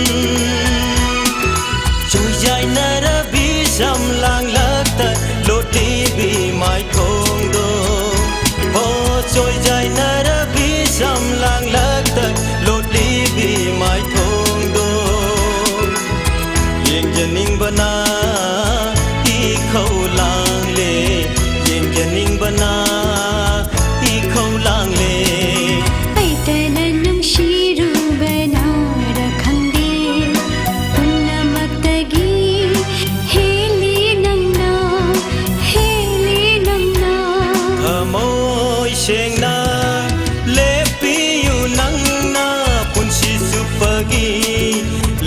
ꯆꯣꯏꯖꯥꯏꯅꯔꯕꯤ ꯁꯝꯂꯥꯡꯂꯛꯇ ꯂꯣꯠꯂꯤꯕꯤ ꯃꯥꯏꯊꯣꯡꯗꯣ꯫ ꯍꯣ, ꯆꯣꯏꯖꯥꯏꯅꯔꯕꯤ ꯁꯝꯂꯥꯡꯂꯛꯇ ꯂꯣꯠꯂꯤꯕꯤ ꯃꯥꯏꯊꯣꯡꯗꯣ꯫ ꯌꯦꯡꯖꯅꯤꯡꯕꯅ ꯏꯈꯧ ꯂꯥꯡꯂꯦ, ꯌꯦꯡꯖꯅꯤꯡꯕꯅ ꯏꯈꯧ ꯂꯥꯡꯂꯦ꯫ ꯑꯩꯇꯅ ꯅꯨꯡꯁꯤꯔꯨꯕꯅꯔ ꯈꯪꯗꯦ, ꯄꯨꯝꯅꯃꯛꯇꯒꯤ ꯍꯦꯜꯂꯤ ꯅꯪꯅ, ꯍꯦꯜꯂꯤ ꯅꯪꯅ꯫ ꯊꯃꯣꯏ ꯁꯦꯡꯅ ꯂꯦꯞꯄꯤꯌꯨ ꯅꯪꯅ, ꯄꯨꯟꯁꯤ ꯆꯨꯞꯄꯒꯤ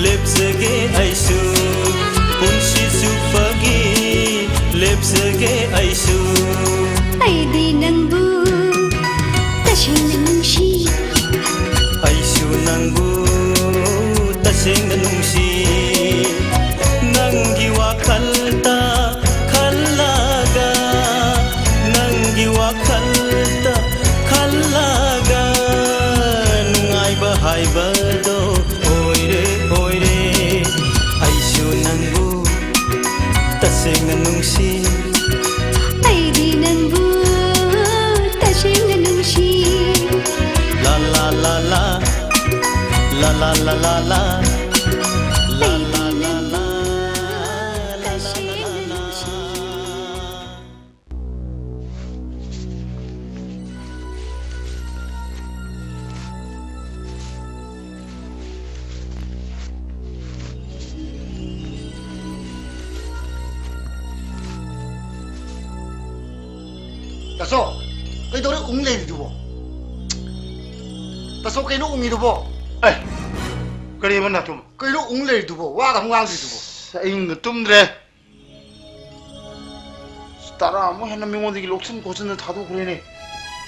ꯂꯦꯞꯆꯒꯦ ꯑꯩꯁꯨ, ꯄꯨꯟꯁꯤ ꯆꯨꯞꯄꯒꯤ ꯂꯦꯞꯆꯒꯦ ꯑꯩꯁꯨ꯫ ꯑꯩꯗꯤ ꯅꯪꯕꯨ ꯇꯁꯦꯡꯅ ꯅꯨꯡꯁꯤ꯫ ꯑꯩꯁꯨ ꯅꯪꯕꯨ ꯇꯁꯦꯡꯅ ꯅꯨꯡꯁꯤ꯫ ꯅꯪꯒꯤ ꯋꯥꯈꯜꯇ ꯈꯜꯂꯒ, ꯅꯪꯒꯤ ꯋꯥꯈꯜꯇ ꯈꯜꯂꯒ ꯅꯨꯡꯉꯥꯏꯕ ꯍꯥꯏꯕꯗꯣ ꯑꯣꯏꯔꯦ, ꯑꯣꯏꯔꯦ꯫ ꯑꯩꯁꯨ ꯅꯪꯕꯨ ꯇꯁꯦꯡꯅ ꯅꯨꯡꯁꯤ꯫ ꯑꯩꯗꯤ ꯅꯪꯕꯨ ꯇꯁꯦꯡꯅ ꯅꯨꯡꯁꯤ꯫ ꯂꯥ ꯂꯥ ꯂꯥ ꯂꯥ, ꯂꯥ ꯂꯥ ꯂꯥ ꯂꯥ ꯂꯥ, ꯂꯥ ꯂꯥ ꯂꯥ ꯂꯥ, ꯂꯥ ꯂꯥ ꯂꯥ ꯂꯥ꯫ ꯇꯥꯆꯧ, ꯀꯩꯗꯧꯔꯦ ꯎꯪ ꯂꯩꯔꯤꯗꯨꯕꯣ? ꯇꯥꯆꯧ, ꯀꯩꯅꯣ ꯎꯪꯉꯤꯗꯨꯕꯣ? ꯑꯦ, ꯀꯔꯤꯕ ꯅꯥꯇꯣꯝ? ꯀꯩꯅꯣ ꯎꯪ ꯂꯩꯔꯤꯗꯨꯕꯣ? ꯋꯥꯒ ꯑꯃꯨꯛ ꯉꯥꯡꯗ꯭ꯔꯤꯗꯨꯕꯣ? ꯑꯁ, ꯑꯍꯤꯡꯒ ꯇꯨꯝꯗ꯭ꯔꯦ꯫ ꯇꯔꯥꯃꯨꯛ ꯍꯦꯟꯅ ꯃꯤꯉꯣꯟꯗꯒꯤ ꯂꯧꯁꯤꯟ ꯈꯣꯠꯆꯤꯟꯗ ꯊꯥꯗꯣꯛꯈ꯭ꯔꯦꯅꯦ꯫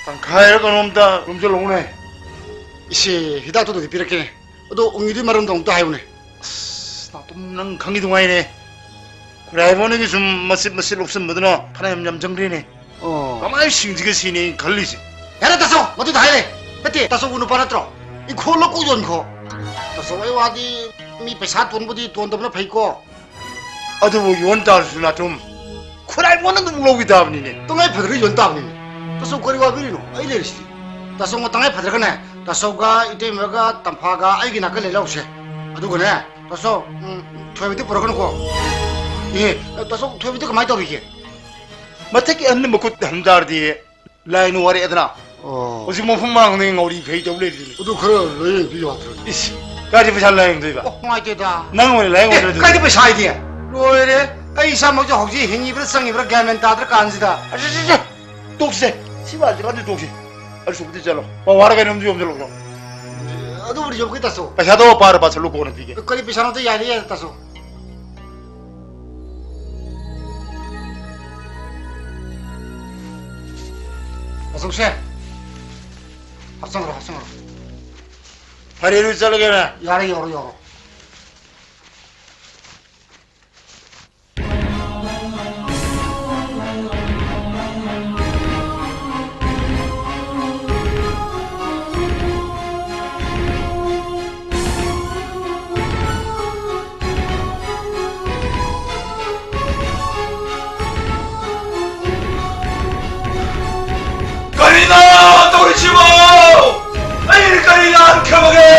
ꯇꯪꯈꯥꯏꯔ ꯀꯩꯅꯣꯝꯇ ꯌꯣꯝꯁꯤꯜꯂꯛꯎꯅꯦ꯫ ꯏꯆꯦ, ꯍꯤꯗꯥꯛꯇꯨꯗꯤ ꯄꯤꯔꯛꯀꯦꯅꯦ꯫ ꯑꯗꯣ ꯎꯪꯉꯤꯗꯨꯒꯤ ꯃꯔꯝꯗꯣ ꯑꯃꯨꯛꯇ ꯍꯥꯏꯌꯨꯅꯦ꯫ ꯑꯁ, ꯅꯥꯇꯣꯝ, ꯅꯪ ꯈꯪꯉꯤꯗꯨ ꯉꯥꯏꯅꯦ꯫ ꯈꯨꯔꯥꯏꯕꯣꯟꯒꯤ ꯁꯨꯝ ꯃꯆꯤꯠ ꯃꯆꯤꯠ ꯂꯧꯁꯤꯟꯕꯗꯨꯅ ꯐꯅꯌꯥꯝ ꯌꯥꯝꯖꯪꯈ꯭ꯔꯦꯅꯦ꯫ ꯑꯣ꯫ ꯀꯃꯥꯏꯅ ꯁꯤꯡꯁꯤꯒꯦ ꯁꯤꯅꯦ ꯑꯩꯅ ꯈꯜꯂꯤꯁꯦ꯫ ꯌꯥꯔꯦ ꯇꯥꯆꯧ, ꯃꯗꯨꯗ ꯍꯥꯏꯔꯦ꯫ ꯅꯠꯇꯦ, ꯇꯥꯆꯧꯕꯨ ꯅꯨꯄꯥ ꯅꯠꯇ꯭ꯔꯣ? ꯏꯪꯈꯣꯜ ꯂꯧ ꯀꯣꯛ ꯌꯣꯟꯈꯣ꯫ ꯇꯥꯆꯧ, ꯑꯩ ꯋꯥꯗꯤ ꯃꯤ ꯄꯩꯁꯥ ꯇꯣꯟꯕꯨꯗꯤ ꯇꯣꯟꯗꯕꯅ ꯐꯩꯀꯣ꯫ ꯑꯗꯨꯕꯨ ꯌꯣꯟ ꯇꯥꯔꯁꯨ ꯅꯥꯇꯣꯝ, ꯈꯨꯔꯥꯏꯕꯣꯟꯅ ꯑꯗꯨꯝ ꯂꯧꯈꯤ ꯇꯥꯕꯅꯤꯅꯦ꯫ ꯇꯉꯥꯏ ꯐꯗ꯭ꯔꯒ ꯌꯣꯟ ꯇꯥꯕꯅꯤꯅꯦ꯫ ꯇꯥꯆꯧ ꯀꯔꯤ ꯋꯥꯕꯤꯔꯤꯅꯣ? ꯑꯩ ꯂꯩꯔꯤꯁꯤꯗꯤ꯫ ꯇꯥꯆꯧ ꯇꯉꯥꯏ ꯐꯗ꯭ꯔꯒꯅꯦ, ꯇꯥꯆꯧꯒ ꯏꯇꯩꯃꯒ ꯇꯝꯐꯥꯒ ꯑꯩꯒꯤ ꯅꯥꯀꯟ ꯂꯩ ꯂꯧꯁꯦ꯫ ꯑꯗꯨꯒꯅꯦ, ꯇꯥꯆꯧ, ꯎꯝ, ꯊꯣꯏꯕꯗꯤ ꯄꯨꯔꯛꯀꯅꯨꯀꯣ꯫ ꯑꯦ, ꯇꯥꯆꯧ, ꯊꯣꯏꯕꯗꯤ ꯀꯃꯥꯏꯅ ꯇꯧꯔꯤꯒꯦ? ꯃꯊꯛꯀꯤ ꯑꯍꯟꯅ ꯃꯈꯨꯠ ꯍꯟ ꯇꯥꯔꯗꯤ ꯂꯥꯏꯅ ꯋꯥꯔꯛꯑꯦꯗꯅ꯫ ꯑꯣ꯫ ꯍꯧꯖꯤꯛ ꯃꯐꯝ ꯃꯥꯡꯗꯅ ꯉꯥꯎꯔꯤ ꯐꯩ ꯇꯧ ꯂꯩꯔꯤꯗꯨꯅꯤ꯫ ꯑꯗꯨ ꯈꯔ ꯂꯥꯏꯌꯦꯡꯕꯤꯌꯨ ꯌꯥꯗ꯭ꯔꯣ? ꯏꯁ, ꯀꯥꯏꯗ ꯄꯩꯁꯥ ꯂꯥꯏꯌꯦꯡꯗꯣꯏꯕ? ꯑꯣ, ꯅꯨꯡꯉꯥꯏꯇꯦꯗ꯫ ꯅꯪ ꯑꯣꯏꯅ ꯂꯥꯏꯌꯦꯡꯉꯣ ꯑꯦ, ꯑꯗꯨꯗꯤ꯫ ꯀꯥꯏꯗ ꯄꯩꯁꯥ ꯍꯥꯏꯗꯤ? ꯂꯣꯏꯔꯦ꯫ ꯑꯩ ꯏꯁꯥꯃꯛꯁꯨ ꯍꯧꯖꯤꯛ ꯍꯤꯡꯉꯤꯕ꯭ꯔꯥ ꯆꯪꯉꯤꯕ꯭ꯔꯥ ꯒ꯭ꯌꯥꯟ ꯃꯦꯟ ꯇꯥꯗ꯭ꯔ ꯀꯥꯟꯁꯤꯗ꯫ ꯑꯁ, ꯑꯁ, ꯑꯁ, ꯇꯣꯛꯁꯤꯁꯦ꯫ ꯁꯤ ꯋꯥꯁꯦ ꯀꯥꯟꯗ ꯇꯣꯛꯁꯤ꯫ ꯑꯗꯨ ꯁꯨꯕꯗꯤ ꯆꯠꯂꯣ꯫ ꯄꯋꯥꯔ ꯀꯩꯅꯣꯝꯗꯤ ꯌꯣꯝꯁꯤꯜꯂꯛꯂꯣ꯫ ꯑꯗꯨꯕꯨꯗꯤ ꯌꯣꯝꯒꯦ ꯇꯥꯆꯧ꯫ ꯄꯩꯁꯥꯗꯣ ꯄꯥꯔ ꯄꯥꯁꯜꯂꯨ, ꯀꯣꯟꯅ ꯄꯤꯒꯦ꯫ ꯀꯔꯤ ꯄꯩꯁꯥꯅꯣ ꯑꯝꯇ ꯌꯥꯏꯅꯦ, ꯌꯥꯏꯅꯦ ꯇꯥꯆꯧ꯫ ꯇꯥꯆꯧꯁꯦ꯫ ꯍꯥꯞꯆꯟꯈ꯭ꯔꯣ, ꯍꯥꯞꯆꯟꯈ꯭ꯔꯣ꯫ ꯐꯔꯦ, ꯑꯗꯨ ꯆꯠꯂꯒꯦꯅꯦ꯫ ꯌꯥꯔꯦ, ꯌꯧꯔꯣ, ꯌꯧꯔꯣ꯫ ꯀꯔꯤꯅꯣ ꯇꯧꯔꯤꯁꯤꯕꯣ? ꯑꯩꯅ ꯀꯔꯤ ꯂꯥꯟꯈ꯭ꯔꯕꯒꯦ?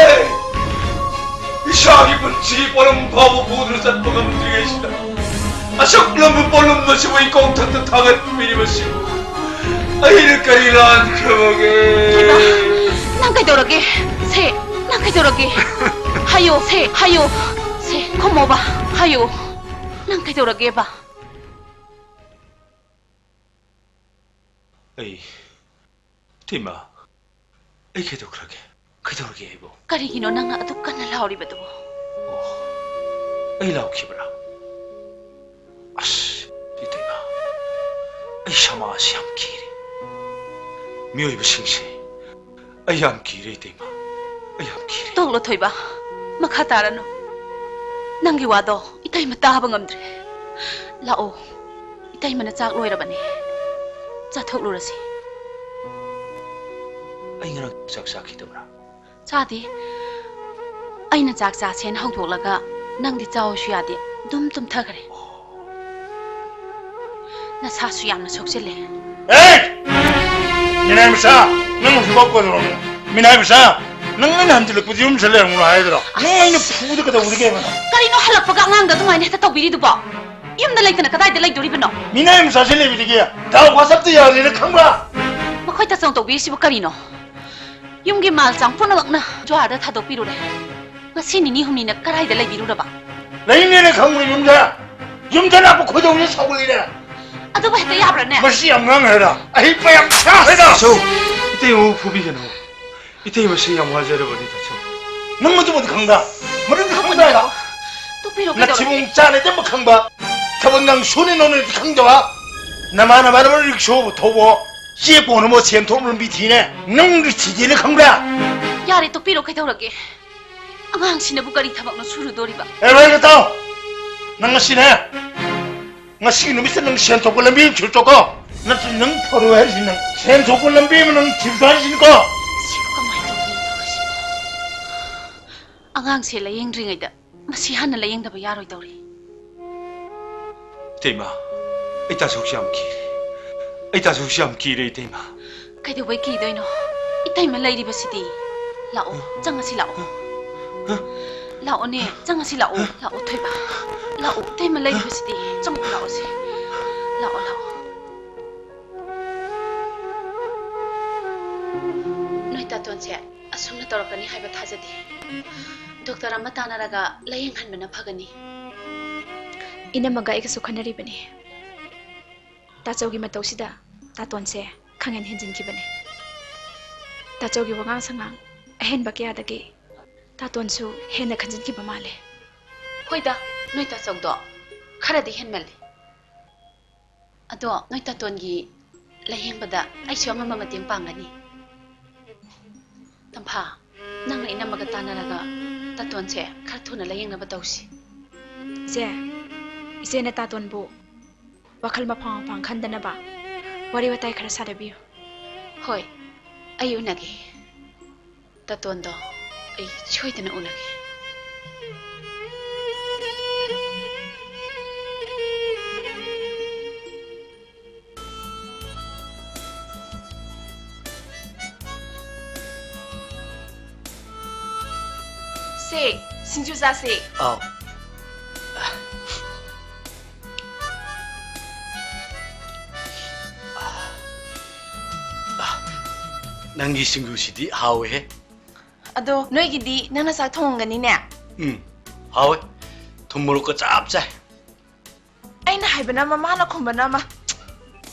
ꯏꯁꯥꯒꯤ ꯄꯨꯟꯁꯤ ꯄꯣꯠꯂꯨꯝ ꯐꯥꯎꯕ ꯄꯨꯗꯨꯅ ꯆꯠꯄ ꯉꯝꯗ꯭ꯔꯤꯉꯩꯁꯤꯗ, ꯑꯁꯨꯛ ꯂꯨꯝꯕ ꯄꯣꯠꯂꯨꯝ ꯑꯁꯤꯕꯨ ꯏꯀꯣꯛ ꯊꯛꯇ ꯊꯥꯡꯒꯠꯄꯤꯔꯤꯕꯁꯤꯕꯨ ꯑꯩꯅ ꯀꯔꯤ ꯂꯥꯟꯈ꯭ꯔꯕꯒꯦ? ꯊꯣꯏꯕ, ꯅꯪ ꯀꯩꯗꯧꯔꯒꯦ? ꯁꯦ, ꯅꯪ ꯀꯩꯗꯧꯔꯒꯦ? ꯍꯥꯏꯌꯣ, ꯁꯦ, ꯍꯥꯏꯌꯣ꯫ ꯁꯦ, ꯈꯨꯝꯃꯣꯕ, ꯍꯥꯏꯌꯣ꯫ ꯅꯪ ꯀꯩꯗꯧꯔꯒꯦꯕ? ꯑꯩ, ꯏꯇꯩꯃ, ꯑꯩ ꯀꯩꯗꯧꯈ꯭ꯔꯒꯦ? ꯀꯩꯗꯧꯔꯒꯦ ꯑꯩꯕꯨ? ꯀꯔꯤꯒꯤꯅꯣ ꯅꯪꯅ ꯑꯗꯨꯛ ꯀꯟꯅ ꯂꯥꯎꯔꯤꯕꯗꯨꯕꯨ? ꯑꯣ, ꯑꯩ ꯂꯥꯎꯈꯤꯕ꯭ꯔꯥ? ꯑꯁ, ꯏꯇꯩꯃ, ꯑꯩ ꯁꯃꯥꯖꯁꯤ ꯌꯥꯝ ꯀꯤꯔꯦ꯫ ꯃꯤꯑꯣꯏꯕꯁꯤꯡꯁꯦ ꯑꯩ ꯌꯥꯝ ꯀꯤꯔꯦ, ꯏꯇꯩꯃ꯫ ꯑꯩ ꯌꯥꯝ ꯀꯤꯔꯦ꯫ ꯇꯣꯛꯂꯣ ꯊꯣꯏꯕ, ꯃꯈꯥ ꯇꯥꯔꯅꯨ꯫ ꯅꯪꯒꯤ ꯋꯥꯗꯣ ꯏꯇꯩꯃ ꯇꯥꯕ ꯉꯝꯗ꯭ꯔꯦ꯫ ꯂꯥꯛꯑꯣ, ꯏꯇꯩꯃꯅ ꯆꯥꯛ ꯂꯣꯏꯔꯕꯅꯦ, ꯆꯥꯊꯣꯛꯂꯨꯔꯁꯤ꯫ ꯑꯩ ꯉꯔꯥꯡ ꯆꯥꯛ ꯆꯥꯈꯤꯗꯕ꯭ꯔꯥ? ꯆꯥꯗꯦ꯫ ꯑꯩꯅ ꯆꯥꯛ ꯆꯥꯁꯦꯅ ꯍꯧꯗꯣꯛꯂꯒ ꯅꯪꯗꯤ ꯆꯥꯎꯁꯨ ꯌꯥꯗꯦ, ꯑꯗꯨꯝ ꯇꯨꯝꯊꯈ꯭ꯔꯦ꯫ ꯅꯁꯥꯁꯨ ꯌꯥꯝꯅ ꯁꯣꯛꯆꯤꯜꯂꯦ꯫ ꯑꯦ! ꯃꯤꯅꯥꯏ ꯃꯆꯥ, ꯅꯪ ꯍꯧꯖꯤꯛꯐꯥꯎ ꯀꯣꯟꯅꯔꯣꯝꯅꯦ꯫ ꯃꯤꯅꯥꯏ ꯃꯆꯥ, ꯅꯪ ꯑꯩꯅ ꯍꯟꯖꯤꯜꯂꯛꯄꯁꯤ ꯌꯨꯝꯁꯤꯗ ꯂꯩꯔꯝꯃꯨꯔꯣ ꯍꯥꯏꯗ꯭ꯔꯣ? ꯅꯪ ꯑꯩꯅ ꯐꯨꯗ ꯀꯩꯗꯧꯕꯗꯤ ꯀꯩꯅꯣ? ꯀꯔꯤꯅꯣ ꯍꯜꯂꯛꯄꯒ ꯑꯉꯥꯡꯗ ꯑꯗꯨꯃꯥꯏꯅ ꯍꯦꯛꯇ ꯇꯧꯕꯤꯔꯤꯗꯨꯕꯣ? ꯌꯨꯝꯗ ꯂꯩꯇꯅ ꯀꯗꯥꯏꯗ ꯂꯩꯗꯣꯔꯤꯕꯅꯣ? ꯃꯤꯅꯥꯏ ꯃꯆꯥꯁꯤ ꯂꯩꯕꯗꯒꯤ ꯗꯥꯎ ꯋꯥꯆꯞꯇ ꯌꯥꯗ꯭ꯔꯦꯅ ꯈꯪꯕ꯭ꯔꯥ? ꯃꯈꯣꯏ ꯇꯥꯆꯧ ꯇꯧꯕꯤꯔꯤꯁꯤꯕꯨ ꯀꯔꯤꯅꯣ? ꯌꯨꯝꯒꯤ ꯃꯥꯜ ꯆꯥꯡ ꯄꯨꯝꯅꯃꯛꯅ ꯖꯨꯍꯥꯔꯗ ꯊꯥꯗꯣꯛꯄꯤꯔꯨꯔꯦ꯫ ꯉꯁꯤ ꯅꯤꯅꯤ ꯍꯨꯝꯅꯤꯅ ꯀꯗꯥꯏꯗ ꯂꯩꯕꯤꯔꯨꯔꯕ? ꯂꯩꯅꯦꯅ ꯈꯪꯕ꯭ꯔꯥ ꯌꯨꯝꯗ? ꯌꯨꯝꯗ ꯂꯥꯛꯄ ꯈꯣꯏꯗꯧꯁꯦ ꯁꯥꯎꯒꯠꯂꯤꯅꯦ꯫ ꯑꯗꯨꯕꯨ ꯍꯦꯛꯇ ꯌꯥꯕ꯭ꯔꯥꯅꯦ? ꯃꯁꯤ ꯌꯥꯝ ꯉꯥꯡ ꯍꯥꯏꯔ? ꯑꯍꯩ ꯄꯥ ꯌꯥꯝ ꯁꯥ ꯍꯥꯏꯔ? ꯁꯧ! ꯏꯇꯩꯃꯕꯨ ꯐꯨꯕꯤꯒꯅꯨ꯫ ꯏꯇꯩꯃꯁꯤ ꯌꯥꯝ ꯋꯥꯖꯔꯕꯅꯤ, ꯇꯥꯆꯧ꯫ ꯅꯪ ꯑꯗꯨꯃꯗꯤ ꯈꯪꯕ꯭ꯔꯥ? ꯃꯗꯨꯗꯤ ꯈꯪꯕ꯭ꯔꯥ? ꯇꯣꯛꯄꯤꯔꯣ, ꯅꯊꯤꯕꯣꯡ ꯀꯩꯗꯧꯔꯒꯦ? ꯆꯥꯅ ꯏꯇꯩꯃ ꯈꯪꯕ꯫ ꯊꯕꯛ ꯅꯪ ꯁꯨꯅꯤ ꯅꯣꯅꯦꯗꯤ ꯈꯪꯗꯕ꯫ ꯅꯃꯥꯟꯅꯕ ꯑꯃ ꯔꯤꯛꯁꯣꯕꯨ ꯊꯧꯕꯣ, ꯆꯦ ꯄꯣꯟꯅꯕ ꯁꯦꯟ ꯊꯣꯛꯅꯕ ꯂꯝꯕꯤ ꯊꯤꯅꯦ꯫ ꯅꯪꯗꯤ ꯊꯤꯗꯦꯅ ꯈꯪꯕ꯭ꯔꯥ? ꯌꯥꯔꯦ, ꯇꯣꯛꯄꯤꯔꯣ, ꯀꯩꯗꯧꯔꯒꯦ? ꯑꯉꯥꯡꯁꯤꯅꯕꯨ ꯀꯔꯤ ꯊꯕꯛꯅꯣ ꯁꯨꯔꯨꯗꯣꯔꯤꯕ? ꯑꯦ, ꯚꯥꯏ, ꯇꯥꯎ꯫ ꯅꯪ ꯉꯁꯤꯅꯦ, ꯉꯁꯤꯒꯤ ꯅꯨꯃꯤꯠꯁꯤꯗ ꯅꯪ ꯁꯦꯟ ꯊꯣꯛꯄ ꯂꯝꯕꯤ ꯑꯃ ꯊꯤꯔꯨꯆꯣꯀꯣ꯫ ꯅꯠꯇ꯭ꯔꯗꯤ ꯅꯪ ꯐꯔꯣꯏ ꯍꯥꯏꯔꯤꯁꯤ, ꯅꯪ ꯁꯦꯟ ꯊꯣꯛꯄ ꯂꯝꯕꯤ ꯑꯃ ꯅꯪ ꯊꯤꯔꯨꯆꯣ ꯍꯥꯏꯔꯤꯁꯤꯅꯤꯀꯣ꯫ ꯁꯤꯕꯨ ꯀꯃꯥꯏꯅ ꯇꯧꯗꯣꯏꯅꯣ ꯇꯧꯔꯤꯁꯤꯕꯣ? ꯑꯉꯥꯡꯁꯦ ꯂꯥꯌꯦꯡꯗ꯭ꯔꯤꯉꯩꯗ ꯃꯁꯤ ꯍꯥꯟꯅ ꯂꯥꯌꯦꯡꯗꯕ ꯌꯥꯔꯣꯏꯗꯧꯔꯤ꯫ ꯏꯇꯩꯃ, ꯑꯩ ꯇꯥꯆꯧꯁꯤ ꯌꯥꯝ ꯀꯤꯔꯦ꯫ ꯑꯩ ꯇꯥꯆꯧꯁꯤ ꯌꯥꯝ ꯀꯤꯔꯦ, ꯏꯇꯩꯃ꯫ ꯀꯩꯗꯧꯕꯩ ꯀꯤꯗꯣꯏꯅꯣ? ꯏꯇꯩꯃ ꯂꯩꯔꯤꯕꯁꯤꯗꯤ꯫ ꯂꯥꯛꯑꯣ, ꯆꯪꯉꯁꯤ ꯂꯥꯛꯑꯣ꯫ ꯂꯥꯛꯑꯣꯅꯦ, ꯆꯪꯉꯁꯤ ꯂꯥꯛꯑꯣ꯫ ꯂꯥꯛꯑꯣ ꯊꯣꯏꯕ꯫ ꯂꯥꯛꯑꯣ, ꯏꯇꯩꯃ ꯂꯩꯔꯤꯕꯁꯤꯗꯤ꯫ ꯆꯪꯉꯣ ꯂꯥꯛꯑꯣꯁꯦ꯫ ꯂꯥꯛꯑꯣ, ꯂꯥꯛꯑꯣ꯫ ꯅꯣꯏ ꯇꯥꯇꯣꯟꯁꯦ ꯑꯁꯨꯝꯅ ꯇꯧꯔꯛꯀꯅꯤ ꯍꯥꯏꯕ ꯊꯥꯖꯗꯦ꯫ ꯗꯣꯛꯇꯔ ꯑꯃ ꯇꯥꯟꯅꯔꯒ ꯂꯥꯌꯦꯡꯍꯟꯕꯅ ꯐꯒꯅꯤ꯫ ꯏꯅꯝꯃꯒ ꯑꯩꯒꯁꯨ ꯈꯟꯅꯔꯤꯕꯅꯤ꯫ ꯇꯥꯆꯧꯒꯤ ꯃꯇꯧꯁꯤꯗ ꯇꯥꯇꯣꯟꯁꯦ ꯈꯪꯍꯦꯟ ꯍꯦꯟꯖꯤꯟꯈꯤꯕꯅꯤ꯫ ꯇꯥꯆꯧꯒꯤ ꯋꯥꯉꯥꯡ ꯁꯉꯥꯡ ꯑꯍꯦꯟꯕ ꯀꯌꯥꯗꯒꯤ ꯇꯥꯇꯣꯟꯁꯨ ꯍꯦꯟꯅ ꯈꯟꯖꯤꯟꯈꯤꯕ ꯃꯥꯜꯂꯦ꯫ ꯍꯣꯏꯗ, ꯅꯣꯏ ꯇꯥꯆꯧꯗꯣ ꯈꯔꯗꯤ ꯍꯦꯟꯃꯜꯂꯦ꯫ ꯑꯗꯣ ꯅꯣꯏ ꯇꯥꯇꯣꯟꯒꯤ ꯂꯥꯌꯦꯡꯕꯗ ꯑꯩꯁꯨ ꯑꯉꯝꯕ ꯃꯇꯦꯡ ꯄꯥꯡꯒꯅꯤ꯫ ꯇꯝꯐꯥ, ꯅꯪꯅ ꯏꯅꯝꯃꯒ ꯇꯥꯟꯅꯔꯒ ꯇꯥꯇꯣꯟꯁꯦ ꯈꯔ ꯊꯨꯅ ꯂꯥꯌꯦꯡꯅꯕ ꯇꯧꯁꯤ꯫ ꯏꯆꯦ, ꯏꯆꯦꯅ ꯇꯥꯇꯣꯟꯕꯨ ꯋꯥꯈꯜ ꯃꯐꯥꯡ ꯃꯐꯥꯡ ꯈꯟꯗꯅꯕ ꯋꯥꯔꯤ ꯋꯥꯇꯥꯏ ꯈꯔ ꯁꯥꯗꯕꯤꯌꯨ꯫ ꯍꯣꯏ, ꯑꯩ ꯎꯅꯒꯦ꯫ ꯇꯥꯇꯣꯟꯗꯣ ꯑꯩ ꯁꯣꯏꯗꯅ ꯎꯅꯒꯦ꯫ ꯁꯦ, ꯁꯤꯡꯖꯨ ꯆꯥꯁꯦ꯫ ꯑꯥꯎ꯫ ꯅꯪꯒꯤ ꯁꯤꯡꯖꯨꯁꯤꯗꯤ ꯍꯥꯎꯋꯦꯍꯦ꯫ ꯑꯗꯣ ꯅꯣꯏꯒꯤꯗꯤ ꯅꯪꯅ ꯆꯥꯛ ꯊꯣꯡꯉꯝꯒꯅꯤꯅꯦ? ꯎꯝ, ꯍꯥꯎꯋꯦ꯫ ꯊꯨꯝ ꯃꯣꯔꯣꯛꯀ ꯆꯞ ꯆꯥꯏ꯫ ꯑꯩꯅ ꯍꯥꯏꯕꯅ ꯑꯃ, ꯃꯥꯅ ꯈꯨꯝꯕꯅ ꯑꯃ꯫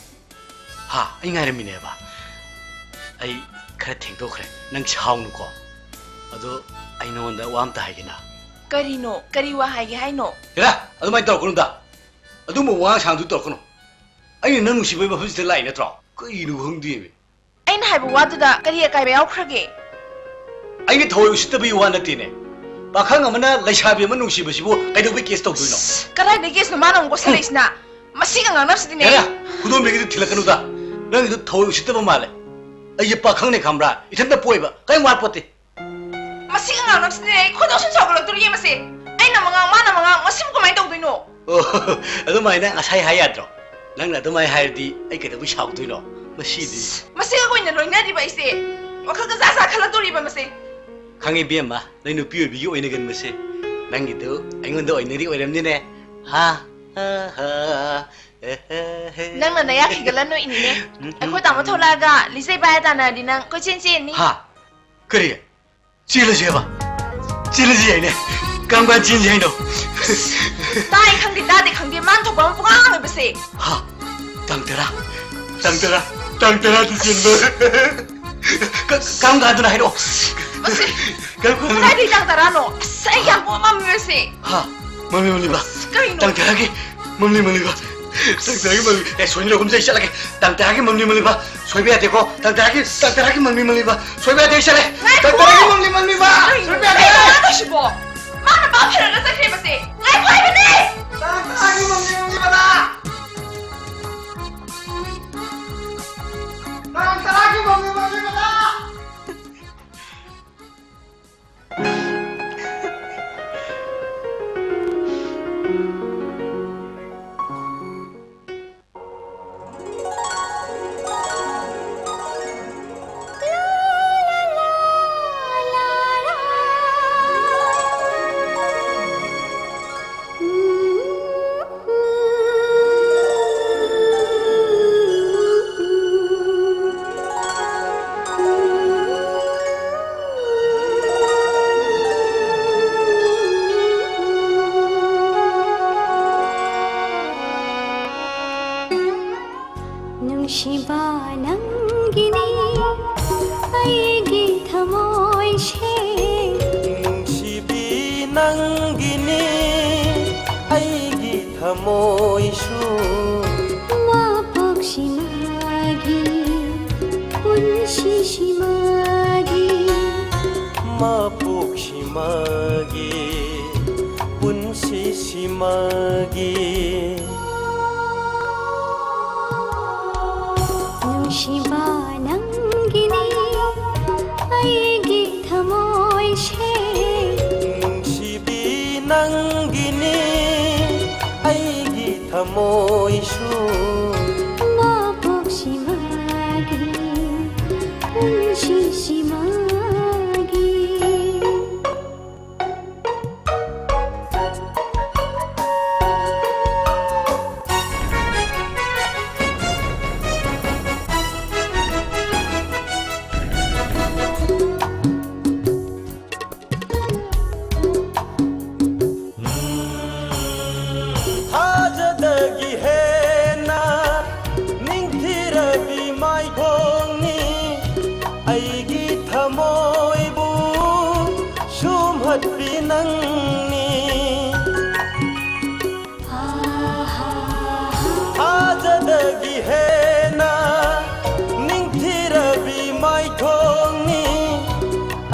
ꯍꯥ, ꯑꯩ ꯉꯥꯏꯔꯝꯃꯤꯅꯦꯕ꯫ ꯑꯩ ꯈꯔ ꯊꯦꯡꯗꯣꯛꯈ꯭ꯔꯦ꯫ ꯅꯪ ꯁꯥꯎꯅꯨꯀꯣ꯫ ꯑꯗꯣ ꯑꯩ ꯅꯉꯣꯟꯗ ꯋꯥ ꯑꯝꯇ ꯍꯥꯏꯒꯦꯅ꯫ ꯀꯔꯤꯅꯣ? ꯀꯔꯤ ꯋꯥ ꯍꯥꯏꯒꯦ ꯍꯥꯏꯅꯣ? ꯍꯦꯔꯥ, ꯑꯗꯨꯃꯥꯏꯅ ꯇꯧꯔꯛꯀꯅꯨꯗ꯫ ꯑꯗꯨꯝꯕ ꯋꯥꯉꯥꯡ ꯁꯥꯉꯥꯡꯗꯨ ꯇꯧꯔꯛꯀꯅꯨ꯫ ꯑꯩꯅ ꯅꯪ ꯅꯨꯡꯁꯤꯕꯒꯤ ꯃꯐꯝꯁꯤꯗ ꯂꯥꯛꯏ ꯅꯠꯇ꯭ꯔꯣ? ꯀꯩꯅꯣ ꯈꯪꯗꯦꯃꯤ꯫ ꯑꯩꯅ ꯍꯥꯏꯕ ꯋꯥꯗꯨꯗ ꯀꯔꯤ ꯑꯀꯥꯏꯕ ꯌꯥꯎꯈ꯭ꯔꯒꯦ? ꯑꯩꯅ ꯊꯑꯣꯏ ꯎꯁꯤꯠꯇꯕꯒꯤ ꯋꯥ ꯅꯠꯇꯦꯅꯦ꯫ ꯄꯥꯈꯪ ꯑꯃꯅ ꯂꯩꯁꯥꯕꯤ ꯑꯃ ꯅꯨꯡꯁꯤꯕꯁꯤꯕꯨ ꯀꯩꯗꯧꯕꯩ ꯀꯦꯁ ꯇꯧꯗꯣꯏꯅꯣ? ꯀꯗꯥꯏꯗꯒꯤ ꯀꯦꯁꯅꯣ ꯃꯥꯅ ꯑꯃꯨꯛ ꯀꯣꯠꯁꯜꯂꯛꯏꯁꯤꯅ? ꯃꯁꯤꯒ ꯉꯥꯡꯅꯕꯁꯤꯗꯤꯅꯦ ꯌꯥꯔꯦ, ꯑꯩ ꯈꯨꯗꯣꯝꯕꯤꯒꯤꯗꯨ ꯊꯤꯜꯂꯛꯀꯅꯨꯗ꯫ ꯅꯪꯒꯤꯗꯨ ꯊꯑꯣꯏ ꯎꯁꯤꯠꯇꯕ ꯃꯥꯜꯂꯦ꯫ ꯑꯩꯁꯦ ꯄꯥꯈꯪꯅꯦ ꯈꯪꯕ꯭ꯔꯥ? ꯏꯊꯟꯇ ꯄꯣꯛꯏꯕ, ꯀꯔꯤꯝ ꯋꯥꯠꯄꯣꯠꯇꯦ꯫ ꯃꯁꯤꯒ ꯉꯥꯡꯅꯕꯁꯤꯗꯤꯅꯦ ꯑꯩ ꯈꯣꯏꯗꯧ ꯁꯨꯝ ꯁꯥꯎꯒꯠꯂꯛꯇꯣꯔꯤꯌꯦ ꯃꯁꯤ꯫ ꯑꯩꯅ ꯃꯉꯥꯡ, ꯃꯥꯅ ꯃꯉꯥꯡ, ꯃꯁꯤꯕꯨ ꯀꯃꯥꯏꯅ ꯇꯧꯗꯣꯏꯅꯣ? ꯑꯣ, ꯑꯗꯨꯃꯥꯏꯅ ꯉꯁꯥꯏ ꯍꯥꯏ ꯌꯥꯗ꯭ꯔꯣ? ꯅꯪꯅ ꯑꯗꯨꯃꯥꯏꯅ ꯍꯥꯏꯔꯗꯤ ꯑꯩ ꯀꯩꯗꯧꯕꯩ ꯁꯥꯎꯗꯣꯏꯅꯣ? ꯃꯁꯤꯗꯤ꯫ ꯃꯁꯤꯒ ꯑꯣꯏꯅ ꯂꯣꯏꯅꯔꯤꯕ ꯑꯩꯁꯦ ꯋꯥꯈꯜꯒ ꯖꯥꯠ ꯖꯥꯠ ꯈꯜꯂꯛꯇꯣꯔꯤꯕ ꯃꯁꯤ꯫ ꯈꯪꯉꯦ ꯏꯕꯦꯝꯃ, ꯅꯣꯏ ꯅꯨꯄꯤ ꯑꯣꯏꯕꯒꯤ ꯑꯣꯏꯅꯒꯟꯕꯁꯦ꯫ ꯅꯪꯒꯤꯗꯨ ꯑꯩꯉꯣꯟꯗ ꯑꯣꯏꯅꯗꯤ ꯑꯣꯏꯔꯝꯅꯤꯅꯦ꯫ ꯍꯥ, ꯍꯥ, ꯍꯥ, ꯑꯦ, ꯍꯦ, ꯍꯦ꯫ ꯅꯪꯅ ꯅꯌꯥ ꯈꯤꯒꯠꯂ ꯅꯣꯛꯏꯅꯤꯅꯦ꯫ ꯎꯝ, ꯎꯝ, ꯑꯩꯈꯣꯏ ꯇꯥꯃꯣ ꯎꯝ꯫ ꯊꯣꯛꯂꯛꯑꯒ ꯂꯤꯆꯩ ꯄꯥꯏꯔ ꯇꯥꯟꯅꯔꯗꯤ ꯅꯪ ꯀꯣꯏꯆꯦꯟ ꯆꯦꯟꯅꯤ꯫ ꯍꯥ? ꯀꯔꯤ? ꯆꯦꯜꯂꯁꯦꯕ꯫ ꯆꯦꯜꯂꯁꯤ ꯍꯥꯏꯅꯦ꯫ ꯀꯔꯝ ꯀꯥꯟ ꯆꯦꯟꯁꯤ ꯍꯥꯏꯅꯣ? ꯇꯥꯏ ꯈꯪꯗꯦ, ꯇꯥꯗꯦ ꯈꯪꯗꯦ, ꯃꯥꯅ ꯊꯣꯛꯄ ꯑꯃ ꯄꯨꯡꯉꯥꯡ ꯉꯥꯡꯉꯦꯕꯁꯦ꯫ ꯍꯥ? ꯇꯥꯡ ꯇꯔꯥ? ꯇꯥꯡ ꯇꯔꯥ? ꯇꯥꯡ ꯇꯔꯥꯗ ꯆꯦꯟꯕ꯫ ꯀ-, ꯀꯔꯝ ꯀꯥꯟꯗꯅꯣ ꯍꯥꯏꯔꯛꯑꯣ꯫ ꯃꯁꯤ ꯀꯔꯝ ꯀꯥꯟꯗꯅꯣ? ꯀꯗꯥꯏꯗꯒꯤ ꯇꯥꯡ ꯇꯔꯥꯅꯣ? ꯑꯁ, ꯑꯩ ꯌꯥꯝ ꯀꯣꯛ ꯉꯥꯎꯔꯦꯁꯦ꯫ ꯍꯥ? ꯃꯃꯤ ꯃꯃꯤꯕ? ꯑꯁ, ꯀꯩꯅꯣ? ꯇꯥꯡ ꯇꯔꯥꯒꯤ ꯃꯃꯤ ꯃꯃꯤꯕ? ꯇꯥꯡ ꯇꯔꯥꯒꯤ ꯃꯃꯤ, ꯑꯦ, ꯁꯣꯏꯅ ꯂꯧꯒꯨꯝꯁꯦ, ꯑꯩ ꯆꯠꯂꯒꯦ꯫ ꯇꯥꯡ ꯇꯔꯥꯒꯤ ꯃꯝꯂꯤ ꯃꯝꯂꯤꯕ ꯁꯣꯏꯕ ꯌꯥꯗꯦꯀꯣ꯫ ꯇꯥꯡ ꯇꯔꯥꯒꯤ, ꯇꯥꯡ ꯇꯔꯥꯒꯤ ꯃꯝꯂꯤ ꯃꯝꯂꯤꯕ ꯁꯣꯏꯕ ꯌꯥꯗꯦ, ꯑꯩ ꯆꯠꯂꯦ꯫ ꯉꯥꯏꯈꯣ! ꯇꯥꯡ ꯇꯔꯥꯒꯤ ꯃꯝꯂꯤ ꯃꯝꯂꯤꯕ ꯀꯩꯅꯣ? ꯁꯣꯏꯕ ꯌꯥꯗꯦ꯫ ꯀꯩꯅꯣ ꯇꯧꯏꯁꯤꯕꯣ? ꯃꯥꯅ ꯃꯥ ꯐꯦꯔꯒ ꯆꯠꯈ꯭ꯔꯤꯕꯁꯦ꯫ ꯉꯥꯏꯈꯣ ꯍꯥꯏꯕꯅꯦ! ꯇꯥꯡ ꯇꯔꯥꯒꯤ ꯃꯝꯂꯤ ꯃꯝꯂꯤꯕꯗ! ꯇꯥꯡ ꯇꯔꯥꯒꯤ ꯃꯝꯂꯤ ꯃꯝꯂꯤꯕꯗ! ꯅꯨꯡꯁꯤꯕ ꯅꯪꯒꯤꯅꯤ ꯑꯩꯒꯤ ꯊꯃꯣꯏꯁꯦ꯫ ꯅꯨꯡꯁꯤꯕꯤ ꯅꯪꯒꯤꯅꯤ ꯑꯩꯒꯤ ꯊꯃꯣꯏꯁꯨ꯫ ꯃꯄꯣꯛꯁꯤꯃꯒꯤ ꯄꯨꯟꯁꯤꯁꯤꯃꯒꯤ꯫ ꯃꯄꯣꯛꯁꯤꯃꯒꯤ ꯄꯨꯟꯁꯤꯁꯤꯃꯒꯤ꯫ ꯅꯨꯡꯁꯤꯕ ꯅꯪꯒꯤꯅꯤ ꯑꯩꯒꯤ ꯊꯃꯣꯏꯁꯦ꯫ ꯅꯨꯡꯁꯤꯕꯤ ꯅꯪꯒꯤꯅꯤ ꯑꯩꯒꯤ ꯊꯃꯣꯏꯁꯨ꯫ ꯃꯄꯣꯛꯁꯤꯃꯒꯤ ꯄꯨꯟꯁꯤꯁꯤꯃꯒꯤ꯫ ꯊꯥꯖꯗꯒꯤ ꯍꯦ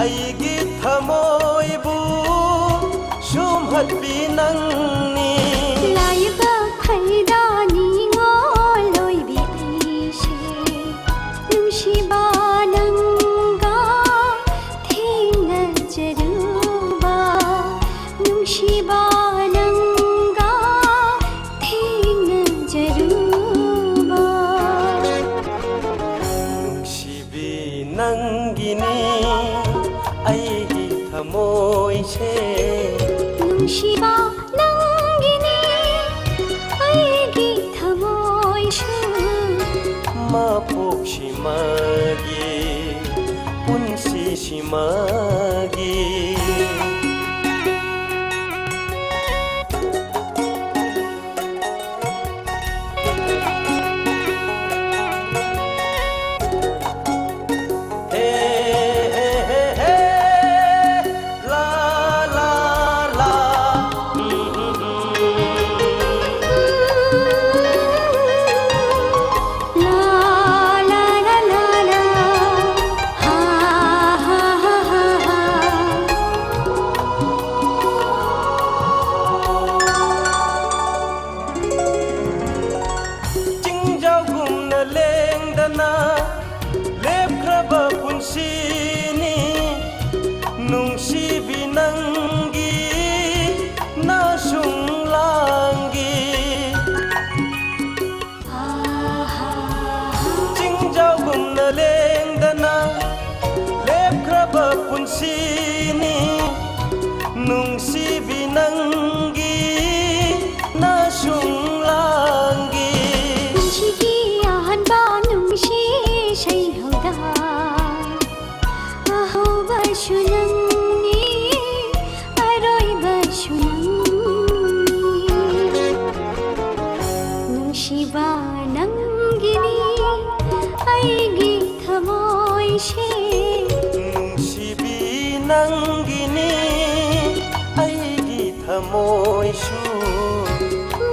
ꯑꯩꯒꯤ ꯊꯃꯣꯏꯕꯨ ꯁꯨꯝꯍꯠꯄꯤ ꯅꯪꯅꯤ꯫ ꯂꯥꯏꯕꯛ ꯐꯩꯗ ꯅꯤꯉꯣꯜ ꯑꯣꯏꯕꯤ ꯑꯩꯁꯦ, ꯅꯨꯡꯁꯤꯕ ꯅꯪꯒ ꯊꯦꯡꯅꯖꯔꯨꯕ, ꯅꯨꯡꯁꯤꯕ ꯅꯪꯒ ꯊꯦꯡꯅꯖꯔꯨꯕ꯫ ꯅꯨꯡꯁꯤꯕꯤ ꯅꯪꯒꯤꯅꯤ ꯑꯩꯒꯤ ꯊꯃꯣꯏꯁꯦ꯫ ꯅꯨꯡꯁꯤꯕ ꯅꯪꯒꯤꯅꯤ ꯑꯩꯒꯤ ꯊꯃꯣꯏꯁꯨ꯫ ꯃꯄꯣꯛꯁꯤꯃꯒꯤ ꯄꯨꯟꯁꯤꯁꯤꯃꯒꯤ꯫ ꯍꯦ, ꯍꯦ, ꯍꯦ, ꯍꯦ꯫ ꯂꯥ, ꯂꯥ, ꯂꯥ꯫ ꯂꯥ, ꯂꯥ, ꯂꯥ, ꯂꯥ, ꯂꯥ꯫ ꯍꯥ, ꯍꯥ, ꯍꯥ, ꯍꯥ, ꯍꯥ꯫ ꯆꯤꯡꯖꯥꯎꯒꯨꯝꯅ ꯂꯦꯡꯗꯅ ꯂꯦꯞꯈ꯭ꯔꯕ ꯄꯨꯟꯁꯤꯅꯤ꯫ ꯅꯨꯡꯁꯤꯕꯤ ꯅꯪꯒꯤ ꯅꯁꯨꯡ ꯂꯥꯡꯒꯤ꯫ ꯆꯤꯡꯖꯥꯎꯒꯨꯝꯅ ꯂꯦꯡꯗꯅ ꯂꯦꯞꯈ꯭ꯔꯕ ꯄꯨꯟꯁꯤꯅꯤ꯫ ꯅꯨꯡꯁꯤꯕꯤ ꯅꯪꯒꯤ ꯅꯁꯨꯡ ꯂꯥꯡꯒꯤ꯫ ꯄꯨꯟꯁꯤꯒꯤ ꯑꯍꯥꯟꯕ ꯅꯨꯡꯁꯤ ꯏꯁꯩ ꯍꯧꯗ ꯑꯍꯧꯕꯁꯨ ꯅꯪꯅꯤ, ꯑꯔꯣꯏꯕꯁꯨ ꯅꯪꯅꯤ꯫ ꯅꯨꯡꯁꯤꯕ ꯅꯪꯒꯤꯅꯤ ꯑꯩꯒꯤ ꯊꯃꯣꯏꯁꯦ꯫ ꯅꯨꯡꯁꯤꯕꯤ ꯅꯪꯒꯤꯅꯤ ꯑꯩꯒꯤ ꯊꯃꯣꯏꯁꯨ꯫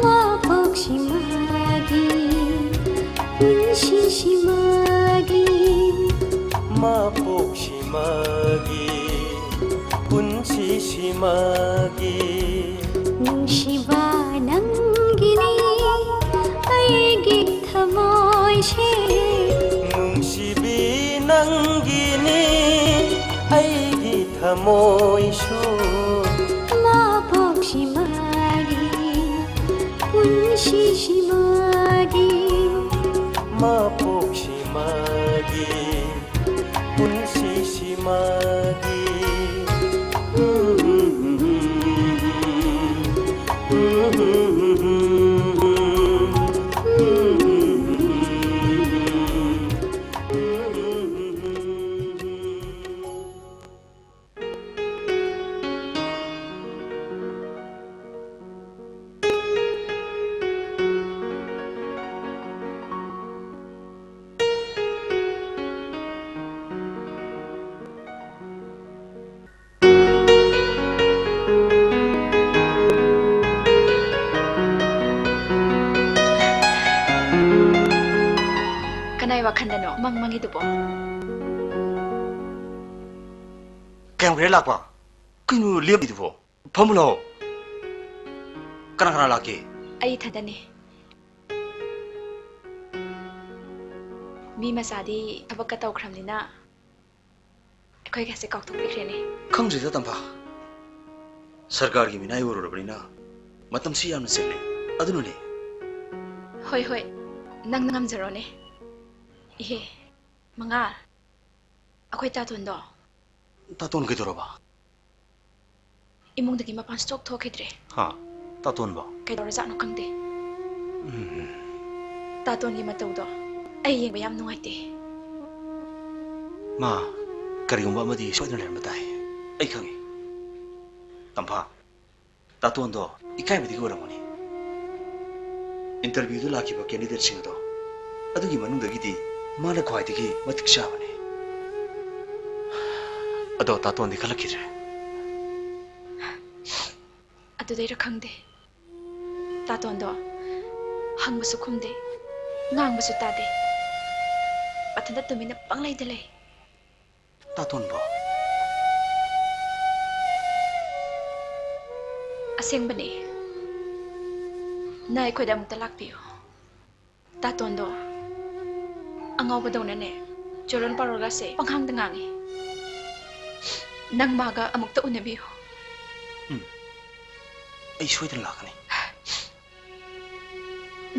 ꯃꯄꯣꯛꯁꯤꯃꯒꯤ ꯄꯨꯟꯁꯤꯁꯤꯃꯒꯤ꯫ ꯃꯄꯣꯛꯁꯤꯃ ꯃꯥꯒꯤ ꯄꯨꯟꯁꯤꯁꯤ ꯃꯥꯒꯤ ꯅꯨꯡꯁꯤꯕ ꯅꯪꯒꯤꯅꯤ ꯑꯩꯒꯤ ꯊꯃꯣꯏꯁꯦ꯫ ꯅꯨꯡꯁꯤꯕꯤ ꯅꯪꯒꯤꯅꯤ ꯑꯩꯒꯤ ꯊꯃꯣꯏꯁꯨ꯫ ꯃꯄꯣꯛꯁꯤ ꯃꯥꯒꯤ ꯄꯨꯟꯁꯤꯁꯤ ꯃꯥꯒꯤ꯫ ꯃꯄꯣꯛꯁꯤ ꯃꯥꯒꯤ ꯄꯨꯟꯁꯤꯁꯤ ꯃꯥꯒꯤ꯫ ꯀꯅꯥꯏ ꯋꯥꯈꯜꯗꯅꯣ ꯃꯪ ꯃꯪꯉꯤꯗꯨꯕꯣ? ꯀꯌꯥꯝ ꯀꯨꯏꯔꯦ ꯂꯥꯛꯄ? ꯀꯩꯅꯣ ꯂꯦꯞꯄꯤꯗꯨꯕꯣ? ꯐꯝꯃꯨ ꯂꯥꯛꯑꯣ꯫ ꯀꯅꯥ ꯀꯅꯥ ꯂꯥꯛꯀꯦ? ꯑꯩ ꯏꯊꯟꯇꯅꯦ꯫ ꯃꯤ ꯃꯆꯥꯗꯤ ꯊꯕꯛꯀ ꯇꯧꯈ꯭ꯔꯕꯅꯤꯅ ꯑꯩꯈꯣꯏꯒꯁꯦ ꯀꯥꯎꯊꯣꯛꯄꯤꯈ꯭ꯔꯦꯅꯦ꯫ ꯈꯪꯗ꯭ꯔꯤꯗ ꯇꯝꯐꯥ꯫ ꯁꯔꯀꯥꯔꯒꯤ ꯃꯤꯅꯥꯏ ꯑꯣꯏꯔꯨꯔꯕꯅꯤꯅ ꯃꯇꯝꯁꯤ ꯌꯥꯝꯅ ꯆꯤꯜꯂꯦ꯫ ꯑꯗꯨꯅꯅꯦ꯫ ꯍꯣꯏ, ꯍꯣꯏ꯫ ꯅꯪ ꯉꯝꯖꯔꯣꯅꯦ꯫ ꯏꯍꯦ, ꯃꯉꯥ꯫ ꯑꯩꯈꯣꯏ ꯇꯥꯇꯣꯟꯗꯣ꯫ ꯇꯥꯇꯣꯟ ꯀꯩꯗꯧꯔꯕ? ꯏꯃꯨꯡꯗꯒꯤ ꯃꯄꯥꯟ ꯁꯨꯡꯊꯣꯛ ꯊꯣꯛꯈꯤꯗ꯭ꯔꯦ꯫ ꯍꯥ? ꯇꯥꯇꯣꯟꯕꯣ? ꯀꯩꯗꯧꯔꯖꯥꯠꯅꯣ ꯈꯪꯗꯦ꯫ ꯎꯝ꯫ ꯇꯥꯇꯣꯟꯒꯤ ꯃꯇꯧꯗꯣ ꯑꯩ ꯌꯦꯡꯕ ꯌꯥꯝ ꯅꯨꯡꯉꯥꯏꯇꯦ꯫ ꯃꯥ, ꯀꯔꯤꯒꯨꯝꯕ ꯑꯃꯗꯤ ꯁꯣꯏꯗꯅ ꯂꯩꯔꯝꯕ ꯇꯥꯏ꯫ ꯑꯩ ꯈꯪꯉꯤ꯫ ꯇꯝꯐꯥ, ꯇꯥꯇꯣꯟꯗꯣ ꯏꯀꯥꯏꯕꯗꯒꯤ ꯑꯣꯏꯔꯝꯒꯅꯤ꯫ Interview ꯗ ꯂꯥꯛꯈꯤꯕ candidate ꯁꯤꯡ ꯑꯗꯣ, ꯑꯗꯨꯒꯤ ꯃꯅꯨꯡꯗꯒꯤꯗꯤ ꯃꯥꯅ ꯈ꯭ꯋꯥꯏꯗꯒꯤ ꯃꯇꯤꯛ ꯆꯥꯕꯅꯤ꯫ ꯑꯗꯣ ꯇꯥꯇꯣꯟꯗꯤ ꯈꯜꯂꯛꯈꯤꯗ꯭ꯔꯦ꯫ ꯑꯗꯨꯗꯩꯔ ꯈꯪꯗꯦ, ꯇꯥꯇꯣꯟꯗꯣ ꯍꯪꯕꯁꯨ ꯈꯨꯝꯗꯦ, ꯉꯥꯡꯕꯁꯨ ꯇꯥꯗꯦ, ꯃꯊꯟꯇ ꯇꯨꯃꯤꯟꯅ ꯄꯪꯂꯩꯗ ꯂꯩ꯫ ꯇꯥꯇꯣꯟꯕꯣ꯫ ꯑꯁꯦꯡꯕꯅꯦ꯫ ꯅꯪ ꯑꯩꯈꯣꯏꯗ ꯑꯃꯨꯛꯇ ꯂꯥꯛꯄꯤꯌꯨ꯫ ꯇꯥꯇꯣꯟꯗꯣ ꯑꯉꯥꯎꯕꯗꯧꯅꯅꯦ, ꯆꯨꯔꯣꯜ ꯄꯥꯔꯣꯜꯒꯁꯦ ꯄꯪꯉꯥꯡꯗ ꯉꯥꯡꯉꯤ꯫ ꯅꯪ ꯃꯥꯒ ꯑꯃꯨꯛꯇ ꯎꯅꯕꯤꯌꯨ꯫ ꯎꯝ꯫ ꯑꯩ ꯁꯣꯏꯗꯅ ꯂꯥꯛꯀꯅꯤ꯫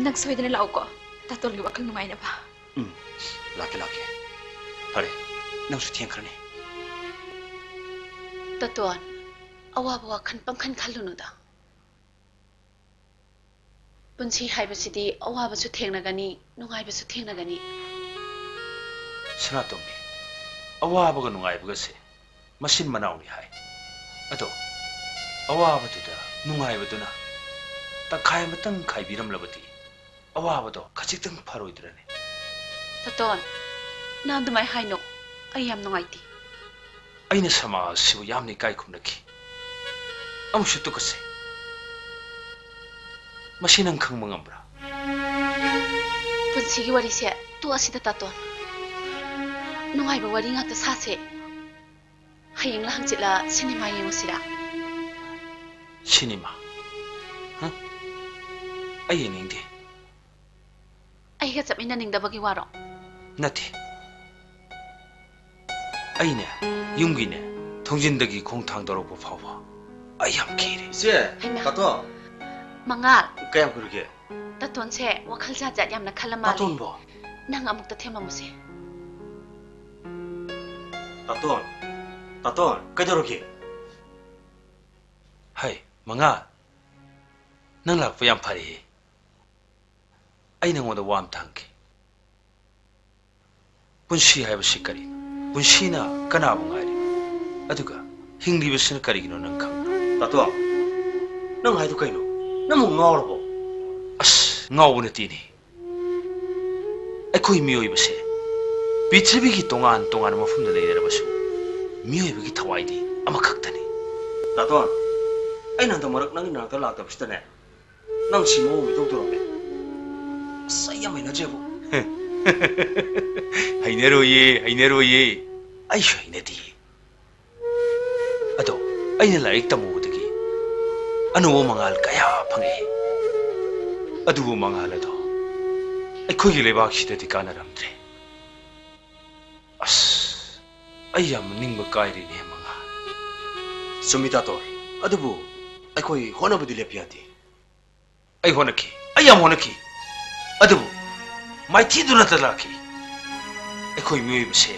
ꯅꯪ ꯁꯣꯏꯗꯅ ꯂꯥꯛꯎꯀꯣ, ꯇꯥꯇꯣꯟꯒꯤ ꯋꯥꯈꯜ ꯅꯨꯡꯉꯥꯏꯅꯕ꯫ ꯎꯝ, ꯂꯥꯛꯀꯦ, ꯂꯥꯛꯀꯦ꯫ ꯐꯔꯦ, ꯅꯪꯁꯨ ꯊꯦꯡꯈ꯭ꯔꯅꯤ꯫ ꯇꯥꯇꯣꯟ, ꯑꯋꯥꯕ ꯋꯥꯈꯜ ꯄꯪꯈꯟ ꯈꯜꯂꯨꯅꯨꯗ꯫ ꯄꯨꯟꯁꯤ ꯍꯥꯏꯕꯁꯤꯗꯤ ꯑꯋꯥꯕꯁꯨ ꯊꯦꯡꯅꯒꯅꯤ, ꯅꯨꯡꯉꯥꯏꯕꯁꯨ ꯊꯦꯡꯅꯒꯅꯤ꯫ ꯁꯅꯥꯇꯣꯝꯕꯤ, ꯑꯋꯥꯕꯒ ꯅꯨꯡꯉꯥꯏꯕꯒꯁꯦ ꯃꯆꯤꯟ ꯃꯅꯥꯎꯅꯤ ꯍꯥꯏ꯫ ꯑꯗꯣ ꯑꯋꯥꯕꯗꯨꯗ ꯅꯨꯡꯉꯥꯏꯕꯗꯨꯅ ꯇꯪꯈꯥꯏ ꯑꯃꯇꯪ ꯈꯥꯏꯕꯤꯔꯝꯂꯕꯗꯤ ꯑꯋꯥꯕꯗꯣ ꯈꯖꯤꯛꯇꯪ ꯐꯔꯣꯏꯗ꯭ꯔꯅꯦ? ꯇꯥꯇꯣꯟ, ꯅꯪ ꯑꯗꯨꯃꯥꯏ ꯍꯥꯏꯅꯣ꯫ ꯑꯩ ꯌꯥꯝ ꯅꯨꯡꯉꯥꯏꯇꯦ꯫ ꯑꯩꯅ ꯁꯃꯥꯖ ꯑꯁꯤꯕꯨ ꯌꯥꯝꯅ ꯏꯀꯥꯏ ꯈꯨꯝꯅꯈꯤ ꯑꯃꯁꯨꯡ ꯇꯨꯀꯠꯆꯩ꯫ ꯃꯁꯤ ꯅꯪ ꯈꯪꯕ ꯉꯝꯕ꯭ꯔꯥ? ꯄꯨꯟꯁꯤꯒꯤ ꯋꯥꯔꯤꯁꯦ ꯇꯣꯛꯑꯁꯤꯗ, ꯇꯥꯇꯣꯟ꯫ ꯅꯨꯡꯉꯥꯏꯕ ꯋꯥꯔꯤ ꯉꯥꯛꯇ ꯁꯥꯁꯦ꯫ ꯍꯌꯦꯡꯂ ꯍꯪꯆꯤꯠꯂ ꯁꯤꯅꯦꯃꯥ ꯌꯦꯡꯉꯨꯁꯤꯔꯥ? ꯁꯤꯅꯦꯃꯥ? ꯍ? ꯑꯩ ꯌꯦꯡꯅꯤꯡꯗꯦ꯫ ꯑꯩꯒ ꯆꯠꯃꯤꯟꯅꯅꯤꯡꯗꯕꯒꯤ ꯋꯥꯔꯣ? ꯅꯠꯇꯦ꯫ ꯑꯩꯅꯦ, ꯌꯨꯝꯒꯤꯅꯦ, ꯊꯣꯡꯖꯤꯟꯗꯒꯤ ꯈꯣꯡ ꯊꯥꯡꯗꯣꯔꯛꯄ ꯐꯥꯎꯕ ꯑꯩ ꯌꯥꯝ ꯀꯤꯔꯦ꯫ ꯏꯆꯦ, ꯍꯩꯃꯥ꯫ ꯇꯥꯇꯣ꯫ ꯃꯉꯥꯜ꯫ ꯀꯌꯥꯝ ꯀꯨꯏꯔꯒꯦ? ꯇꯥꯇꯣꯟꯁꯦ ꯋꯥꯈꯜ ꯖꯥꯠ ꯖꯥꯠ ꯌꯥꯝꯅ ꯈꯜꯂ ꯃꯥꯜꯂꯦ꯫ ꯇꯥꯇꯣꯟꯕꯣ? ꯅꯪ ꯑꯃꯨꯛꯇ ꯊꯦꯝꯃꯝꯃꯨꯁꯦ꯫ ꯇꯥꯇꯣꯟ, ꯇꯥꯇꯣꯟ, ꯀꯩꯗꯧꯔꯒꯦ? ꯍꯩ, ꯃꯉꯥꯜ, ꯅꯪ ꯂꯥꯛꯄ ꯌꯥꯝ ꯐꯔꯦꯍꯦ꯫ ꯑꯩ ꯅꯉꯣꯟꯗ ꯋꯥ ꯑꯝꯇ ꯍꯪꯒꯦ꯫ ꯄꯨꯟꯁꯤ ꯍꯥꯏꯕꯁꯤ ꯀꯔꯤꯅꯣ? ꯄꯨꯟꯁꯤꯅ ꯀꯅꯥꯕꯨ ꯉꯥꯏꯔꯤꯕ? ꯑꯗꯨꯒ ꯍꯤꯡꯂꯤꯕꯁꯤꯅ ꯀꯔꯤꯒꯤꯅꯣ ꯅꯪ ꯈꯪꯕ꯭ꯔꯥ? ꯇꯥꯇꯣ, ꯅꯪ ꯍꯥꯏꯗꯣ ꯀꯩꯅꯣ? ꯅꯪꯕꯨ ꯉꯥꯎꯔꯕꯣ? ꯑꯁ, ꯉꯥꯎꯕ ꯅꯠꯇꯦꯅꯦ꯫ ꯑꯩꯈꯣꯏ ꯃꯤꯑꯣꯏꯕꯁꯦ ꯄ꯭ꯔꯤꯊꯤꯕꯤꯒꯤ ꯇꯣꯉꯥꯟ ꯇꯣꯉꯥꯟꯕ ꯃꯐꯝꯗ ꯂꯩꯅꯔꯕꯁꯨ ꯃꯤꯑꯣꯏꯕꯒꯤ ꯊꯋꯥꯏꯗꯤ ꯑꯃꯈꯛꯇꯅꯤ꯫ ꯇꯥꯇꯣꯟ, ꯑꯩꯅ ꯍꯟꯗꯛ ꯃꯔꯛ ꯅꯪꯒꯤ ꯅꯥꯛꯇ ꯂꯥꯛꯇꯕꯁꯤꯗꯅꯦ, ꯅꯪ ꯁꯤ ꯃꯑꯣꯡ ꯏꯇꯧ ꯇꯧꯔꯝꯃꯦ꯫ ꯑꯁ, ꯑꯩ ꯌꯥꯝ ꯍꯩꯅꯗ꯭ꯔꯦꯕꯣ꯫ ꯍꯩꯅꯔꯣꯏꯌꯦ, ꯍꯩꯅꯔꯣꯏꯌꯦ꯫ ꯑꯩꯁꯨ ꯍꯩꯅꯗꯦ꯫ ꯑꯗꯣ ꯑꯩꯅ ꯂꯥꯏꯔꯤꯛ ꯇꯝꯃꯨꯕꯗꯒꯤ ꯑꯅꯧꯕ ꯃꯉꯥꯜ ꯀꯌꯥ ꯐꯪꯉꯛꯏ꯫ ꯑꯗꯨꯕꯨ ꯃꯉꯥꯜ ꯑꯗꯣ ꯑꯩꯈꯣꯏꯒꯤ ꯂꯩꯕꯥꯛꯁꯤꯗꯗꯤ ꯀꯥꯟꯅꯔꯝꯗ꯭ꯔꯦ꯫ ꯑꯁ, ꯑꯩ ꯌꯥꯝ ꯅꯤꯡꯕ ꯀꯥꯏꯔꯦꯅꯦ, ꯃꯉꯥꯜ꯫ ꯆꯨꯝꯃꯤ, ꯇꯥꯇꯣꯟ꯫ ꯑꯗꯨꯕꯨ ꯑꯩꯈꯣꯏ ꯍꯣꯠꯅꯕꯗꯤ ꯂꯦꯞꯄ ꯌꯥꯗꯦ꯫ ꯑꯩ ꯍꯣꯠꯅꯈꯤ, ꯑꯩ ꯌꯥꯝ ꯍꯣꯠꯅꯈꯤ꯫ ꯑꯗꯨꯕꯨ ꯃꯥꯏꯊꯤꯗꯨꯅꯇ ꯂꯥꯛꯈꯤ꯫ ꯑꯩꯈꯣꯏ ꯃꯤꯑꯣꯏꯕꯁꯦ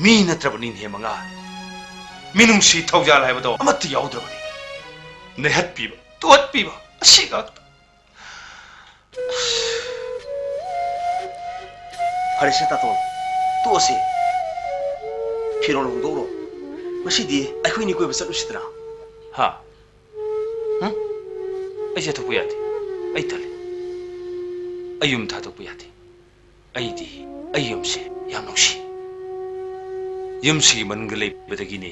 ꯃꯤ ꯅꯠꯇ꯭ꯔꯕꯅꯤꯅꯦ, ꯃꯉꯥꯜ꯫ ꯃꯤꯅꯨꯡꯁꯤ, ꯊꯧꯖꯥꯜ ꯍꯥꯏꯕꯗꯣ ꯑꯃꯠꯇ ꯌꯥꯎꯗ꯭ꯔꯕꯅꯤ꯫ ꯅꯩꯍꯠꯄꯤꯕ, ꯇꯨꯍꯠꯄꯤꯕ, ꯑꯁꯤ ꯉꯥꯛꯇ꯫ ꯐꯔꯦꯁꯦ, ꯇꯥꯇꯣꯟ, ꯇꯣꯛꯑꯁꯦ꯫ ꯐꯤꯔꯣꯜ ꯍꯣꯡꯗꯣꯛꯎꯔꯣ꯫ ꯉꯁꯤꯗꯤ ꯑꯩꯈꯣꯏꯅꯤ ꯀꯣꯏꯕ ꯆꯠꯂꯨꯁꯤꯗꯅ꯫ ꯍꯥ? ꯍꯨꯝ? ꯑꯩ ꯆꯠꯊꯣꯛꯄ ꯌꯥꯗꯦ꯫ ꯑꯩ ꯇꯜꯂꯤ꯫ ꯑꯩ ꯌꯨꯝ ꯊꯥꯗꯣꯛꯄ ꯌꯥꯗꯦ꯫ ꯑꯩꯗꯤ ꯑꯩ ꯌꯨꯝꯁꯦ ꯌꯥꯝ ꯅꯨꯡꯁꯤ꯫ ꯌꯨꯝꯁꯤꯒꯤ ꯃꯅꯨꯡꯗ ꯂꯩꯕꯗꯒꯤꯅꯦ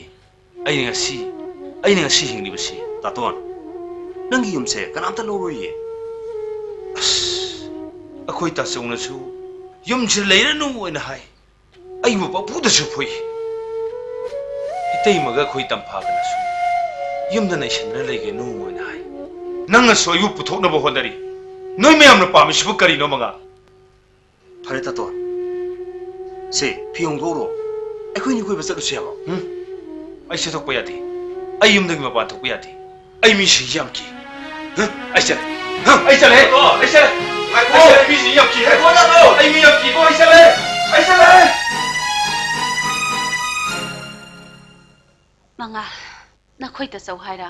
ꯑꯩꯅ ꯉꯁꯤ, ꯑꯩꯅ ꯉꯁꯤ ꯍꯤꯡꯂꯤꯕꯁꯤ꯫ ꯇꯥꯇꯣꯟ, ꯅꯪꯒꯤ ꯌꯨꯝꯁꯦ ꯀꯅꯥꯝꯇ ꯂꯧꯔꯣꯏꯌꯦ꯫ ꯑꯁ, ꯑꯩꯈꯣꯏ ꯇꯥꯆꯧꯅꯁꯨ ꯌꯨꯝꯁꯤꯗ ꯂꯩꯔꯅꯨ ꯍꯥꯏꯅ ꯍꯥꯏ꯫ ꯑꯩꯕꯨ ꯄꯪꯐꯨꯗꯁꯨ ꯐꯨꯏ꯫ ꯏꯇꯩꯃꯒ ꯑꯩꯈꯣꯏ ꯇꯝꯐꯥꯒꯅꯁꯨ ꯌꯨꯝꯗ ꯅꯩꯁꯟꯗꯨꯅ ꯂꯩꯒꯅꯨ ꯍꯥꯏꯅ ꯍꯥꯏ꯫ ꯅꯪꯅꯁꯨ ꯑꯩꯕꯨ ꯄꯨꯊꯣꯛꯅꯕ ꯍꯣꯠꯅꯔꯤ꯫ ꯅꯣꯏ ꯃꯌꯥꯝꯅ ꯄꯥꯝꯃꯤꯁꯤꯕꯨ ꯀꯔꯤꯅꯣ, ꯃꯉꯥꯜ? ꯐꯔꯦ, ꯇꯥꯇꯣꯟ꯫ ꯁꯦ, ꯐꯤ ꯍꯣꯡꯗꯣꯛꯎꯔꯣ꯫ ꯑꯩꯈꯣꯏꯅꯤ ꯀꯣꯏꯕ ꯆꯠꯂꯨꯁꯦ ꯍꯥꯏꯕ꯫ ꯎꯝ? ꯑꯩ ꯆꯠꯊꯣꯛꯄ ꯌꯥꯗꯦ꯫ ꯑꯩ ꯌꯨꯝꯗꯒꯤ ꯃꯄꯥꯟ ꯊꯣꯛꯄ ꯌꯥꯗꯦ꯫ ꯑꯩ ꯃꯤꯁꯤꯡꯁꯤ ꯌꯥꯝ ꯀꯤ꯫ ꯍ? ꯑꯩ ꯆꯠꯂꯦ꯫ ꯍ? ꯑꯩ ꯆꯠꯂꯦ꯫ ꯉꯥꯏꯈꯣ꯫ ꯑꯩ ꯆꯠꯂꯦ꯫ ꯉꯥꯏꯈꯣ꯫ ꯑꯩ ꯆꯠꯂꯦ꯫ ꯃꯤꯁꯤꯡꯁꯤ ꯌꯥꯝ ꯀꯤ꯫ ꯉꯥꯏꯈꯣ, ꯇꯥꯇꯣꯟ꯫ ꯑꯩ ꯃꯤ ꯌꯥꯝ ꯀꯤꯀꯣ꯫ ꯑꯩ ꯆꯠꯂꯦ꯫ ꯑꯩ ꯆꯠꯂꯦ꯫ ꯃꯉꯥꯜ, ꯅꯈꯣꯏ ꯇꯥꯆꯧ ꯍꯥꯏꯔ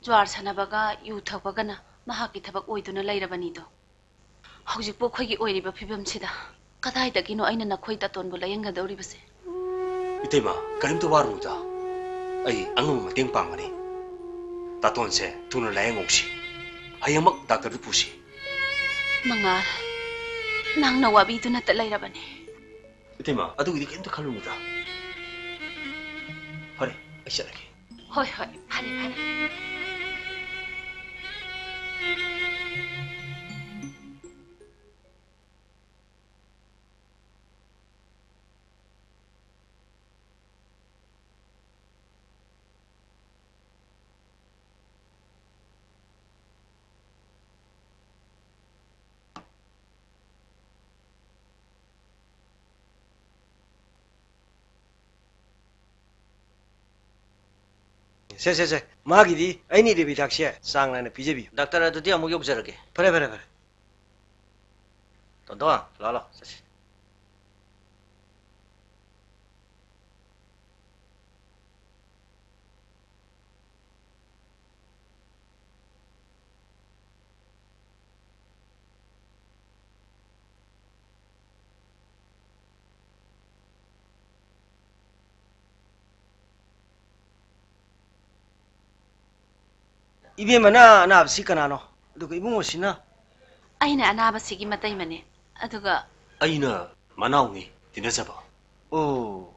ꯖ꯭ꯋꯥꯔ ꯁꯥꯟꯅꯕꯒ ꯌꯨ ꯊꯛꯄꯒꯅ ꯃꯍꯥꯛꯀꯤ ꯊꯕꯛ ꯑꯣꯏꯗꯨꯅ ꯂꯩꯔꯕꯅꯤꯗꯣ꯫ ꯍꯧꯖꯤꯛꯄꯨ ꯑꯩꯈꯣꯏꯒꯤ ꯑꯣꯏꯔꯤꯕ ꯐꯤꯕꯝꯁꯤꯗ ꯀꯗꯥꯏꯗꯒꯤꯅꯣ ꯑꯩꯅ ꯅꯈꯣꯏ ꯇꯥꯇꯣꯟꯕꯨ ꯂꯥꯌꯦꯡꯒꯗꯧꯔꯤꯕꯁꯦ? ꯏꯇꯩꯃ, ꯀꯔꯤꯝꯇ ꯋꯥꯔꯨꯅꯨꯗ꯫ ꯑꯩ ꯑꯉꯝꯕ ꯃꯇꯦꯡ ꯄꯥꯡꯒꯅꯤ꯫ ꯇꯥꯇꯣꯟꯁꯦ ꯊꯨꯅ ꯂꯥꯌꯦꯡꯍꯧꯁꯤ꯫ ꯍꯌꯦꯡꯃꯛ ꯗꯥꯛꯇꯔꯗ ꯄꯨꯁꯤ꯫ ꯃꯉꯥꯜ, ꯅꯪꯅ ꯋꯥꯕꯤꯗꯨꯅꯇ ꯂꯩꯔꯕꯅꯤ꯫ ꯏꯇꯩꯃ, ꯑꯗꯨꯒꯤꯗꯤ ꯀꯔꯤꯝꯇ ꯈꯜꯂꯨꯅꯨꯗ꯫ ꯐꯔꯦ, ꯑꯩ ꯆꯠꯂꯒꯦ꯫ ꯍꯣꯏ, ꯍꯣꯏ, ꯐꯔꯦ, ꯐꯔꯦ꯫ ꯁꯦ, ꯁꯦ, ꯁꯦ, ꯃꯥꯒꯤꯗꯤ ꯑꯩꯅ ꯏꯔꯤꯕ ꯍꯤꯗꯥꯛꯁꯦ ꯆꯥꯡ ꯅꯥꯏꯅ ꯄꯤꯖꯕꯤꯌꯨ꯫ ꯗꯥꯛꯇꯔ, ꯑꯗꯨꯗꯤ ꯑꯃꯨꯛ ꯌꯧꯖꯔꯒꯦ꯫ ꯐꯔꯦ, ꯐꯔꯦ, ꯐꯔꯦ꯫ ꯇꯣꯟꯇꯣꯟ, ꯂꯥꯛꯑꯣ, ꯂꯥꯛꯑꯣ, ꯆꯠꯁꯤ꯫ ꯏꯕꯦꯝꯃꯅ ꯑꯅꯥꯕꯁꯤ ꯀꯅꯥꯅꯣ? ꯑꯗꯨꯒ ꯏꯕꯨꯡꯉꯣꯁꯤꯅ? ꯑꯩꯅ ꯑꯅꯥꯕꯁꯤꯒꯤ ꯃꯇꯩꯃꯅꯦ꯫ ꯑꯗꯨꯒ ꯑꯩꯅ ꯃꯅꯥꯎꯅꯤ, ꯇꯤꯟꯅꯖꯕ꯫ ꯑꯣ꯫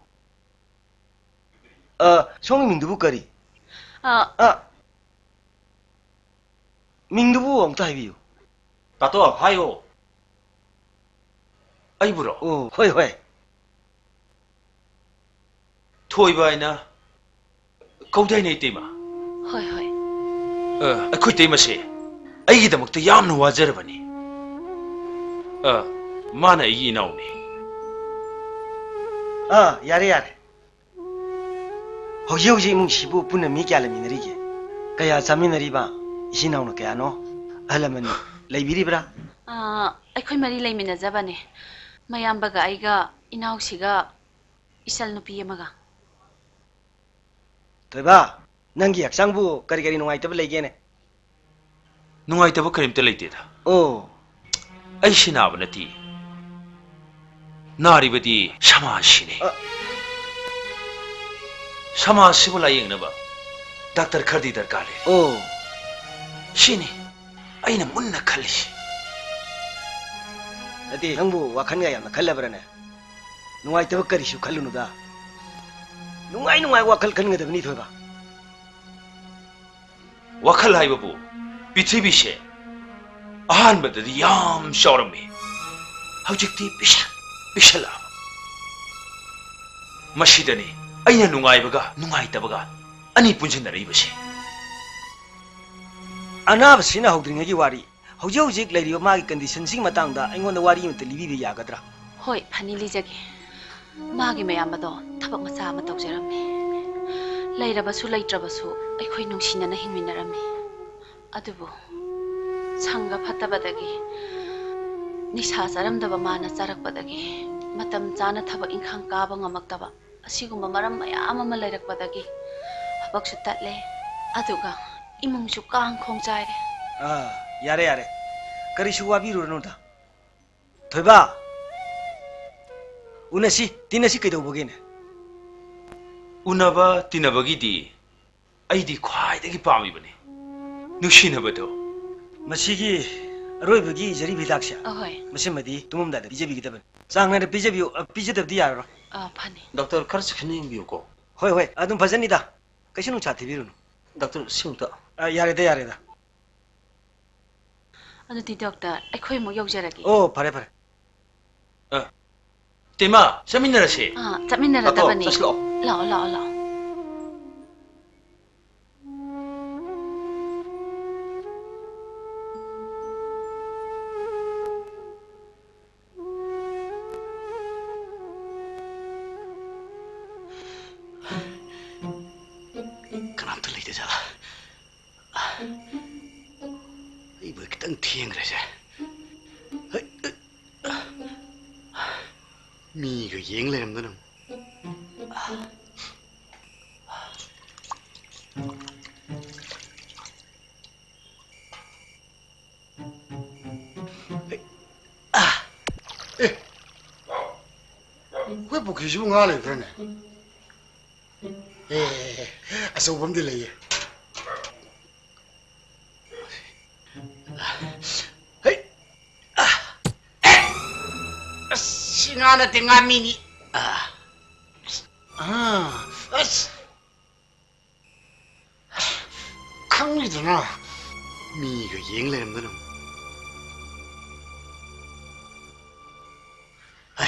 ꯑ, ꯁꯣꯝꯒꯤ ꯃꯤꯡꯗꯨꯕꯨ ꯀꯔꯤ? ꯑ, ꯑ, ꯃꯤꯡꯗꯨꯕꯨ ꯑꯃꯨꯛꯇ ꯍꯥꯏꯕꯤꯌꯨ꯫ ꯇꯥꯇꯣ, ꯍꯥꯏꯌꯣ꯫ ꯑꯩꯕꯨꯔꯣ? ꯑꯣ, ꯍꯣꯏ, ꯍꯣꯏ꯫ ꯊꯣꯏꯕ ꯍꯥꯏꯅ ꯀꯧꯗꯥꯏꯅꯦ, ꯏꯇꯩꯃ? ꯍꯣꯏ, ꯍꯣꯏ꯫ ꯑ, ꯑꯩꯈꯣꯏ ꯏꯇꯩꯃꯁꯦ ꯑꯩꯒꯤꯗꯃꯛꯇ ꯌꯥꯝꯅ ꯋꯥꯖꯔꯕꯅꯤ꯫ ꯑ, ꯃꯥꯅ ꯑꯩꯒꯤ ꯏꯅꯥꯎꯅꯤ꯫ ꯑ, ꯌꯥꯔꯦ, ꯌꯥꯔꯦ꯫ ꯍꯧꯖꯤꯛ ꯍꯧꯖꯤꯛ ꯏꯃꯨꯡꯁꯤꯕꯨ ꯄꯨꯟꯅ ꯃꯤ ꯀꯌꯥ ꯂꯩꯃꯤꯟꯅꯔꯤꯒꯦ? ꯀꯌꯥ ꯆꯥꯃꯤꯟꯅꯔꯤꯕ? ꯏꯆꯤꯟ ꯏꯅꯥꯎꯅ ꯀꯌꯥꯅꯣ? ꯑꯍꯜ ꯂꯃꯟ ꯂꯩꯕꯤꯔꯤꯕ꯭ꯔꯥ? ꯑ, ꯑꯩꯈꯣꯏ ꯃꯔꯤ ꯂꯩꯃꯤꯟꯅꯖꯕꯅꯦ꯫ ꯃꯌꯥꯝꯕꯒ ꯑꯩꯒ, ꯏꯅꯥꯎꯁꯤꯒ, ꯏꯆꯜ ꯅꯨꯄꯤ ꯑꯃꯒ꯫ ꯊꯣꯏꯕ, ꯅꯪꯒꯤ ꯍꯛꯆꯥꯡꯕꯨ ꯀꯔꯤ ꯀꯔꯤ ꯅꯨꯡꯉꯥꯏꯇꯕ ꯂꯩꯒꯦꯅꯦ? ꯅꯨꯡꯉꯥꯏꯇꯕ ꯀꯔꯤꯝꯇ ꯂꯩꯇꯦꯗ꯫ ꯑꯣ꯫ ꯑꯩꯁꯤ ꯅꯥꯕ ꯅꯠꯇꯦ꯫ ꯅꯥꯔꯤꯕꯗꯤ ꯁꯃꯥꯖꯁꯤꯅꯤ꯫ ꯑ꯫ ꯁꯃꯥꯖꯁꯤꯕꯨ ꯂꯥꯌꯦꯡꯅꯕ ꯗꯥꯛꯇꯔ ꯈꯔꯗꯤ ꯗꯔꯀꯥꯔ ꯂꯩ꯫ ꯑꯣ꯫ ꯁꯤꯅꯤ ꯑꯩꯅ ꯃꯨꯟꯅ ꯈꯜꯂꯤꯁꯤ꯫ ꯅꯠꯇꯦ, ꯅꯪꯕꯨ ꯋꯥꯈꯜꯒ ꯌꯥꯝꯅ ꯈꯜꯂꯕ꯭ꯔꯅꯦ? ꯅꯨꯡꯉꯥꯏꯇꯕ ꯀꯔꯤꯁꯨ ꯈꯜꯂꯨꯅꯨꯗ꯫ ꯅꯨꯡꯉꯥꯏ ꯅꯨꯡꯉꯥꯏ ꯋꯥꯈꯜ ꯈꯟꯒꯗꯕꯅꯤ, ꯊꯣꯏꯕ꯫ ꯋꯥꯈꯜ ꯍꯥꯏꯕꯕꯨ ꯄ꯭ꯔꯤꯊꯤꯕꯤꯁꯦ ꯑꯍꯥꯟꯕꯗꯗꯤ ꯌꯥꯝ ꯆꯥꯎꯔꯝꯃꯤ, ꯍꯧꯖꯤꯛꯇꯤ ꯄꯤꯛꯁꯛ ꯄꯤꯛꯁꯜꯂꯛꯑꯕ꯫ ꯃꯁꯤꯗꯅꯤ ꯑꯩꯅ ꯅꯨꯡꯉꯥꯏꯕꯒ ꯅꯨꯡꯉꯥꯏꯇꯕꯒ ꯑꯅꯤ ꯄꯨꯟꯁꯤꯟꯅꯔꯛꯏꯕꯁꯦ꯫ ꯑꯅꯥꯕꯁꯤꯅ ꯍꯧꯗ꯭ꯔꯤꯉꯩꯒꯤ ꯋꯥꯔꯤ, ꯍꯧꯖꯤꯛ ꯍꯧꯖꯤꯛ ꯂꯩꯔꯤꯕ ꯃꯥꯒꯤ ꯀꯟꯗꯤꯁꯟꯁꯤꯒꯤ ꯃꯇꯥꯡꯗ ꯑꯩꯉꯣꯟꯗ ꯋꯥꯔꯤ ꯑꯃꯇ ꯂꯤꯕꯤꯕ ꯌꯥꯒꯗ꯭ꯔꯥ? ꯍꯣꯏ, ꯐꯅꯤ, ꯂꯤꯖꯒꯦ꯫ ꯃꯥꯒꯤ ꯃꯌꯥꯝꯕꯗꯣ ꯊꯕꯛ ꯃꯆꯥ ꯑꯃ ꯇꯧꯖꯔꯝꯃꯤ꯫ ꯂꯩꯔꯕꯁꯨ ꯂꯩꯇ꯭ꯔꯕꯁꯨ ꯑꯩꯈꯣꯏ ꯅꯨꯡꯁꯤꯅꯅ ꯍꯤꯡꯃꯤꯟꯅꯔꯝꯃꯤ꯫ ꯑꯗꯨꯕꯨ ꯁꯪꯒ ꯐꯠꯇꯕꯗꯒꯤ, ꯅꯤꯁꯥ ꯆꯥꯔꯝꯗꯕ ꯃꯥꯅ ꯆꯥꯔꯛꯄꯗꯒꯤ, ꯃꯇꯝ ꯆꯥꯅ ꯊꯕꯛ ꯏꯪꯈꯥꯡ ꯀꯥꯕ ꯉꯝꯃꯛꯇꯕ, ꯑꯁꯤꯒꯨꯝꯕ ꯃꯔꯝ ꯃꯌꯥꯝ ꯑꯃ ꯂꯩꯔꯛꯄꯗꯒꯤ ꯊꯕꯛꯁꯨ ꯇꯠꯂꯦ꯫ ꯑꯗꯨꯒ ꯏꯃꯨꯡꯁꯨ ꯀꯥꯡ ꯈꯣꯡ ꯆꯥꯏꯔꯦ꯫ ꯑꯥ, ꯌꯥꯔꯦ, ꯌꯥꯔꯦ꯫ ꯀꯔꯤꯁꯨ ꯋꯥꯕꯤꯔꯨꯔꯅꯨꯗ꯫ ꯊꯣꯏꯕ, ꯎꯅꯁꯤ, ꯇꯤꯟꯅꯁꯤ ꯀꯩꯗꯧꯕꯒꯤꯅꯦ? ꯎꯅꯕ ꯇꯤꯟꯅꯕꯒꯤꯗꯤ ꯑꯩꯗꯤ ꯈ꯭ꯋꯥꯏꯗꯒꯤ ꯄꯥꯝꯃꯤꯕꯅꯤ꯫ ꯅꯨꯡꯁꯤꯅꯕꯗꯣ꯫ ꯃꯁꯤꯒꯤ ꯑꯔꯣꯏꯕꯒꯤ ꯖꯔꯤꯕ ꯍꯤꯗꯥꯛꯁꯦ, ꯑꯍꯣꯏ꯫ ꯃꯁꯤꯃꯗꯤ ꯇꯨꯝꯃꯝꯗꯥꯏꯗ ꯄꯤꯖꯕꯤꯒꯗꯕꯅꯤ꯫ ꯆꯥꯡ ꯅꯥꯏꯅ ꯄꯤꯖꯕꯤꯌꯨ, ꯑ, ꯄꯤꯖꯗꯕꯗꯤ ꯌꯥꯔꯔꯣꯏ꯫ ꯑꯥ, ꯐꯅꯤ꯫ ꯗꯣꯛꯇꯔ, ꯈꯔꯁꯨ ꯈꯟꯅ ꯌꯦꯡꯕꯤꯌꯨꯀꯣ꯫ ꯍꯣꯏ, ꯍꯣꯏ, ꯑꯗꯨꯝ ꯐꯖꯅꯤꯗ꯫ ꯀꯩꯁꯨ ꯅꯨꯡꯁꯥ ꯊꯤꯕꯤꯔꯨꯅꯨ꯫ ꯗꯣꯛꯇꯔ, ꯁꯤꯃꯨꯛꯇ꯫ ꯑ, ꯌꯥꯔꯦꯗ, ꯌꯥꯔꯦꯗ꯫ ꯑꯗꯨꯗꯤ ꯗꯣꯛꯇꯔ, ꯑꯩꯈꯣꯏ ꯑꯃꯨꯛ ꯌꯧꯖꯔꯒꯦ꯫ ꯑꯣ, ꯐꯔꯦ, ꯐꯔꯦ꯫ ꯑ, ꯇꯦꯃꯥ, ꯆꯠꯃꯤꯟꯅꯔꯁꯦ꯫ ꯑꯥ, ꯆꯠꯃꯤꯟꯅꯔꯗꯕꯅꯤ꯫ ꯂꯥꯛꯑꯣ, ꯆꯠꯁꯤ ꯂꯥꯛꯑꯣ꯫ ꯂꯥꯛꯑꯣ, ꯂꯥꯛꯑꯣ, ꯂꯥꯛꯑꯣ꯫ ꯀꯅꯥꯝꯇ ꯂꯩꯇ ꯖꯥꯠꯂꯥ? ꯑꯩꯕꯨ ꯈꯤꯇꯪ ꯊꯦꯡꯈ꯭ꯔꯦꯁꯦ꯫ ꯍꯩ, ꯃꯤꯒ ꯌꯦꯡ ꯂꯩꯔꯝꯗꯅ꯫ ꯑꯦ, ꯑꯩꯈꯣꯏ ꯄꯨꯈ꯭ꯔꯤꯁꯤꯕꯨ ꯉꯥ ꯂꯩꯕ꯭ꯔꯥꯅꯦ? ꯑꯦ, ꯑꯆꯧꯕ ꯑꯃꯗꯤ ꯂꯩꯌꯦ꯫ ꯍꯩ! ꯑꯁ, ꯁꯤ ꯉꯥ ꯅꯠꯇꯦ, ꯉꯥꯃꯤꯅꯤ꯫ ꯑꯥ, ꯑꯁ! ꯈꯪꯉꯤꯗꯅ, ꯃꯤꯒ ꯌꯦꯡ ꯂꯩꯔꯝꯗꯅ꯫ ꯍꯦ꯫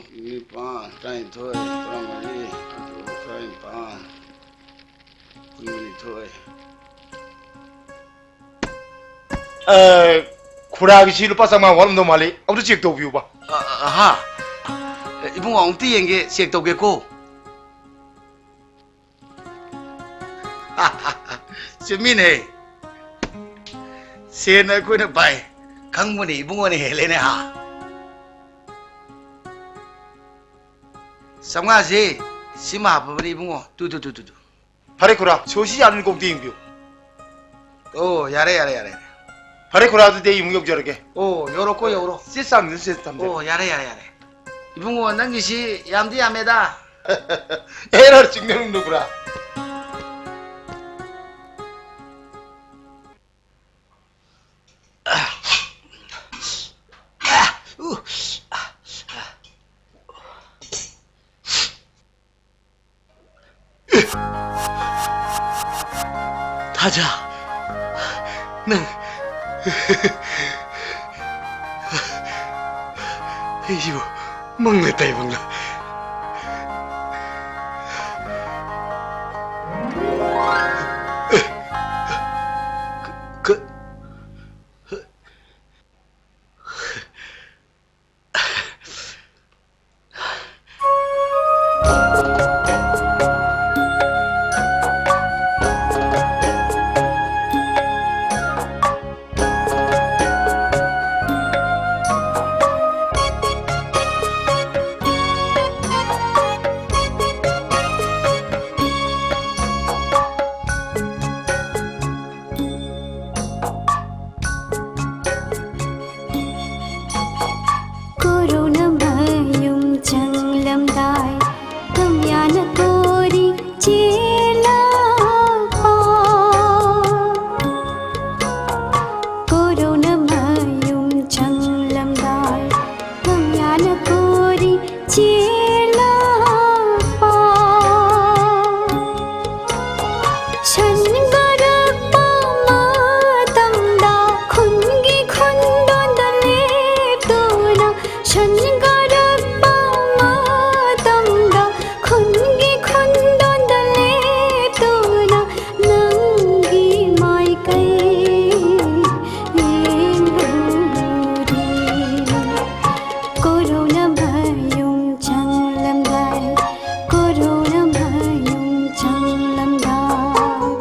ꯅꯤꯄꯥꯟ, ꯇꯔꯥꯅꯤꯊꯣꯏ, ꯇꯔꯥꯃꯔꯤ, ꯇꯔꯥꯅꯤꯄꯥꯟ, ꯀꯨꯟꯅꯤꯊꯣꯏ꯫ ꯈꯨꯔꯥꯒꯤꯁꯤ ꯂꯨꯄꯥ ꯆꯥꯝꯃꯉꯥ ꯋꯥꯠꯂꯝꯗꯧ ꯃꯥꯜꯂꯤ, ꯑꯝꯇ ꯆꯦꯛ ꯇꯧꯕꯤꯌꯨꯕ꯫ ꯑ, ꯑ, ꯍꯥ? ꯏꯕꯨꯡꯉꯣ, ꯑꯃꯨꯛꯇ ꯌꯦꯡꯒꯦ, ꯆꯦꯛ ꯇꯧꯒꯦꯀꯣ꯫ ꯆꯨꯝꯃꯤꯅꯦ꯫ ꯁꯦꯟ ꯑꯩꯈꯣꯏꯅ ꯄꯥꯏ꯫ ꯈꯪꯕꯅꯤ ꯏꯕꯨꯡꯉꯣꯅ ꯍꯦꯜꯂꯦꯅꯦ ꯍꯥ꯫ ꯆꯥꯝꯃꯉꯥꯁꯦ ꯁꯤꯃ ꯍꯥꯞꯄꯕꯅꯤ ꯏꯕꯨꯡꯉꯣ꯫ ꯇꯨ, ꯇꯨ, ꯇꯨ, ꯇꯨ, ꯇꯨ꯫ ꯐꯔꯦ ꯈꯨꯔꯥ, ꯁꯣꯁꯤ ꯌꯥꯝꯅ ꯀꯣꯛꯇ ꯌꯦꯡꯕꯤꯌꯨ꯫ ꯑꯣ, ꯌꯥꯔꯦ, ꯌꯥꯔꯦ, ꯌꯥꯔꯦ, ꯌꯥꯔꯦ꯫ ꯐꯔꯦ ꯈꯨꯔꯥ, ꯑꯗꯨꯗꯤ ꯑꯩ ꯑꯃꯨꯛ ꯌꯧꯖꯔꯒꯦ꯫ ꯑꯣ, ꯌꯧꯔꯣꯀꯣ, ꯌꯧꯔꯣ꯫ ꯆꯦ ꯆꯥꯡꯗꯨ ꯁꯦ ꯊꯝꯖꯔꯦ꯫ ꯑꯣ, ꯌꯥꯔꯦ, ꯌꯥꯔꯦ, ꯌꯥꯔꯦ꯫ ꯏꯕꯨꯡꯉꯣ, ꯅꯪꯒꯤꯁꯤ ꯌꯥꯝꯗꯤ ꯌꯥꯝꯃꯦꯗ꯫ ꯑꯦꯔꯥ, ꯆꯤꯡꯅꯔꯨꯅꯨ ꯈꯨꯔꯥ꯫ ꯊꯥꯖ, ꯅꯪ꯫ ꯑꯩꯁꯤꯕꯨ ꯃꯪꯂ ꯇꯥꯏꯕꯪꯂ? ꯀ-, ꯀ-, ꯀꯣꯔꯣꯅꯥ ꯃꯌꯨꯝ ꯆꯪꯂꯝꯗꯥꯏ, ꯀꯝꯌꯥꯅ ꯀꯣꯔꯤ ꯆꯦꯜꯂꯛꯄ꯫ ꯀꯣꯔꯣꯅꯥ ꯃꯌꯨꯝ ꯆꯪꯂꯝꯗꯥꯏ, ꯀꯝꯌꯥꯅ ꯀꯣꯔꯤ ꯆꯦꯜꯂꯛꯄ꯫ ꯁꯟꯒꯔꯛꯄ ꯃꯇꯝꯗ ꯈꯨꯟꯒꯤ ꯈꯨꯟꯗꯣꯟꯗ ꯂꯦꯞꯇꯨꯅ, ꯁꯟꯒꯔꯛꯄ ꯃꯇꯝꯗ ꯈꯨꯟꯒꯤ ꯈꯨꯟꯗꯣꯟꯗ ꯂꯦꯞꯇꯨꯅ, ꯅꯪꯒꯤ ꯃꯥꯏꯀꯩ ꯌꯦꯡꯂꯨꯔꯤ꯫ ꯀꯣꯔꯣꯅꯥ ꯃꯌꯨꯝ ꯆꯪꯂꯝꯗꯥꯏ, ꯀꯣꯔꯣꯅꯥ ꯃꯌꯨꯝ ꯆꯪꯂꯝꯗꯥꯏ꯫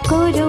করো